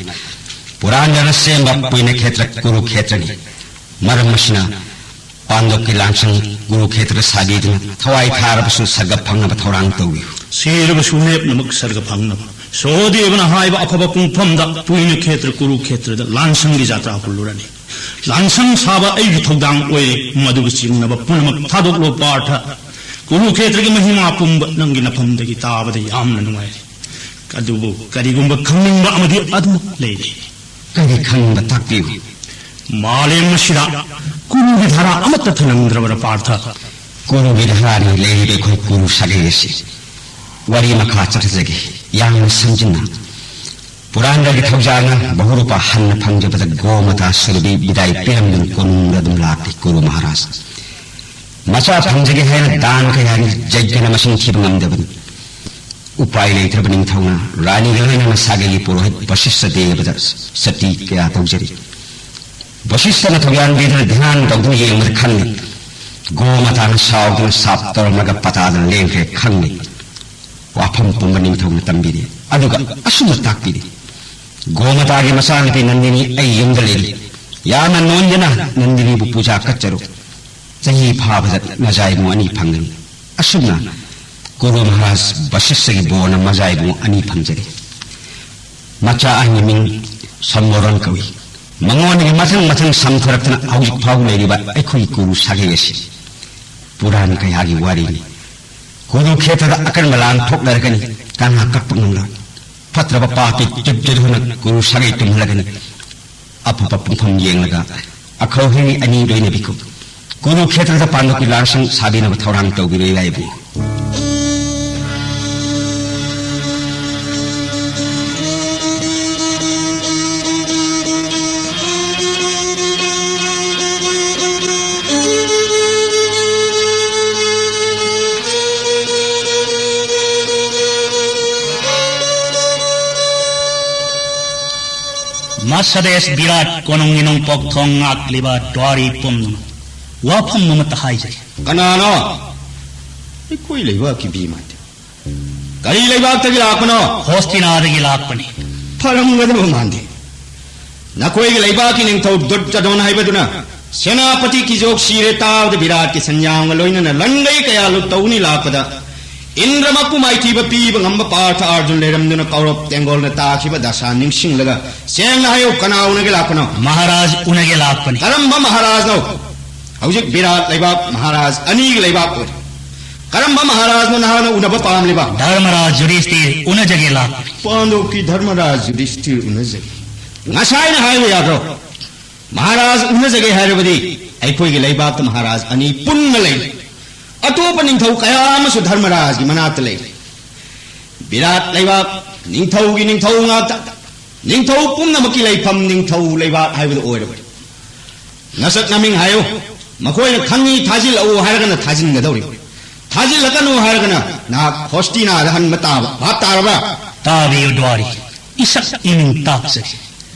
ꯄꯨꯔꯥꯟꯗ꯭ꯔꯅ ꯁꯦꯝꯕ ꯄꯨꯏꯅ ꯈꯦꯇ꯭ꯔ ꯀꯨꯔꯨ ꯈꯦꯇ꯭ꯔꯅꯤ꯫ ꯃꯔꯝ ꯑꯁꯤꯅ ꯄꯥꯟꯗꯣꯞꯀꯤ ꯂꯥꯟꯁꯪ ꯀꯨꯔꯨ ꯈꯦꯇ꯭ꯔ ꯁꯥꯕꯤꯗꯨꯅ ꯊꯋꯥꯏ ꯊꯥꯔꯕꯁꯨ ꯁꯔꯒ ꯐꯪꯅꯕ ꯊꯧꯔꯥꯡ ꯇꯧꯕꯤꯌꯨ꯫ ꯁꯤꯔꯕꯁꯨ ꯂꯦꯞꯅꯃꯛ ꯁꯔꯒ ꯐꯪꯅꯕ ꯁꯣꯍꯗꯦꯕꯅ ꯍꯥꯏꯕ ꯑꯐꯕ ꯄꯨꯡꯐꯝꯗ ꯄꯨꯏꯅ ꯈꯦꯇ꯭ꯔ ꯀꯨꯔꯨ ꯈꯦꯇ꯭ꯔꯗ ꯂꯥꯟꯁꯪꯒꯤ ꯖꯥꯇ꯭ꯔꯥ ꯍꯨꯜꯂꯨꯔꯅꯤ꯫ ꯂꯥꯟꯁꯪ ꯁꯥꯕ ꯑꯩꯒꯤ ꯊꯧꯗꯥꯡ ꯑꯣꯏꯔꯦ꯫ ꯃꯗꯨꯒ ꯆꯤꯡꯅꯕ ꯄꯨꯝꯅꯃꯛ ꯊꯥꯗꯣꯛꯂꯣ ꯄꯥꯔꯊ꯫ ꯀꯨꯔꯨ ꯈꯦꯇ꯭ꯔꯒꯤ ꯃꯍꯤꯃꯥ ꯄꯨꯝꯕ ꯅꯪꯒꯤ ꯅꯐꯝꯗꯒꯤ ꯇꯥꯕꯗ ꯌꯥꯝꯅ ꯅꯨꯡꯉꯥꯏꯔꯦ꯫ ꯑꯗꯨꯕꯨ ꯀꯔꯤꯒꯨꯝꯕ ꯈꯪꯅꯤꯡꯕ ꯑꯃꯗꯤ ꯑꯗꯨꯃꯛ ꯂꯩꯔꯤ꯫ ꯀꯔꯤ ꯈꯪꯅꯤꯡꯕ ꯇꯥꯛꯄꯤꯌꯨ꯫ ꯃꯥꯂꯦꯝ ꯑꯁꯤꯗ ꯀꯨꯔꯨꯒꯤ ꯙꯥꯔꯥ ꯑꯃꯠꯇ ꯊꯅꯝꯗ꯭ꯔꯕꯔ ꯄꯥꯔꯊ? ꯀꯨꯔꯨꯒꯤ ꯙꯥꯔꯥꯅꯤ ꯂꯩꯔꯤꯕ ꯑꯩꯈꯣꯏ ꯀꯨꯔꯨ ꯁꯥꯒꯩ ꯑꯁꯤ꯫ ꯋꯥꯔꯤ ꯃꯈꯥ ꯆꯠꯊꯖꯒꯦ, ꯌꯥꯝꯅ ꯁꯝꯖꯤꯟꯅ꯫ ꯄꯨꯔꯥꯟꯗ꯭ꯔꯒꯤ ꯊꯧꯖꯥꯜꯅ ꯕꯍꯨꯔꯨꯄ ꯍꯟꯅ ꯐꯪꯖꯕꯗ ꯒꯣꯃꯇꯥ ꯁꯨꯔꯚꯤ ꯕꯤꯗꯥꯏ ꯄꯤꯔꯝꯗꯨꯅ ꯀꯣꯅꯨꯡꯗ ꯑꯗꯨꯝ ꯂꯥꯛꯂꯤ ꯀꯨꯔꯨ ꯃꯍꯥꯔꯥꯖ꯫ ꯃꯆꯥ ꯐꯪꯖꯒꯦ ꯍꯥꯏꯅ ꯗꯥꯟ ꯀꯌꯥꯅꯤ ꯌꯩꯗꯨꯅ ꯃꯁꯤꯡ ꯊꯤꯕ ꯉꯝꯗꯕꯅꯤ꯫ ꯎꯄꯥꯏ ꯂꯩꯇ꯭ꯔꯕ ꯅꯤꯡꯊꯧꯅ ꯔꯥꯅꯤꯒ ꯂꯣꯏꯅꯅ ꯁꯥꯒꯩꯒꯤ ꯄꯨꯔꯣꯍꯤꯠ ꯕꯁꯤꯁꯇ ꯗꯦꯕꯗ ꯁꯇꯤ ꯀꯌꯥ ꯇꯧꯖꯔꯤ꯫ ꯕꯁꯤꯁꯇꯅ ꯊꯧꯌꯥꯟ ꯄꯤꯗꯨꯅ ꯙ꯭ꯌꯥꯟ ꯇꯧꯗꯨꯅ ꯌꯦꯡꯕꯗ ꯈꯪꯉꯤ꯫ ꯒꯣꯃꯇꯥꯅ ꯁꯥꯎꯗꯨꯅ ꯁꯥꯞ ꯇꯧꯔꯝꯂꯒ ꯄꯇꯥꯗ ꯂꯦꯡꯈ꯭ꯔꯦ ꯈꯪꯉꯤ꯫ ꯋꯥꯐꯝ ꯄꯨꯝꯕ ꯅꯤꯡꯊꯧꯅ ꯇꯝꯕꯤꯔꯤ꯫ ꯑꯗꯨꯒ ꯑꯁꯨꯝꯅ ꯇꯥꯛꯄꯤꯔꯤ, ꯒꯣꯃꯇꯥꯒꯤ ꯃꯆꯥꯅꯨꯄꯤ ꯅꯟꯗꯤꯅꯤ ꯑꯩ ꯌꯨꯝꯗ ꯂꯩꯔꯤ꯫ ꯌꯥꯝꯅ ꯅꯣꯟꯖꯅ ꯅꯟꯗꯤꯅꯤꯕꯨ ꯄꯨꯖꯥ ꯀꯠꯆꯔꯨ꯫ ꯆꯍꯤ ꯐꯥꯕꯗ ꯅꯖꯥꯏꯕꯨꯡ ꯑꯅꯤ ꯐꯪꯒꯅꯤ꯫ ꯑꯁꯨꯝꯅ ꯀꯨꯔꯨ ꯃꯍꯥꯔꯥꯖ ꯕꯁꯤꯁ꯭ꯊꯒꯤ ꯕꯣꯔꯅ ꯃꯖꯥꯏꯕꯨꯡ ꯑꯅꯤ ꯐꯪꯖꯔꯦ꯫ ꯃꯆꯥ ꯑꯍꯟꯒꯤ ꯃꯤꯡ ꯁꯝꯕꯣꯔꯣꯟ ꯀꯧꯏ꯫ ꯃꯉꯣꯟꯗꯒꯤ ꯃꯊꯪ ꯃꯊꯪ ꯁꯝꯊꯔꯛꯇꯨꯅ ꯍꯧꯖꯤꯛ ꯐꯥꯎ ꯂꯩꯔꯤꯕ ꯑꯩꯈꯣꯏꯒꯤ ꯀꯨꯔꯨ ꯁꯥꯒꯩ ꯑꯁꯤ ꯄꯨꯔꯥꯟ ꯀꯌꯥꯒꯤ ꯋꯥꯔꯤꯅꯤ꯫ ꯀꯨꯔꯨ ꯈꯦꯇ꯭ꯔꯗ ꯑꯀꯟꯕ ꯂꯥꯟ ꯊꯣꯛꯅꯔꯒꯅꯤ꯫ ꯀꯅꯥ ꯀꯛꯄ ꯉꯝꯂꯣꯏ꯫ ꯐꯠꯇ꯭ꯔꯕ ꯄꯥꯞꯀꯤ ꯇꯨꯞ ꯇꯨꯞ ꯍꯨꯅ ꯀꯨꯔꯨ ꯁꯥꯒꯩ ꯇꯨꯝꯍꯜꯂꯒꯅꯤ꯫ ꯑꯐꯕ ꯄꯨꯡꯐꯝ ꯌꯦꯡꯂꯒ ꯑꯈꯧ ꯍꯦꯡ ꯑꯅꯤ ꯂꯣꯏꯅꯕꯤꯈꯣ꯫ ꯀꯨꯔꯨ ꯈꯦꯇ꯭ꯔꯗ ꯄꯥꯟꯗꯣꯞꯀꯤ ꯂꯥꯟꯁꯪ ꯁꯥꯕꯤꯅꯕ ꯊꯧꯔꯥꯡ ꯇꯧꯕꯤꯔꯣ ꯏꯕꯥ ꯏꯕꯨꯡ꯫ ꯃꯁꯗꯦꯁ ꯕꯤꯔꯥꯠ ꯀꯣꯅꯨꯡꯒꯤ ꯅꯣꯡꯄꯣꯛ ꯊꯣꯡ ꯉꯥꯛꯂꯤꯕ ꯗ꯭ꯋꯥꯔꯤ ꯄꯨꯝꯅꯃꯛ, ꯋꯥꯐꯝ ꯑꯃꯠꯇ ꯍꯥꯏꯖꯒꯦ꯫ ꯀꯅꯥꯅꯣ? ꯑꯩꯈꯣꯏ ꯂꯩꯕꯥꯛꯀꯤ ꯃꯤ ꯃꯥꯟꯗꯦ꯫ ꯀꯔꯤ ꯂꯩꯕꯥꯛꯇꯒꯤ ꯂꯥꯛꯄꯅꯣ? ꯍꯣꯁꯇꯤꯅꯥꯗꯒꯤ ꯂꯥꯛꯄꯅꯤ꯫ ꯐꯔꯝꯒꯗꯕ ꯃꯥꯟꯗꯦ꯫ ꯅꯈꯣꯏꯒꯤ ꯂꯩꯕꯥꯛꯀꯤ ꯅꯤꯡꯊꯧ ꯗꯨꯔꯖꯗꯣꯟ ꯍꯥꯏꯕꯗꯨꯅ ꯁꯦꯅꯥꯄꯇꯤ ꯀꯤꯖꯣꯛ ꯁꯤꯔꯦ ꯇꯥꯕꯗ ꯕꯤꯔꯥꯠꯀꯤ ꯁꯟꯌꯥꯝꯒ ꯂꯣꯏꯅꯅ ꯂꯟꯒꯩ ꯀꯌꯥ ꯂꯨꯠ ꯇꯧꯅꯤ ꯂꯥꯛꯄꯗ ꯏꯟꯗ꯭ꯔꯃꯛꯄꯨ ꯃꯥꯏꯊꯤꯕ ꯄꯤꯕ ꯉꯝꯕ ꯄꯥꯔꯊ ꯑꯥꯔꯖꯨꯟ ꯂꯩꯔꯝꯗꯨꯅ ꯀꯧꯔꯕ ꯇꯦꯡꯒꯣꯜꯅ ꯇꯥꯈꯤꯕ ꯗꯁꯥ ꯅꯤꯡꯁꯤꯡꯂꯒ ꯁꯦꯡꯅ ꯍꯥꯏꯌꯨ, ꯀꯅꯥ ꯎꯅꯒꯦ ꯂꯥꯛꯄꯅꯣ? ꯃꯍꯥꯔꯥꯖ ꯎꯅꯒꯦ ꯂꯥꯛꯄꯅꯤ꯫ ꯀꯔꯝꯕ ꯃꯍꯥꯔꯥꯖꯅꯣ? ꯍꯧꯖꯤꯛ ꯕꯤꯔꯥꯠ ꯂꯩꯕꯥꯛ ꯃꯍꯥꯔꯥꯖ ꯑꯅꯤꯒꯤ ꯂꯩꯕꯥꯛ ꯑꯣꯏꯔꯦ꯫ ꯀꯔꯝꯕ ꯃꯍꯥꯔꯥꯖꯅꯣ ꯅꯍꯥꯛꯅ ꯎꯅꯕ ꯄꯥꯝꯂꯤꯕ? ꯙꯔꯃꯔꯥꯖ ꯌꯨꯙꯤꯁꯊꯤꯔ ꯎꯅꯖꯒꯦ ꯂꯥꯛꯄꯅꯤ꯫ ꯄꯥꯟꯗꯣꯞꯀꯤ ꯙꯔꯃꯔꯥꯖ ꯌꯨꯙꯤꯁꯊꯤꯔ ꯎꯅꯖꯒꯦ꯫ ꯉꯁꯥꯏꯅ ꯍꯥꯏꯕ ꯌꯥꯗ꯭ꯔꯣ? ꯃꯍꯥꯔꯥꯖ ꯎꯅꯖꯒꯦ ꯍꯥꯏꯔꯕꯗꯤ ꯑꯩꯈꯣꯏꯒꯤ ꯂꯩꯕꯥꯛꯇ ꯃꯍꯥꯔꯥꯖ ꯑꯅꯤ ꯄꯨꯟꯅ ꯂꯩꯔꯤ꯫ ꯑꯇꯣꯞꯄ ꯅꯤꯡꯊꯧ ꯀꯌꯥ ꯑꯃꯁꯨ ꯙꯔꯃꯔꯥꯖꯒꯤ ꯃꯅꯥꯛꯇ ꯂꯩꯔꯤ꯫ ꯕꯤꯔꯥꯠ ꯂꯩꯕꯥꯛ ꯅꯤꯡꯊꯧꯒꯤ ꯅꯤꯡꯊꯧ ꯉꯥꯛꯇ꯫ ꯅꯤꯡꯊꯧ ꯄꯨꯝꯅꯃꯛꯀꯤ ꯂꯩꯐꯝ ꯅꯤꯡꯊꯧ ꯂꯩꯕꯥꯛ ꯍꯥꯏꯕꯗꯨ ꯑꯣꯏꯔꯕꯅꯤ꯫ ꯅꯁꯛ ꯅꯃꯤꯡ ꯍꯥꯏꯌꯨ꯫ ꯃꯈꯣꯏꯅ ꯈꯪꯉꯤ ꯊꯥꯖꯤꯜꯂꯛꯎ ꯍꯥꯏꯔꯒꯅ ꯊꯥꯖꯤꯟꯒꯗꯧꯔꯤ꯫ ꯊꯥꯖꯤꯜꯂꯛꯀꯅꯨ ꯍꯥꯏꯔꯒꯅ ꯅꯍꯥꯛ ꯍꯣꯁꯇꯤꯅꯥꯗ ꯍꯟꯕ ꯇꯥꯕ꯫ ꯚꯥꯞ ꯇꯥꯔꯕ꯭ꯔꯥ? ꯇꯥꯕꯤꯌꯨ ꯗ꯭ꯋꯥꯔꯤ꯫ ꯏꯁꯛ ꯏꯃꯤꯡ ꯇꯥꯛꯆꯒꯦ꯫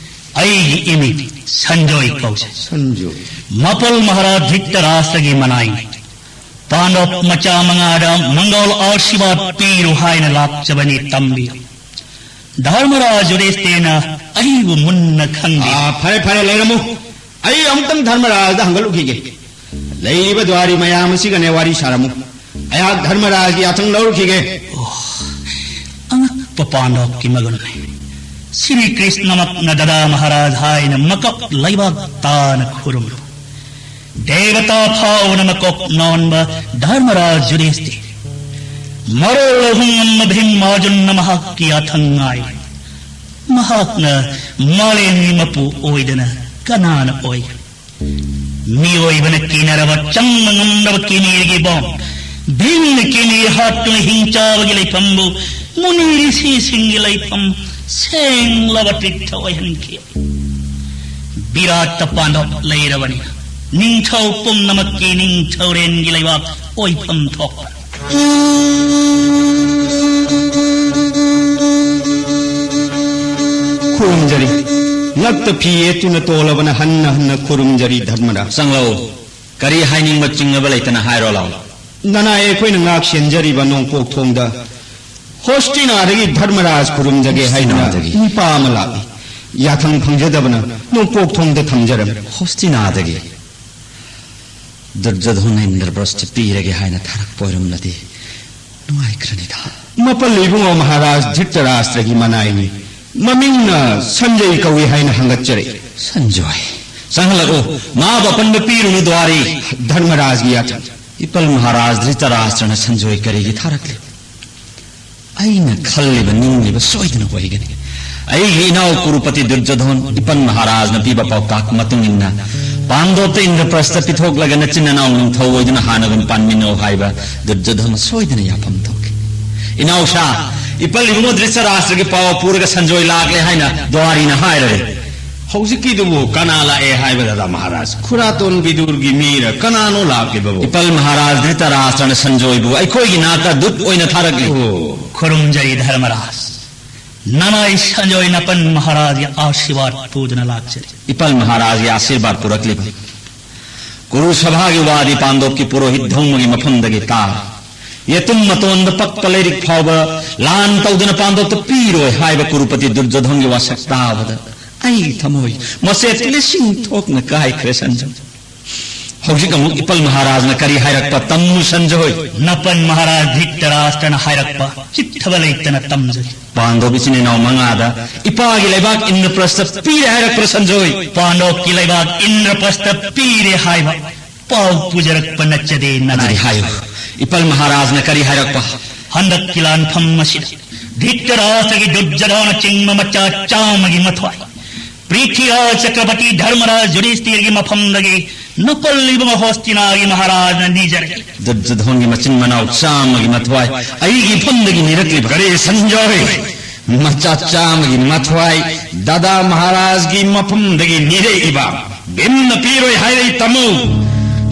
ꯑꯩꯒꯤ ꯏꯃꯤꯡ ꯁꯟꯖꯣꯏ ꯀꯧꯖꯩ꯫ ꯁꯟꯖꯣꯏ꯫ ꯃꯄꯜ ꯃꯍꯥꯔꯥꯖ ꯙ꯭ꯔꯤꯇꯔꯥꯁꯇ꯭ꯔꯒꯤ ꯃꯅꯥꯏꯅꯤ꯫ ꯄꯥꯟꯗꯣꯞ ꯃꯆꯥ ꯃꯉꯥꯗ ꯃꯪꯒꯣꯜ ꯑꯥꯁꯤꯔꯕꯥꯗ ꯄꯤꯔꯨ ꯍꯥꯏꯅ ꯂꯥꯛꯆꯕꯅꯤ꯫ ꯇꯝꯕꯤꯌꯨ꯫ ꯙꯔꯃꯔꯥꯖ ꯌꯨꯙꯤꯁꯊꯤꯔꯅ ꯑꯩꯕꯨ ꯃꯨꯟꯅ ꯈꯪꯕꯤ꯫ ꯑꯥ, ꯐꯔꯦ, ꯐꯔꯦ, ꯂꯩꯔꯝꯃꯨ꯫ ꯑꯩ ꯑꯃꯨꯛꯇꯪ ꯙꯔꯃꯔꯥꯖꯗ ꯍꯪꯒꯠꯂꯨꯈꯤꯒꯦ꯫ ꯂꯩꯔꯤꯕ ꯗ꯭ꯋꯥꯔꯤ ꯃꯌꯥꯝ ꯑꯁꯤꯒꯅꯦ ꯋꯥꯔꯤ ꯁꯥꯔꯝꯃꯨ꯫ ꯑꯩꯍꯥꯛ ꯙꯔꯃꯔꯥꯖꯒꯤ ꯌꯥꯊꯪ ꯂꯧꯔꯨꯈꯤꯒꯦ꯫ ꯑꯣ, ꯑꯉꯛꯄ ꯄꯥꯟꯗꯣꯞꯀꯤ ꯃꯒꯨꯟꯅꯤ꯫ ꯁ꯭ꯔꯤ ꯀ꯭ꯔꯤꯁꯅꯃꯛꯅ ꯗꯗꯥ ꯃꯍꯥꯔꯥꯖ ꯍꯥꯏꯅ ꯃꯀꯣꯛ ꯂꯩꯕꯥꯛ ꯇꯥꯅ ꯈꯨꯔꯨꯝꯂꯨ꯫ ꯗꯦꯕꯇꯥ ꯐꯥꯎꯅ ꯃꯀꯣꯛ ꯅꯣꯟꯕ ꯙꯔꯃꯔꯥꯖ ꯌꯨꯙꯤꯁꯊꯤꯔ꯫ ꯃꯔꯣꯜ ꯑꯍꯨꯝ ꯉꯝꯕ ꯚꯤꯝ ꯑꯔꯖꯨꯟꯅ ꯃꯍꯥꯛꯀꯤ ꯌꯥꯊꯪ ꯉꯥꯏ꯫ ꯃꯍꯥꯛꯅ ꯃꯥꯂꯦꯝꯒꯤ ꯃꯄꯨ ꯑꯣꯏꯗꯅ ꯀꯅꯥꯅ ꯑꯣꯏ? ꯃꯤꯑꯣꯏꯕꯅ ꯀꯤꯅꯔꯕ ꯆꯪꯕ ꯉꯝꯗꯕ ꯀꯤꯅꯤꯔꯒꯤ ꯕꯣꯝ, ꯚꯤꯝꯅ ꯀꯤꯅꯤꯔ ꯍꯥꯠꯇꯨꯅ ꯍꯤꯡꯆꯥꯕꯒꯤ ꯂꯩꯐꯝꯕꯨ ꯃꯨꯅꯤ ꯔꯤꯁꯤꯁꯤꯡꯒꯤ ꯂꯩꯐꯝ ꯁꯦꯡꯂꯕ ꯇꯤꯔꯊ ꯑꯣꯏꯍꯟꯈꯤ꯫ ꯕꯤꯔꯥꯠꯇ ꯄꯥꯟꯗꯣꯞ ꯂꯩꯔꯕꯅꯤꯅ ꯅꯤꯡꯊꯧ ꯄꯨꯝꯅꯃꯛꯀꯤ ꯅꯤꯡꯊꯧꯔꯦꯟꯒꯤ ꯂꯩꯕꯥꯛ ꯑꯣꯏꯐꯝ ꯊꯣꯛꯄ꯫ ꯈꯨꯔꯨꯝꯖꯔꯤ꯫ ꯉꯛꯇ ꯐꯤ ꯌꯦꯠꯇꯨꯅ ꯇꯣꯜꯂꯕꯅ ꯍꯟꯅ ꯍꯟꯅ ꯈꯨꯔꯨꯝꯖꯔꯤ ꯙꯔꯃꯔꯥꯖ꯫ ꯆꯪꯂꯛꯎ꯫ ꯀꯔꯤ ꯍꯥꯏꯅꯤꯡꯕ ꯆꯤꯡꯅꯕ ꯂꯩꯇꯅ ꯍꯥꯏꯔꯣ ꯂꯥꯎ꯫ ꯅꯅꯥꯏ ꯑꯩꯈꯣꯏꯅ ꯉꯥꯛ ꯁꯦꯟꯖꯔꯤꯕ ꯅꯣꯡꯄꯣꯛ ꯊꯣꯡꯗ ꯍꯣꯁꯇꯤꯅꯥꯗꯒꯤ ꯙꯔꯃꯔꯥꯖ ꯈꯨꯔꯨꯝꯖꯒꯦ ꯍꯥꯏꯅ ꯍꯣꯁꯇꯤꯅꯥꯗꯒꯤ? ꯅꯨꯄꯥ ꯑꯃ ꯂꯥꯛꯏ꯫ ꯌꯥꯊꯪ ꯐꯪꯖꯗꯕꯅ ꯅꯣꯡꯄꯣꯛ ꯊꯣꯡꯗ ꯊꯝꯖꯔꯝꯃꯤ꯫ ꯍꯣꯁꯇꯤꯅꯥꯗꯒꯤ ꯗꯨꯔꯖꯣꯙꯟ ꯏꯟꯗ꯭ꯔꯄ꯭ꯔꯁꯊ ꯄꯤꯔꯒꯦ ꯍꯥꯏꯅ ꯊꯥꯔꯛꯄ ꯑꯣꯏꯔꯝꯂꯗꯤ ꯅꯨꯡꯉꯥꯏꯈ꯭ꯔꯅꯤꯗ꯫ ꯃꯄꯜ ꯏꯕꯨꯡꯉꯣ ꯃꯍꯥꯔꯥꯖ ꯙ꯭ꯔꯤꯇꯔꯥꯁꯇ꯭ꯔꯒꯤ ꯃꯅꯥꯏꯅꯤ꯫ ꯃꯃꯤꯡꯅ ꯁꯟꯖꯌ ꯀꯧꯏ ꯍꯥꯏꯅ ꯍꯪꯒꯠꯆꯔꯛꯏ꯫ ꯁꯟꯖꯣꯏ, ꯆꯪꯍꯜꯂꯛꯎ꯫ ꯃꯥꯕꯨ ꯑꯄꯟꯕ ꯄꯤꯔꯨꯅꯨ ꯗ꯭ꯋꯥꯔꯤ꯫ ꯙꯔꯃꯔꯥꯖꯒꯤ ꯌꯥꯊꯪ꯫ ꯏꯄꯜ ꯃꯍꯥꯔꯥꯖ ꯙ꯭ꯔꯤꯇꯔꯥꯁꯇ꯭ꯔꯅ ꯁꯟꯖꯣꯏ ꯀꯔꯤꯒꯤ ꯊꯥꯔꯛꯂꯤ? ꯑꯩꯅ ꯈꯜꯂꯤꯕ ꯅꯤꯡꯂꯤꯕ ꯁꯣꯏꯗꯅ ꯑꯣꯏꯒꯅꯤ꯫ ꯑꯩꯒꯤ ꯏꯅꯥꯎ ꯀꯨꯔꯨꯄꯇꯤ ꯗꯨꯔꯖꯣꯙꯟ, ꯏꯄꯟ ꯃꯍꯥꯔꯥꯖꯅ ꯄꯤꯕ ꯄꯥꯎꯇꯥꯛ ꯃꯇꯨꯡ ꯏꯟꯅ ꯄꯥꯟꯗꯣꯞꯇ ꯏꯟꯗ꯭ꯔꯄ꯭ꯔꯁꯊ ꯄꯤꯊꯣꯛꯂꯒ ꯅꯆꯤꯟ ꯅꯅꯥꯎ ꯅꯤꯡꯊꯧ ꯑꯣꯏꯗꯨꯅ ꯍꯥꯟꯅꯒꯨꯝ ꯄꯥꯟꯃꯤꯟꯅꯧ ꯍꯥꯏꯕ ꯗꯨꯔꯖꯣꯙꯟ ꯁꯣꯏꯗꯅ ꯌꯥꯐꯝ ꯊꯣꯛꯈꯤ꯫ ꯏꯅꯥꯎꯁꯥ, ꯏꯄꯜ ꯏꯕꯨꯡꯉꯣ ꯙ꯭ꯔꯤꯇꯔꯥꯁꯇ꯭ꯔꯒꯤ ꯄꯥꯎ ꯄꯨꯔꯒ ꯁꯟꯖꯣꯏ ꯂꯥꯛꯂꯦ ꯍꯥꯏꯅ ꯗ꯭ꯋꯥꯔꯤꯅ ꯍꯥꯏꯔꯔꯦ꯫ ꯍꯧꯖꯤꯛꯀꯤꯗꯨꯕꯨ ꯀꯅꯥ ꯂꯥꯛꯑꯦ ꯍꯥꯏꯕ ꯗꯗꯥ ꯃꯍꯥꯔꯥꯖ? ꯈꯨꯔꯥꯇꯣꯟ ꯕꯤꯗꯨꯔꯒꯤ ꯃꯤꯔ ꯀꯅꯥꯅꯣ ꯂꯥꯛꯂꯤꯕꯕꯨ? ꯏꯄꯜ ꯃꯍꯥꯔꯥꯖ ꯙ꯭ꯔꯤꯇꯔꯥꯁꯇ꯭ꯔꯅ ꯁꯟꯖꯣꯏꯕꯨ ꯑꯩꯈꯣꯏꯒꯤ ꯅꯥꯛꯇ ꯗꯨꯠ ꯑꯣꯏꯅ ꯊꯥꯔꯛꯂꯤ꯫ ꯑꯣ꯫ ꯈꯨꯔꯨꯝꯖꯔꯤ ꯙꯔꯃꯔꯥꯖ꯫ ꯅꯅꯥꯏ ꯁꯟꯖꯣꯏ ꯅꯄꯟ ꯃꯍꯥꯔꯥꯖꯒꯤ ꯑꯥꯁꯤꯔꯕꯥꯗ ꯄꯨꯗꯨꯅ ꯂꯥꯛꯆꯔꯤ꯫ ꯏꯄꯜ ꯃꯍꯥꯔꯥꯖꯒꯤ ꯑꯥꯁꯤꯔꯕꯥꯗ ꯄꯨꯔꯛꯂꯤꯕ ꯀꯨꯔꯨ ꯁꯚꯥꯒꯤ ꯋꯥꯗꯤ ꯄꯥꯟꯗꯣꯞꯀꯤ ꯄꯨꯔꯣꯍꯤꯠ ꯙꯧꯃꯒꯤ ꯃꯐꯝꯗꯒꯤ ꯇꯥ꯫ ꯌꯦꯇꯨꯝ ꯃꯇꯣꯟꯗ ꯄꯛꯄ ꯂꯩꯔꯤꯛ ꯐꯥꯎꯕ ꯂꯥꯟ ꯇꯧꯗꯨꯅ ꯄꯥꯟꯗꯣꯞꯇ ꯄꯤꯔꯣꯏ ꯍꯥꯏꯕ ꯀꯨꯔꯨꯄꯇꯤ ꯗꯨꯔꯖꯣꯙꯟꯒꯤ ꯋꯥꯁꯛ ꯇꯥꯕꯗ ꯑꯩꯒꯤ ꯊꯃꯣꯏ ꯃꯆꯦꯠ ꯂꯤꯁꯤꯡ ꯊꯣꯛꯅ ꯀꯥꯏꯈ꯭ꯔꯦ ꯁꯟꯖꯣꯏ꯫ ꯍꯧꯖꯤꯛ ꯑꯃꯨꯛ ꯏꯄꯜ ꯃꯍꯥꯔꯥꯖꯅ ꯀꯔꯤ ꯍꯥꯏꯔꯛꯄ ꯇꯝꯃꯨ ꯁꯟꯖꯣꯏ꯫ ꯅꯄꯟ ꯃꯍꯥꯔꯥꯖ ꯙ꯭ꯔꯤꯇꯔꯥꯁꯇ꯭ꯔꯅ ꯍꯥꯏꯔꯛꯄ ꯆꯤꯠꯊꯕ ꯂꯩꯇꯅ ꯇꯝꯖꯩ꯫ ꯄꯥꯟꯗꯣꯞ ꯏꯆꯤꯟ ꯏꯅꯥꯎ ꯃꯉꯥꯗ ꯏꯄꯥꯒꯤ ꯂꯩꯕꯥꯛ ꯏꯟꯗ꯭ꯔꯄ꯭ꯔꯁꯇ ꯄꯤꯔꯦ ꯍꯥꯏꯔꯛꯄ꯭ꯔꯥ ꯁꯟꯖꯣꯏ? ꯄꯥꯟꯗꯣꯞꯀꯤ ꯂꯩꯕꯥꯛ ꯏꯟꯗ꯭ꯔꯄ꯭ꯔꯁꯇ ꯄꯤꯔꯦ ꯍꯥꯏꯕ ꯄꯥꯎ ꯄꯨꯖꯔꯛꯄ ꯅꯠꯆꯗꯦ ꯅꯅꯥꯏ꯫ ꯑꯗꯨꯗꯤ ꯍꯥꯏꯌꯨ, ꯏꯄꯜ ꯃꯍꯥꯔꯥꯖꯅ ꯀꯔꯤ ꯍꯥꯏꯔꯛꯄ? ꯍꯟꯗꯛꯀꯤ ꯂꯥꯟꯐꯝ ꯑꯁꯤꯗ ꯙ꯭ꯔꯤꯇꯔꯥꯁꯇ꯭ꯔꯒꯤ ꯗꯨꯔꯖꯣꯙꯅꯆꯤꯡꯕ ꯃꯆꯥ ꯆꯥꯝꯃꯒꯤ ꯃꯊ꯭ꯋꯥꯏ ꯄ꯭ꯔꯤꯊꯤꯔꯥꯖ ꯆꯀ꯭ꯔꯕꯔꯇꯤ ꯙꯔꯃꯔꯥꯖ ꯌꯨꯙꯤꯁꯇꯤꯔꯒꯤ ꯃꯐꯝꯗꯒꯤ ꯅꯄꯜ ꯏꯕꯨꯡꯉꯣ ꯍꯣꯁꯇꯤꯅꯥꯒꯤ ꯃꯍꯥꯔꯥꯖꯅ ꯅꯤꯖꯔꯛꯏ꯫ ꯗꯨꯔꯖꯣꯙꯟꯒꯤ ꯃꯆꯤꯟ ꯃꯅꯥꯎ ꯆꯥꯝꯃꯒꯤ ꯃꯊ꯭ꯋꯥꯏ ꯑꯩꯒꯤ ꯏꯐꯝꯗꯒꯤ ꯅꯤꯔꯛꯂꯤꯕ ꯀꯔꯤ ꯁꯟꯖꯣꯏ? ꯃꯆꯥ ꯆꯥꯝꯃꯒꯤ ꯃꯊ꯭ꯋꯥꯏ ꯗꯥꯗꯥ ꯃꯍꯥꯔꯥꯖꯒꯤ ꯃꯐꯝꯗꯒꯤ ꯅꯤꯔꯛꯏꯕ ꯚꯤꯝꯅ ꯄꯤꯔꯣꯏ ꯍꯥꯏꯔꯛꯏ ꯇꯥꯃꯣ꯫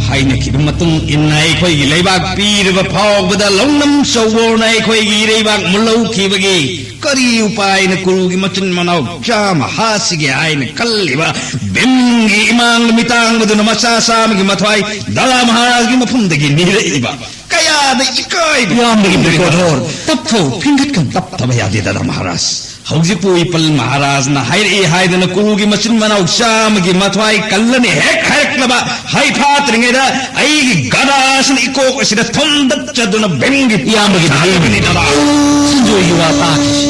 ꯍꯥꯏꯅꯈꯤꯕ ꯃꯇꯨꯡ ꯏꯟꯅ ꯑꯩꯈꯣꯏꯒꯤ ꯂꯩꯕꯥꯛ ꯄꯤꯔꯕ ꯐꯥꯎꯕꯗ ꯂꯧꯅꯝ ꯆꯧꯕꯣꯔꯅ ꯑꯩꯈꯣꯏꯒꯤ ꯏꯔꯩꯕꯥꯛ ꯃꯨꯜꯍꯧꯈꯤꯕꯒꯤ ꯀꯔꯤ ꯎꯄꯥꯏꯅ ꯀꯨꯔꯨꯒꯤ ꯃꯆꯤꯟ ꯃꯅꯥꯎ ꯆꯥꯝꯃ ꯍꯥꯠꯁꯤꯒꯦ ꯍꯥꯏꯅ ꯈꯜꯂꯤꯕ ꯚꯤꯝꯒꯤ ꯏꯃꯥꯡ ꯃꯤꯇꯥꯡꯕꯗꯨꯅ ꯃꯆꯥ ꯆꯥꯝꯃꯒꯤ ꯃꯊ꯭ꯋꯥꯏ ꯗꯥꯗꯥ ꯃꯍꯥꯔꯥꯖꯒꯤ ꯃꯐꯝꯗꯒꯤ ꯅꯤꯔꯛꯏꯕ ꯀꯌꯥꯗ ꯏꯀꯥꯏꯕ ꯏꯌꯥꯝꯕꯒꯤ ꯄꯥꯝꯗꯕ ꯕ꯭ꯔꯤꯒꯣꯗꯣꯔ, ꯇꯞꯊꯧ, ꯐꯤꯡꯒꯠꯀꯅꯨ꯫ ꯇꯞꯇꯕ ꯌꯥꯗꯦ ꯗꯥꯗꯥ ꯃꯍꯥꯔꯥꯖ꯫ ꯍꯧꯖꯤꯛꯄꯨ ꯏꯄꯜ ꯃꯍꯥꯔꯥꯖꯅ ꯍꯥꯏꯔꯛꯏ ꯍꯥꯏꯗꯅ ꯀꯨꯔꯨꯒꯤ ꯃꯆꯤꯟ ꯃꯅꯥꯎ ꯆꯥꯝꯃꯒꯤ ꯃꯊ꯭ꯋꯥꯏ ꯀꯜꯂꯅꯤ ꯍꯦꯛ ꯍꯥꯏꯔꯛꯂꯕ ꯍꯩ ꯐꯥꯠꯇ꯭ꯔꯤꯉꯩꯗ ꯑꯩꯒꯤ ꯒꯗꯥꯁꯤꯅ ꯏꯀꯣꯛ ꯑꯁꯤꯗ ꯊꯣꯝꯗꯠꯆꯗꯨꯅ ꯚꯤꯝꯒꯤ ꯏꯌꯥꯝꯕꯒꯤ ꯊꯥꯗꯕꯅꯤ ꯗꯥꯗꯥ꯫ ꯁꯟꯖꯣꯏꯒꯤ ꯋꯥ ꯇꯥꯈꯤꯁꯤ꯫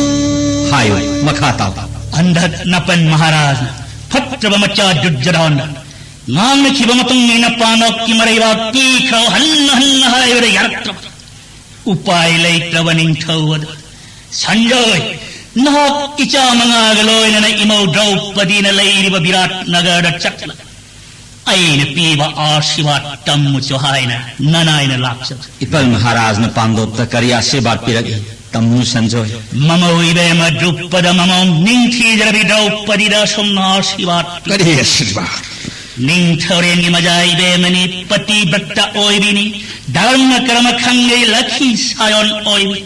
ꯍꯥꯏꯌꯨ, ꯃꯈꯥ ꯇꯥꯎ꯫ ꯍꯟꯗꯛ ꯅꯄꯟ ꯃꯍꯥꯔꯥꯖꯅ ꯐꯠꯇ꯭ꯔꯕ ꯃꯆꯥ ꯗꯨꯔꯖꯣꯙꯟꯗ ꯉꯥꯡꯅꯈꯤꯕ ꯃꯇꯨꯡ ꯏꯟꯅ ꯄꯥꯟꯗꯣꯞꯀꯤ ꯃꯔꯩꯕꯥꯛ ꯄꯤꯈ꯭ꯔꯣ ꯍꯟꯅ ꯍꯟꯅ ꯍꯥꯏꯕꯗ ꯌꯥꯔꯛꯇ꯭ꯔꯕ ꯎꯄꯥꯏ ꯂꯩꯇ꯭ꯔꯕ ꯅꯤꯡꯊꯧ ꯑꯗꯨ ꯁꯟꯖꯣꯏ, ꯅꯍꯥꯛ ꯏꯆꯥ ꯃꯉꯥꯒ ꯂꯣꯏꯅꯅ ꯏꯃꯧ ꯗ꯭ꯔꯧꯄꯗꯤꯅ ꯂꯩꯔꯤꯕ ꯕꯤꯔꯥꯠ ꯅꯒꯔꯗ ꯆꯠꯂ ꯑꯩꯅ ꯄꯤꯕ ꯑꯥꯁꯤꯔꯕꯥꯗ ꯇꯝꯃꯨꯆꯣ ꯍꯥꯏꯅ ꯅꯅꯥꯏꯅ ꯂꯥꯛꯆꯕ꯫ ꯏꯄꯜ ꯃꯍꯥꯔꯥꯖꯅ ꯄꯥꯟꯗꯣꯞꯇ ꯀꯔꯤ ꯑꯥꯁꯤꯔꯕꯥꯗ ꯄꯤꯔꯛꯏ? ꯇꯝꯃꯨ ꯁꯟꯖꯣꯏ꯫ ꯃꯃꯧ ꯏꯕꯦꯝꯃ ꯗ꯭ꯔꯨꯄꯗ ꯃꯃꯧ ꯅꯤꯡꯊꯤꯖꯔꯕꯤ ꯗ꯭ꯔꯧꯄꯗꯤꯗ ꯑꯁꯨꯝꯅ ꯑꯥꯁꯤꯔꯕꯥꯗ ꯄꯤ꯫ ꯀꯔꯤ ꯑꯥꯁꯤꯔꯕꯥꯗ? ꯅꯤꯡꯊꯧꯔꯦꯟꯒꯤ ꯃꯖꯥ ꯏꯕꯦꯝꯃꯅꯤ, ꯄꯇꯤꯕ꯭ꯔꯠꯇ ꯑꯣꯏꯕꯤꯅꯤ, ꯙꯔꯃ ꯀꯔꯃ ꯈꯪꯒꯩ ꯂꯛꯈꯤ ꯁꯥꯌꯣꯟ ꯑꯣꯏꯕꯤ꯫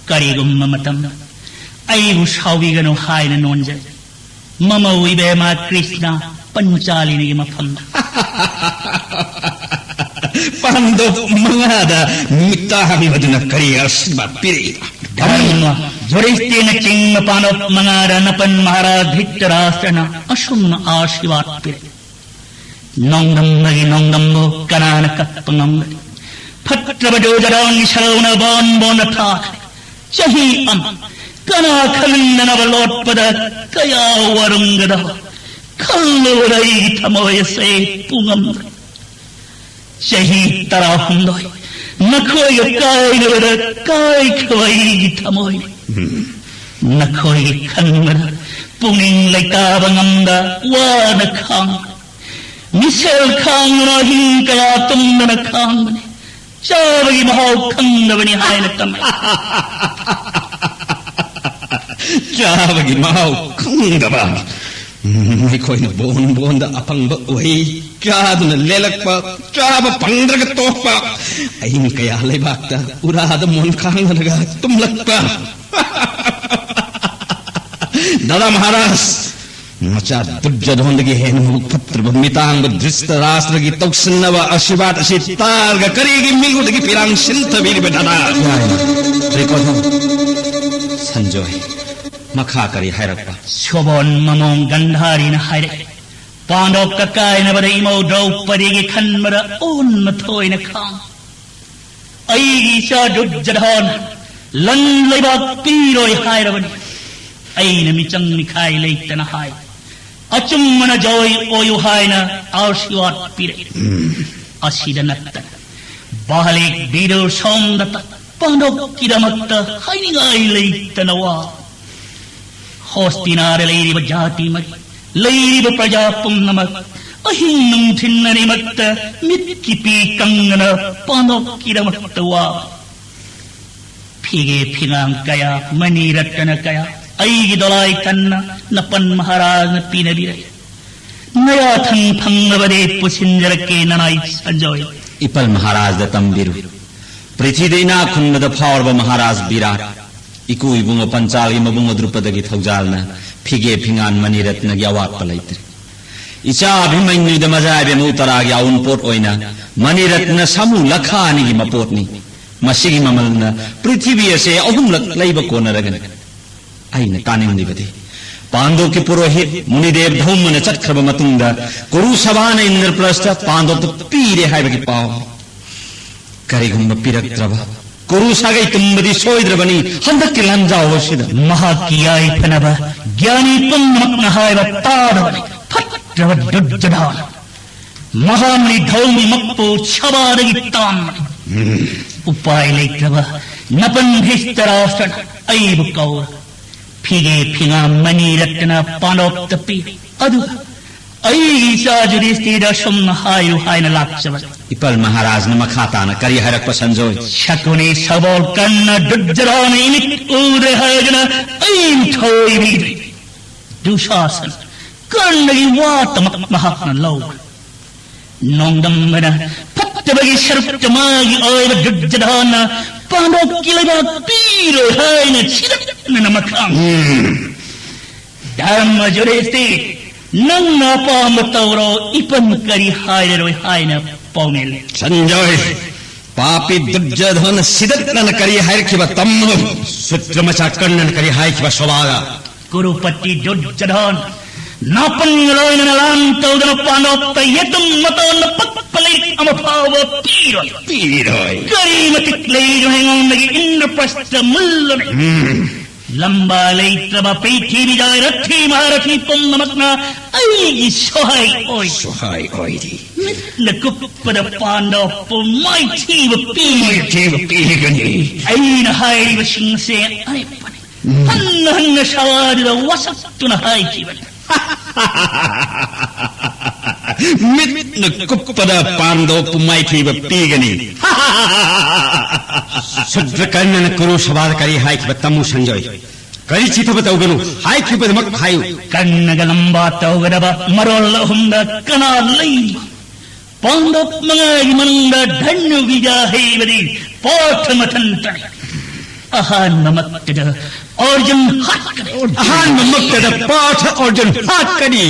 ꯀꯔꯤꯒꯨꯝꯕ ꯃꯇꯝꯗ ꯑꯩꯕꯨ ꯁꯥꯎꯕꯤꯒꯅꯨ ꯍꯥꯏꯅ ꯅꯣꯟꯖꯩ꯫ ꯃꯃꯧ ꯏꯕꯦꯝꯃ ꯀ꯭ꯔꯤꯁꯅ ꯄꯟꯆꯥꯂꯤꯅꯤꯒꯤ ꯃꯐꯝꯗ꯫ ꯄꯥꯟꯗꯣꯞ ꯃꯉꯥꯗ ꯃꯤꯇꯥ ꯍꯥꯡꯕꯗꯨꯅ ꯀꯔꯤ ꯑꯥꯁꯤꯔꯕꯥꯗ ꯄꯤꯔꯛꯏꯕ? ꯙꯔꯃ, ꯌꯨꯙꯤꯁꯇꯤꯔꯅꯆꯤꯡꯕ ꯄꯥꯟꯗꯕ ꯃꯉꯥꯗ ꯅꯄꯟ ꯃꯍꯥꯔꯥꯖ ꯙ꯭ꯔꯤꯇꯔꯥꯁꯇ꯭ꯔꯅ ꯑꯁꯨꯝꯅ ꯑꯥꯁꯤꯔꯕꯥꯗ ꯄꯤꯔꯛꯏ꯫ ꯅꯣꯡꯗꯝꯕꯒꯤ ꯅꯣꯡꯗꯝꯕꯨ ꯀꯅꯥꯅ ꯀꯛꯄ ꯉꯝꯒꯅꯤ? ꯐꯠꯇ꯭ꯔꯕ ꯗꯨꯔꯖꯣꯙꯟꯒꯤ ꯁꯔꯧꯅ ꯕꯣꯟ ꯕꯣꯟꯗ ꯊꯥꯈ꯭ꯔꯦ꯫ ꯆꯍꯤ ꯑꯃ ꯀꯅꯥ ꯈꯪꯗꯅꯕ ꯂꯣꯠꯄꯗ ꯀꯌꯥ ꯋꯥꯔꯝꯒꯗꯕ ꯈꯜꯂꯨꯕꯗ ꯑꯩꯒꯤ ꯊꯃꯣꯏ ꯑꯁꯦ ꯄꯨꯉꯝꯗ꯭ꯔꯦ꯫ ꯆꯍꯤ ꯇꯔꯥꯍꯨꯝꯗꯣꯏ ꯅꯈꯣꯏꯒ ꯀꯥꯏꯅꯕꯗ ꯀꯥꯏꯈ꯭ꯔꯕ ꯑꯩꯒꯤ ꯊꯃꯣꯏꯅꯤ꯫ ꯅꯈꯣꯏꯒꯤ ꯈꯟꯕꯗ ꯄꯨꯛꯅꯤꯡ ꯂꯩꯇꯥꯕ ꯉꯝꯗ ꯋꯥꯅ ꯈꯥꯡ ꯃꯤꯁꯦꯜ ꯈꯥꯡꯗꯨꯅ ꯑꯍꯤꯡ ꯀꯌꯥ ꯇꯨꯝꯗꯅ ꯈꯥꯡꯕꯅꯤ꯫ ꯆꯥꯕꯒꯤ ꯃꯍꯥꯎ ꯈꯪꯗꯕꯅꯤ ꯍꯥꯏꯅ ꯇꯝꯃꯤ꯫ ꯆꯥꯕꯒꯤ ꯃꯍꯥꯎ ꯈꯪꯗꯕ꯫ ꯑꯩꯈꯣꯏꯅ ꯕꯣꯟ ꯕꯣꯟꯗ ꯑꯐꯪꯕ ꯎꯍꯩ ꯆꯥꯗꯨꯅ ꯂꯦꯜꯂꯛꯄ, ꯆꯥꯕ ꯐꯪꯗ꯭ꯔꯒ ꯇꯣꯛꯄ, ꯑꯍꯤꯡ ꯀꯌꯥ ꯂꯩꯕꯥꯛꯇ ꯎꯔꯥꯗ ꯃꯣꯟ ꯈꯥꯡꯅꯔꯒ ꯇꯨꯝꯂꯛꯄ꯫ ꯗꯥꯗꯥ ꯃꯍꯥꯔꯥꯖ, ꯃꯆꯥ ꯗꯨꯔꯖꯣꯙꯟꯗꯒꯤ ꯍꯦꯟꯅ ꯃꯕꯨꯛ ꯐꯠꯇ꯭ꯔꯕ ꯃꯤꯇꯥꯡꯕ ꯙ꯭ꯔꯤꯇꯔꯥꯁꯇ꯭ꯔꯒꯤ ꯇꯧꯁꯤꯟꯅꯕ ꯑꯥꯁꯤꯔꯕꯥꯗ ꯑꯁꯤ ꯇꯥꯔꯒ ꯀꯔꯤꯒꯤ ꯃꯤꯉꯣꯟꯗꯒꯤ ꯄꯤꯔꯥꯡ ꯁꯤꯟꯊꯕꯤꯔꯤꯕ ꯗꯥꯗꯥ? ꯌꯥꯏ, ꯗꯨꯔꯖꯣꯙꯟ꯫ ꯁꯟꯖꯣꯏ, ꯃꯈꯥ ꯀꯔꯤ ꯍꯥꯏꯔꯛꯄ? ꯁꯣꯕꯣꯟ ꯃꯃꯣꯡ ꯒꯟꯙꯥꯔꯤꯅ ꯍꯥꯏꯔꯛꯏ, ꯄꯥꯟꯗꯕ ꯀꯥꯏꯅꯕꯗ ꯏꯃꯧ ꯗ꯭ꯔꯧꯄꯗꯤꯒꯤ ꯈꯟꯕꯗ ꯑꯣꯟꯅ ꯊꯣꯏꯅ ꯈꯥꯡ ꯑꯩꯒꯤ ꯏꯆꯥ ꯗꯨꯔꯖꯣꯙꯟ ꯂꯟ ꯂꯩꯕꯥꯛ ꯄꯤꯔꯣꯏ ꯍꯥꯏꯔꯕꯅꯤ꯫ ꯑꯩꯅ ꯃꯤꯆꯪ ꯃꯤꯈꯥꯏ ꯂꯩꯇꯅ ꯍꯥꯏ꯫ ꯑꯆꯨꯝꯕꯅ ꯖꯣꯏ ꯑꯣꯏꯌꯨ ꯍꯥꯏꯅ ꯑꯥꯁꯤꯔꯕꯥꯗ ꯄꯤꯔꯛꯏ꯫ ꯑꯁꯤꯗ ꯅꯠꯇꯅ ꯕꯥꯂꯤꯛ ꯕꯤꯗꯨꯔ ꯁꯣꯝꯗꯇ ꯄꯥꯟꯗꯕꯀꯤꯗꯃꯛꯇ ꯍꯥꯏꯅꯤꯡꯉꯥꯏ ꯂꯩꯇꯅ ꯋꯥ꯫ ꯍꯣꯁꯇꯤꯅꯥꯗ ꯂꯩꯔꯤꯕ ꯖꯥꯇꯤ ꯃꯔꯤ, ꯂꯩꯔꯤꯕ ꯄ꯭ꯔꯖꯥ ꯄꯨꯝꯅꯃꯛ ꯑꯍꯤꯡ ꯅꯨꯡꯊꯤꯜ ꯑꯅꯤꯃꯛꯇ ꯃꯤꯠꯀꯤ ꯄꯤ ꯀꯪꯗꯅ ꯄꯥꯟꯗꯕꯀꯤꯗꯃꯛꯇ ꯋꯥ꯫ ꯐꯤꯒꯦ ꯐꯤꯉꯥꯡ ꯀꯌꯥ, ꯃꯅꯤ ꯔꯠꯅ ꯀꯌꯥ ꯑꯩꯒꯤ ꯗꯣꯂꯥꯏ ꯀꯟꯅ ꯅꯄꯟ ꯃꯍꯥꯔꯥꯖꯅ ꯄꯤꯅꯕꯤꯔꯛꯏ꯫ ꯅꯌꯥꯊꯪ ꯐꯪꯂꯕꯗꯤ ꯄꯨꯁꯤꯟꯖꯔꯛꯀꯦ ꯅꯅꯥꯏ ꯁꯟꯖꯣꯏ꯫ ꯏꯄꯜ ꯃꯍꯥꯔꯥꯖꯗ ꯇꯝꯕꯤꯔꯨ꯫ ꯄ꯭ꯔꯤꯊꯤꯗ ꯏꯅꯥꯛ ꯈꯨꯟꯕꯗ ꯐꯥꯎꯔꯕ ꯃꯍꯥꯔꯥꯖ ꯕꯤꯔꯥꯠ, ꯏꯀꯨ ꯏꯕꯨꯡꯉꯣ ꯄꯟꯆꯥꯜꯒꯤ ꯃꯕꯨꯡ ꯗ꯭ꯔꯨꯄꯗꯒꯤ ꯊꯧꯖꯥꯜꯅ ꯐꯤꯒꯦ ꯐꯤꯉꯥꯟ ꯃꯅꯤ ꯔꯠꯅꯒꯤ ꯑꯋꯥꯠꯄ ꯂꯩꯇ꯭ꯔꯦ꯫ ꯏꯆꯥ ꯑꯚꯤꯃꯟꯌꯨꯗ ꯃꯖꯥ ꯏꯕꯦꯝꯃ ꯎꯠꯇꯔꯥꯒꯤ ꯑꯎꯟꯄꯣꯠ ꯑꯣꯏꯅ ꯃꯅꯤ ꯔꯠꯅ ꯁꯥꯃꯨ ꯂꯈꯥ ꯑꯅꯤꯒꯤ ꯃꯄꯣꯠꯅꯤ꯫ ꯃꯁꯤꯒꯤ ꯃꯃꯜꯅ ꯄ꯭ꯔꯤꯊꯤꯕꯤ ꯑꯁꯦ ꯑꯍꯨꯝꯂꯛ ꯂꯩꯕ ꯀꯣꯟꯅꯔꯒꯅꯤ꯫ ꯑꯩꯅ ꯇꯥꯅꯤꯡꯂꯤꯕꯗꯤ, ꯄꯥꯟꯗꯣꯞꯀꯤ ꯄꯨꯔꯣꯍꯤꯠ ꯃꯨꯅꯤꯗꯦꯕ ꯙꯧꯃꯅ ꯆꯠꯈ꯭ꯔꯕ ꯃꯇꯨꯡꯗ ꯀꯨꯔꯨ ꯁꯚꯥꯅ ꯏꯟꯗ꯭ꯔꯄ꯭ꯔꯁꯇ ꯄꯥꯟꯗꯣꯞꯇ ꯄꯤꯔꯦ ꯍꯥꯏꯕꯒꯤ ꯄꯥꯎ꯫ ꯀꯔꯤꯒꯨꯝꯕ ꯄꯤꯔꯛꯇ꯭ꯔꯕ, ꯀꯨꯔꯨ ꯁꯥꯒꯩ ꯇꯨꯝꯕꯗꯤ ꯁꯣꯏꯗ꯭ꯔꯕꯅꯤ ꯍꯟꯗꯛꯀꯤ ꯂꯥꯟꯖꯥꯎ ꯑꯁꯤꯗ꯫ ꯃꯍꯥꯛꯀꯤ ꯌꯥꯏꯐꯅꯕ ꯒ꯭ꯌꯥꯅꯤ ꯄꯨꯝꯅꯃꯛꯅ ꯍꯥꯏꯕ ꯇꯥꯗꯕꯅꯤ꯫ ꯐꯠꯇ꯭ꯔꯕ ꯗꯨꯔꯖꯣꯙꯅ ꯃꯍꯥꯃꯨꯅꯤ ꯙꯧꯃꯤꯃꯛꯄꯨ ꯁꯚꯥꯗꯒꯤ ꯇꯥꯟꯕꯅꯤ꯫ ꯎꯄꯥꯏ ꯂꯩꯇ꯭ꯔꯕ ꯅꯄꯟ ꯙ꯭ꯔꯤꯇꯔꯥꯁ꯭ꯇ꯭ꯔꯅ ꯑꯩꯕꯨ ꯀꯧꯔ ꯐꯤꯒꯦ ꯐꯤꯉꯥ ꯃꯅꯤ ꯔꯠꯇꯅ ꯄꯥꯟꯗꯣꯞꯇ ꯄꯤ꯫ ꯑꯗꯨꯒ ꯑꯩꯒꯤ ꯏꯆꯥ ꯖꯨꯙꯤꯁꯇꯤꯔꯗ ꯑꯁꯨꯝꯅ ꯍꯥꯏꯌꯨ ꯍꯥꯏꯅ ꯂꯥꯛꯆꯕꯅꯤ꯫ ꯏꯄꯜ ꯃꯍꯥꯔꯥꯖꯅ ꯃꯈꯥ ꯇꯥꯅ ꯀꯔꯤ ꯍꯥꯏꯔꯛꯄ, ꯁꯟꯖꯣꯏ? ꯁꯀꯨꯅꯤ ꯁꯕꯣꯜ ꯀꯔꯅ ꯗꯨꯔꯖꯣꯙꯅ ꯏꯃꯤꯠ ꯎꯗ꯭ꯔꯦ ꯍꯥꯏꯗꯨꯅ ꯑꯩꯕꯨ ꯊꯧꯑꯣꯏꯕꯤꯗ꯭ꯔꯦ꯫ ꯗꯨꯁꯥꯁꯟ ꯀꯔꯅꯒꯤ ꯋꯥꯇꯃꯛ ꯃꯍꯥꯛꯅ ꯂꯧꯈ꯭ꯔꯦ꯫ ꯅꯣꯡꯗꯝꯕꯅ ꯐꯠꯇꯕꯒꯤ ꯁꯔꯨꯛꯇ ꯃꯥꯒꯤ ꯑꯣꯏꯕ ꯗꯨꯔꯖꯣꯙꯅ ꯄꯥꯟꯗꯣꯞꯀꯤ ꯂꯩꯕꯥꯛ ꯄꯤꯔꯣꯏ ꯍꯥꯏꯅ ꯁꯤꯗꯠꯅꯅ ꯃꯈꯥ꯫ ꯎꯝ꯫ ꯙꯔꯃ ꯖꯨꯔꯤꯁꯇꯤ, ꯅꯪꯅ ꯑꯄꯥꯝꯕ ꯇꯧꯔꯣ, ꯏꯄꯟ ꯀꯔꯤ ꯍꯥꯏꯔꯔꯣꯏ ꯍꯥꯏꯅ ꯄꯥꯎꯃꯤꯜꯂꯤ꯫ ꯁꯟꯖꯣꯏ, ꯄꯥꯄꯤ ꯗꯨꯔꯖꯣꯙꯅ ꯁꯤꯗꯠꯅꯅ ꯀꯔꯤ ꯍꯥꯏꯔꯛꯈꯤꯕ ꯇꯝꯃꯨ꯫ ꯁꯨꯇ꯭ꯔ ꯃꯆꯥ ꯀꯔꯅꯅ ꯀꯔꯤ ꯍꯥꯏꯈꯤꯕ ꯁꯣꯚꯥꯗ? ꯀꯨꯔꯨꯄꯇꯤ ꯗꯨꯔꯖꯣꯙꯟ ꯅꯥꯄꯟꯒ ꯂꯣꯏꯅꯅ ꯂꯥꯟ ꯇꯧꯗꯅ ꯄꯥꯟꯗꯣꯞꯇ ꯌꯦꯇꯨꯝ ꯃꯇꯣꯟꯗ ꯄꯛꯄ ꯂꯩꯔꯤꯛ ꯑꯃ ꯐꯥꯎꯕ ꯄꯤꯔꯣꯏ꯫ ꯄꯤꯔꯣꯏ꯫ ꯀꯔꯤ ꯃꯇꯤꯛ ꯂꯩꯔꯤꯅꯣ ꯑꯩꯉꯣꯟꯗꯒꯤ ꯏꯟꯗ꯭ꯔꯄ꯭ꯔꯁꯇ ꯃꯨꯜꯂꯨꯅꯦ꯫ ꯎꯝ꯫ ꯂꯝꯕꯥ ꯂꯩꯇ꯭ꯔꯕ ꯄ꯭ꯔꯤꯊꯤꯕꯤꯗ ꯔꯊꯤ ꯃꯍꯥꯔꯊꯤ ꯄꯨꯝꯅꯃꯛꯅ ꯑꯩꯒꯤ ꯁꯣꯍꯥꯏ ꯑꯣꯏ꯫ ꯁꯣꯍꯥꯏ ꯑꯣꯏꯔꯤ꯫ ꯃꯤꯠꯅ ꯀꯨꯞꯄꯗ ꯄꯥꯟꯗꯣꯞꯄꯨ ꯃꯥꯏꯊꯤꯕ ꯄꯤ꯫ ꯃꯥꯏꯊꯤꯕ ꯄꯤꯒꯅꯤ꯫ ꯑꯩꯅ ꯍꯥꯏꯔꯤꯕꯁꯤꯡꯁꯦ ꯑꯔꯦꯞꯄꯅꯤ꯫ ꯎꯝ꯫ ꯍꯟꯅ ꯍꯟꯅ ꯁꯚꯥꯗꯨꯗ ꯋꯥꯁꯛꯇꯨꯅ ꯍꯥꯏꯈꯤꯕꯅꯤ꯫ ꯃꯤꯠꯅ ꯀꯨꯞꯄꯗ ꯄꯥꯟꯗꯣꯞꯄꯨ ꯃꯥꯏꯊꯤꯕ ꯄꯤꯒꯅꯤ꯫ ꯁꯨꯗ꯭ꯔꯀꯔꯅꯅ ꯀꯨꯔꯨ ꯁꯚꯥꯗ ꯀꯔꯤ ꯍꯥꯏꯈꯤꯕ ꯇꯝꯃꯨ ꯁꯟꯖꯣꯏ꯫ ꯀꯔꯤ ꯆꯤꯊꯕ ꯇꯧꯒꯅꯨ, ꯍꯥꯏꯈꯤꯕꯗꯃꯛ ꯍꯥꯏꯌꯨ꯫ ꯀꯔꯅꯒ ꯂꯝꯕꯥ ꯇꯧꯒꯗꯕ ꯃꯔꯣꯜ ꯑꯍꯨꯝꯗ ꯀꯅꯥ ꯂꯩꯕ? ꯄꯥꯟꯗꯣꯞ ꯃꯉꯥꯒꯤ ꯃꯅꯨꯡꯗ ꯙꯅꯨ ꯕꯤꯗ꯭ꯌꯥ ꯍꯩꯕꯗꯤ ꯄꯥꯔꯊ ꯃꯊꯟꯇꯅꯤ꯫ ꯑꯍꯥꯟꯕꯃꯛꯇꯗ ꯑꯔꯖꯨꯟ ꯍꯥꯠꯀꯅꯤ꯫ ꯑꯍꯥꯟꯕꯃꯛꯇꯗ ꯄꯥꯔꯊ ꯑꯔꯖꯨꯟ ꯍꯥꯠꯀꯅꯤ꯫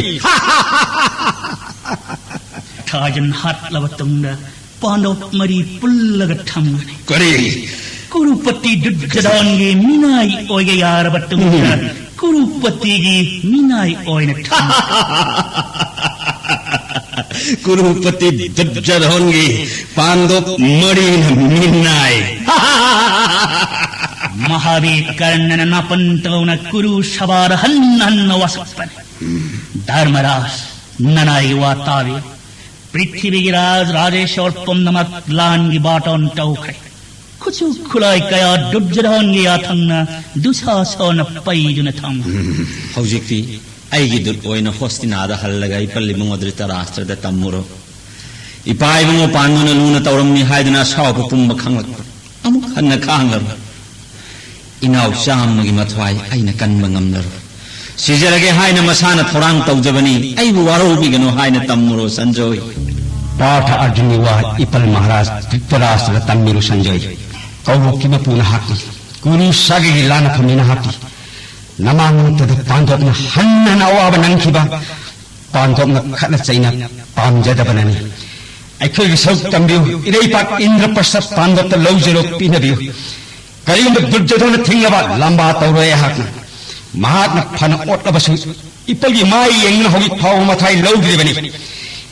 ꯊꯥꯖꯟ ꯍꯥꯠꯂꯕ ꯇꯨꯡꯗ ꯄꯥꯟꯗꯣꯞ ꯃꯔꯤ ꯄꯨꯜꯂꯒ ꯊꯝꯒꯅꯤ꯫ ꯀꯔꯤ? ꯀꯨꯔꯨꯄꯇꯤ ꯗꯨꯔꯖꯣꯙꯟꯒꯤ ꯃꯤꯅꯥꯏ ꯑꯣꯏꯒꯦ ꯌꯥꯔꯕ ꯇꯨꯡꯗ, ꯎꯝ꯫ ꯀꯨꯔꯨꯄꯇꯤꯒꯤ ꯃꯤꯅꯥꯏ ꯑꯣꯏꯅ ꯊꯝ- ꯀꯨꯔꯨꯄꯇꯤ ꯗꯨꯔꯖꯣꯙꯟꯒꯤ ꯄꯥꯟꯗꯣꯞ ꯃꯔꯤꯅ ꯃꯤꯅꯥꯏ꯫ ꯃꯍꯥꯕꯤꯔ ꯀꯔꯅꯅ ꯅꯥꯄꯟ ꯇꯧꯅ ꯀꯨꯔꯨ ꯁꯚꯥꯗ ꯍꯟꯅ ꯍꯟꯅ ꯋꯥꯁꯛꯄꯅꯤ꯫ ꯙꯔꯃꯔꯥꯖ, ꯅꯅꯥꯏ ꯋꯥ ꯇꯥꯕꯤꯌꯨ꯫ ꯄ꯭ꯔꯤꯊꯤꯕꯤꯒꯤ ꯔꯥꯖ ꯔꯥꯖꯦꯁꯣꯔ ꯄꯨꯝꯅꯃꯛ ꯂꯥꯟꯒꯤ ꯕꯥꯇꯣꯟ ꯇꯧꯈ꯭ꯔꯦ꯫ ꯈꯨꯠꯁꯨ ꯈꯨꯠꯂꯥꯏ ꯀꯌꯥ ꯗꯨꯔꯖꯣꯙꯟꯒꯤ ꯌꯥꯊꯪꯅ ꯗꯨꯁꯥꯁꯣꯔꯅ ꯄꯩꯗꯨꯅ ꯊꯝꯈ꯭ꯔꯦ꯫ ꯎꯝ, ꯍꯧꯖꯤꯛꯇꯤ ꯑꯩꯒꯤ ꯗꯨꯠ ꯑꯣꯏꯅ ꯍꯣꯁꯇꯤꯅꯥꯗ ꯍꯜꯂꯒ ꯏꯄꯜ ꯏꯕꯨꯡꯉꯣ ꯙ꯭ꯔꯤꯇꯔꯥꯁꯇ꯭ꯔꯗ ꯇꯝꯃꯨꯔꯣ꯫ ꯏꯄꯥ ꯏꯕꯨꯡꯉꯣ ꯄꯥꯟꯗꯨꯅ ꯂꯨꯅ ꯇꯧꯔꯝꯃꯤ ꯍꯥꯏꯗꯨꯅ ꯑꯁꯥꯎꯕ ꯄꯨꯝꯕ ꯈꯪꯂꯛꯄ꯫ ꯑꯃꯨꯛ ꯍꯟꯅ ꯈꯥꯡꯂꯔꯣꯏ꯫ ꯏꯅꯥꯎ ꯆꯥꯝꯃꯒꯤ ꯃꯊ꯭ꯋꯥꯏ ꯑꯩꯅ ꯀꯟꯕ ꯉꯝꯂꯔꯣꯏ꯫ ꯁꯤꯖꯔꯒꯦ ꯍꯥꯏꯅ ꯃꯁꯥꯅ ꯊꯧꯔꯥꯡ ꯇꯧꯖꯕꯅꯤ꯫ ꯑꯩꯕꯨ ꯋꯥꯔꯧꯕꯤꯒꯅꯨ ꯍꯥꯏꯅ ꯇꯝꯃꯨꯔꯣ ꯁꯟꯖꯣꯏ꯫ ꯄꯥꯔꯊ ꯑꯔꯖꯨꯟꯒꯤ ꯋꯥ ꯏꯄꯜ ꯃꯍꯥꯔꯥꯖ ꯙ꯭ꯔꯤꯇꯔꯥꯁꯇ꯭ꯔꯗ ꯇꯝꯕꯤꯔꯨ ꯁꯟꯖꯣꯏ꯫ ꯀꯧꯔꯣꯛꯀꯤ ꯃꯄꯨ ꯅꯍꯥꯛꯀꯤ, ꯀꯨꯔꯨ ꯁꯥꯒꯩꯒꯤ ꯂꯥꯟꯅꯐꯝꯅꯤ ꯅꯍꯥꯛꯀꯤ꯫ ꯅꯃꯥꯡ ꯅꯠꯇꯗ ꯄꯥꯟꯗꯣꯞꯅ ꯍꯟꯅ ꯍꯟꯅ ꯑꯋꯥꯕ ꯅꯪꯈꯤꯕ꯫ ꯄꯥꯟꯗꯣꯞꯅ ꯈꯠꯅ ꯆꯩꯅ ꯄꯥꯝꯖꯗꯕꯅꯅꯤ꯫ ꯑꯩꯈꯣꯏꯒꯤ ꯁꯔꯨꯛ ꯇꯝꯕꯤꯌꯨ꯫ ꯏꯔꯩꯄꯥꯛ ꯏꯟꯗ꯭ꯔꯄ꯭ꯔꯁꯊ ꯄꯥꯟꯗꯣꯞꯇ ꯂꯧꯖꯔꯣ, ꯄꯤꯅꯕꯤꯌꯨ꯫ ꯀꯔꯤꯒꯨꯝꯕ ꯗꯨꯔꯖꯣꯙꯅ ꯊꯤꯡꯂꯕ ꯂꯝꯕꯥ ꯇꯧꯔꯣꯏ ꯑꯩꯍꯥꯛꯅ꯫ ꯃꯍꯥꯛꯅ ꯐꯅ ꯑꯣꯠꯂꯕꯁꯨ ꯏꯄꯜꯒꯤ ꯃꯥꯏ ꯌꯦꯡꯗꯨꯅ ꯍꯧꯖꯤꯛ ꯐꯥꯎꯕ ꯃꯊꯥꯏ ꯂꯧꯗ꯭ꯔꯤꯕꯅꯤ꯫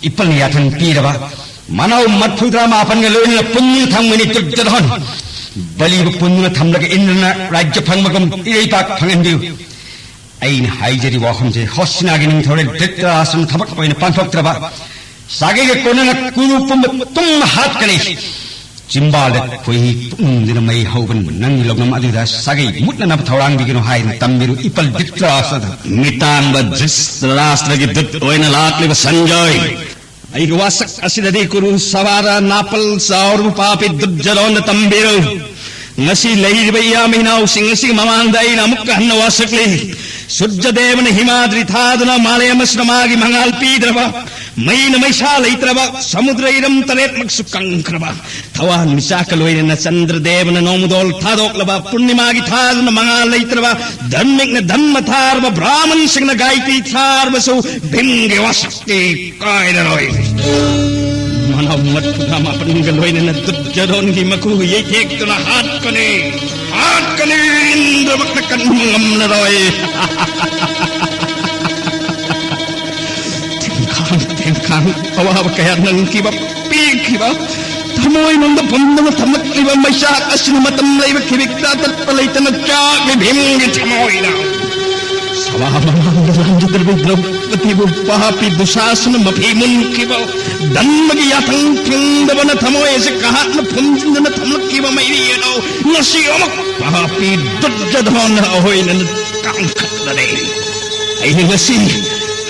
ꯏꯄꯜꯅ ꯌꯥꯊꯪ ꯄꯤꯔꯕ ꯃꯅꯥꯎ ꯃꯔꯐꯨꯇꯔꯥ ꯃꯥꯄꯟꯒ ꯂꯣꯏꯅꯅ ꯄꯨꯟꯗꯨꯅ ꯊꯝꯒꯅꯤ ꯗꯨꯔꯖꯣꯙꯟ꯫ ꯕꯂꯤꯕꯨ ꯄꯨꯟꯗꯨꯅ ꯊꯝꯂꯒ ꯏꯟꯗ꯭ꯔꯅ ꯔꯥꯖ꯭ꯌ ꯐꯪꯕꯒꯨꯝ ꯏꯔꯩꯄꯥꯛ ꯐꯪꯍꯟꯕꯤꯌꯨ꯫ ꯑꯩꯅ ꯍꯥꯏꯖꯔꯤꯕ ꯋꯥꯐꯝꯁꯦ ꯍꯣꯁꯇꯤꯅꯥꯒꯤ ꯅꯤꯡꯊꯧꯔꯦꯜ ꯙ꯭ꯔꯤꯇꯔꯥꯁꯇ꯭ꯔꯅ ꯊꯕꯛ ꯑꯣꯏꯅ ꯄꯥꯡꯊꯣꯛꯇ꯭ꯔꯕ ꯁꯥꯒꯩꯒ ꯀꯣꯟꯅꯅ ꯀꯨꯔꯨ ꯄꯨꯝꯕ ꯇꯨꯝꯅ ꯍꯥꯠꯀꯅꯤ꯫ ꯆꯤꯝꯕꯥꯜꯗ ꯈꯣꯏꯍꯤ ꯇꯨꯝꯗꯨꯅ ꯃꯩ ꯍꯧꯕ ꯅꯪꯒꯤ ꯂꯧꯅꯝ ꯑꯗꯨꯗ ꯁꯥꯒꯩ ꯃꯨꯠꯅꯅꯕ ꯊꯧꯔꯥꯡꯕꯤꯒꯅꯨ ꯍꯥꯏꯅ ꯇꯝꯕꯤꯔꯨ ꯏꯄꯜ ꯙ꯭ꯔꯤꯇꯔꯥꯁꯇ꯭ꯔꯗ꯫ ꯃꯤꯇꯥꯡꯕ ꯙ꯭ꯔꯤꯇꯔꯥꯁꯇ꯭ꯔꯒꯤ ꯗꯨꯠ ꯑꯣꯏꯅ ꯂꯥꯛꯂꯤꯕ ꯁꯟꯖꯣꯏ꯫ ꯑꯩꯒꯤ ꯋꯥꯁꯛ ꯑꯁꯤꯗꯗꯤ ꯀꯨꯔꯨ ꯁꯚꯥꯗ ꯅꯥꯄꯜ ꯆꯥꯎꯔꯕ ꯄꯥꯄꯤ ꯗꯨꯔꯖꯣꯙꯟꯗ ꯇꯝꯕꯤꯔꯨ꯫ ꯉꯁꯤ ꯂꯩꯔꯤꯕ ꯏꯌꯥꯝꯕ ꯏꯅꯥꯎꯁꯤꯡ ꯑꯁꯤꯒꯤ ꯃꯃꯥꯡꯗ ꯑꯩꯅ ꯑꯃꯨꯛꯀ ꯍꯟꯅ ꯋꯥꯁꯛꯂꯤ꯫ ꯁꯨꯔꯖꯗꯦꯕꯅ ꯍꯤꯃꯥꯗ꯭ꯔꯤ ꯊꯥꯗꯨꯅ ꯃꯥꯂꯦꯝ ꯑꯁꯤꯗ ꯃꯥꯒꯤ ꯃꯉꯥꯜ ꯄꯤꯗ꯭ꯔꯕ, ꯃꯩꯅ ꯃꯩꯁꯥ ꯂꯩꯇ꯭ꯔꯕ, ꯁꯃꯨꯗ꯭ꯔ ꯏꯔꯝ ꯇꯔꯦꯠꯃꯛꯁꯨ ꯀꯪꯈ꯭ꯔꯕ, ꯊꯋꯥꯟꯃꯤꯆꯥꯛꯀ ꯂꯣꯏꯅꯅ ꯆꯟꯗ꯭ꯔꯗꯦꯕꯅ ꯅꯣꯡꯃꯗꯣꯜ ꯊꯥꯗꯣꯛꯂꯕ, ꯄꯨꯔꯅꯤꯃꯥꯒꯤ ꯊꯥꯗꯨꯅ ꯃꯉꯥꯜ ꯂꯩꯇ꯭ꯔꯕ, ꯙꯔꯃꯤꯛꯅ ꯙꯝꯃ ꯊꯥꯔꯕ, ꯕ꯭ꯔꯥꯍꯃꯟꯁꯤꯡꯅ ꯒꯥꯏꯇ꯭ꯔꯤ ꯊꯥꯔꯕꯁꯨ ꯚꯤꯝꯒꯤ ꯋꯥꯁꯛꯇꯤ ꯀꯥꯏꯔꯔꯣꯏ꯫ ꯃꯅꯥꯎ ꯃꯉꯛ ꯐꯨꯗ ꯃꯥꯄꯟꯒ ꯂꯣꯏꯅꯅ ꯗꯨꯔꯖꯣꯙꯟꯒꯤ ꯃꯈꯨ ꯌꯩꯊꯦꯛꯇꯨꯅ ꯍꯥꯠꯀꯅꯤ, ꯍꯥꯠꯀꯅꯤ, ꯏꯟꯗ꯭ꯔꯃꯛꯅ ꯀꯟꯕ ꯉꯝꯂꯔꯣꯏ꯫ ꯊꯦꯡꯈꯥꯡ ꯊꯦꯡꯈꯥꯡ ꯑꯋꯥꯕ ꯀꯌꯥ ꯅꯪꯈꯤꯕ, ꯄꯤꯈꯤꯕ, ꯊꯃꯣꯏꯅꯨꯡꯗ ꯐꯨꯝꯗꯨꯅ ꯊꯝꯂꯛꯂꯤꯕ ꯃꯩꯆꯥꯛ ꯑꯁꯤꯅ ꯃꯇꯝ ꯂꯩꯕ ꯈꯤꯕꯤꯛꯇ ꯑꯇꯠꯄ ꯂꯩꯇꯅ ꯆꯥꯛꯂꯤ ꯚꯤꯝꯒꯤ ꯊꯃꯣꯏꯅ꯫ ꯁꯚꯥ ꯃꯃꯥꯡꯗ ꯂꯥꯟꯖꯗ꯭ꯔꯕꯤ ꯗ꯭ꯔꯧꯄꯗꯤꯕꯨ ꯄꯥꯄꯤ ꯗꯨꯁꯥꯁꯅ ꯃꯐꯤ ꯃꯨꯟꯈꯤꯕ, ꯗꯟꯕꯒꯤ ꯌꯥꯊꯪ ꯐꯪꯗꯕꯅ ꯊꯃꯣꯏ ꯑꯁꯤ ꯀꯍꯥꯠꯅ ꯐꯨꯝꯖꯤꯟꯗꯨꯅ ꯊꯝꯂꯛꯈꯤꯕ ꯃꯩꯔꯤ ꯑꯗꯨ ꯉꯁꯤ ꯑꯃꯨꯛ ꯄꯥꯄꯤ ꯗꯨꯔꯖꯣꯙꯅ ꯑꯩꯈꯣꯏꯅ ꯀꯥꯡꯈꯠꯂꯅꯤ꯫ ꯑꯩꯅ ꯉꯁꯤ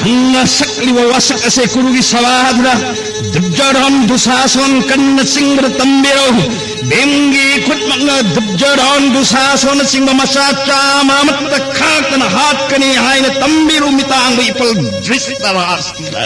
ꯍꯪꯅ ꯁꯛꯂꯤꯕ ꯋꯥꯁꯛ ꯑꯁꯦ ꯀꯨꯔꯨꯒꯤ ꯁꯚꯥꯗꯨꯗ ꯗꯨꯔꯖꯣꯙꯟ ꯗꯨꯁꯥꯁꯟ ꯀꯟꯅ ꯆꯤꯡꯕꯗ ꯇꯝꯕꯤꯔꯣ꯫ ꯚꯤꯝꯒꯤ ꯈꯨꯠꯃꯛꯅ ꯗꯨꯔꯖꯣꯙꯟ ꯗꯨꯁꯥꯁꯟꯅꯆꯤꯡꯕ ꯃꯆꯥ ꯆꯥꯝꯃ ꯑꯃꯠꯇ ꯈꯥꯛꯇꯅ ꯍꯥꯠꯀꯅꯤ ꯍꯥꯏꯅ ꯇꯝꯕꯤꯔꯨ ꯃꯤꯇꯥꯡꯕ ꯏꯄꯜ ꯙ꯭ꯔꯤꯇꯔꯥꯁꯇ꯭ꯔ꯫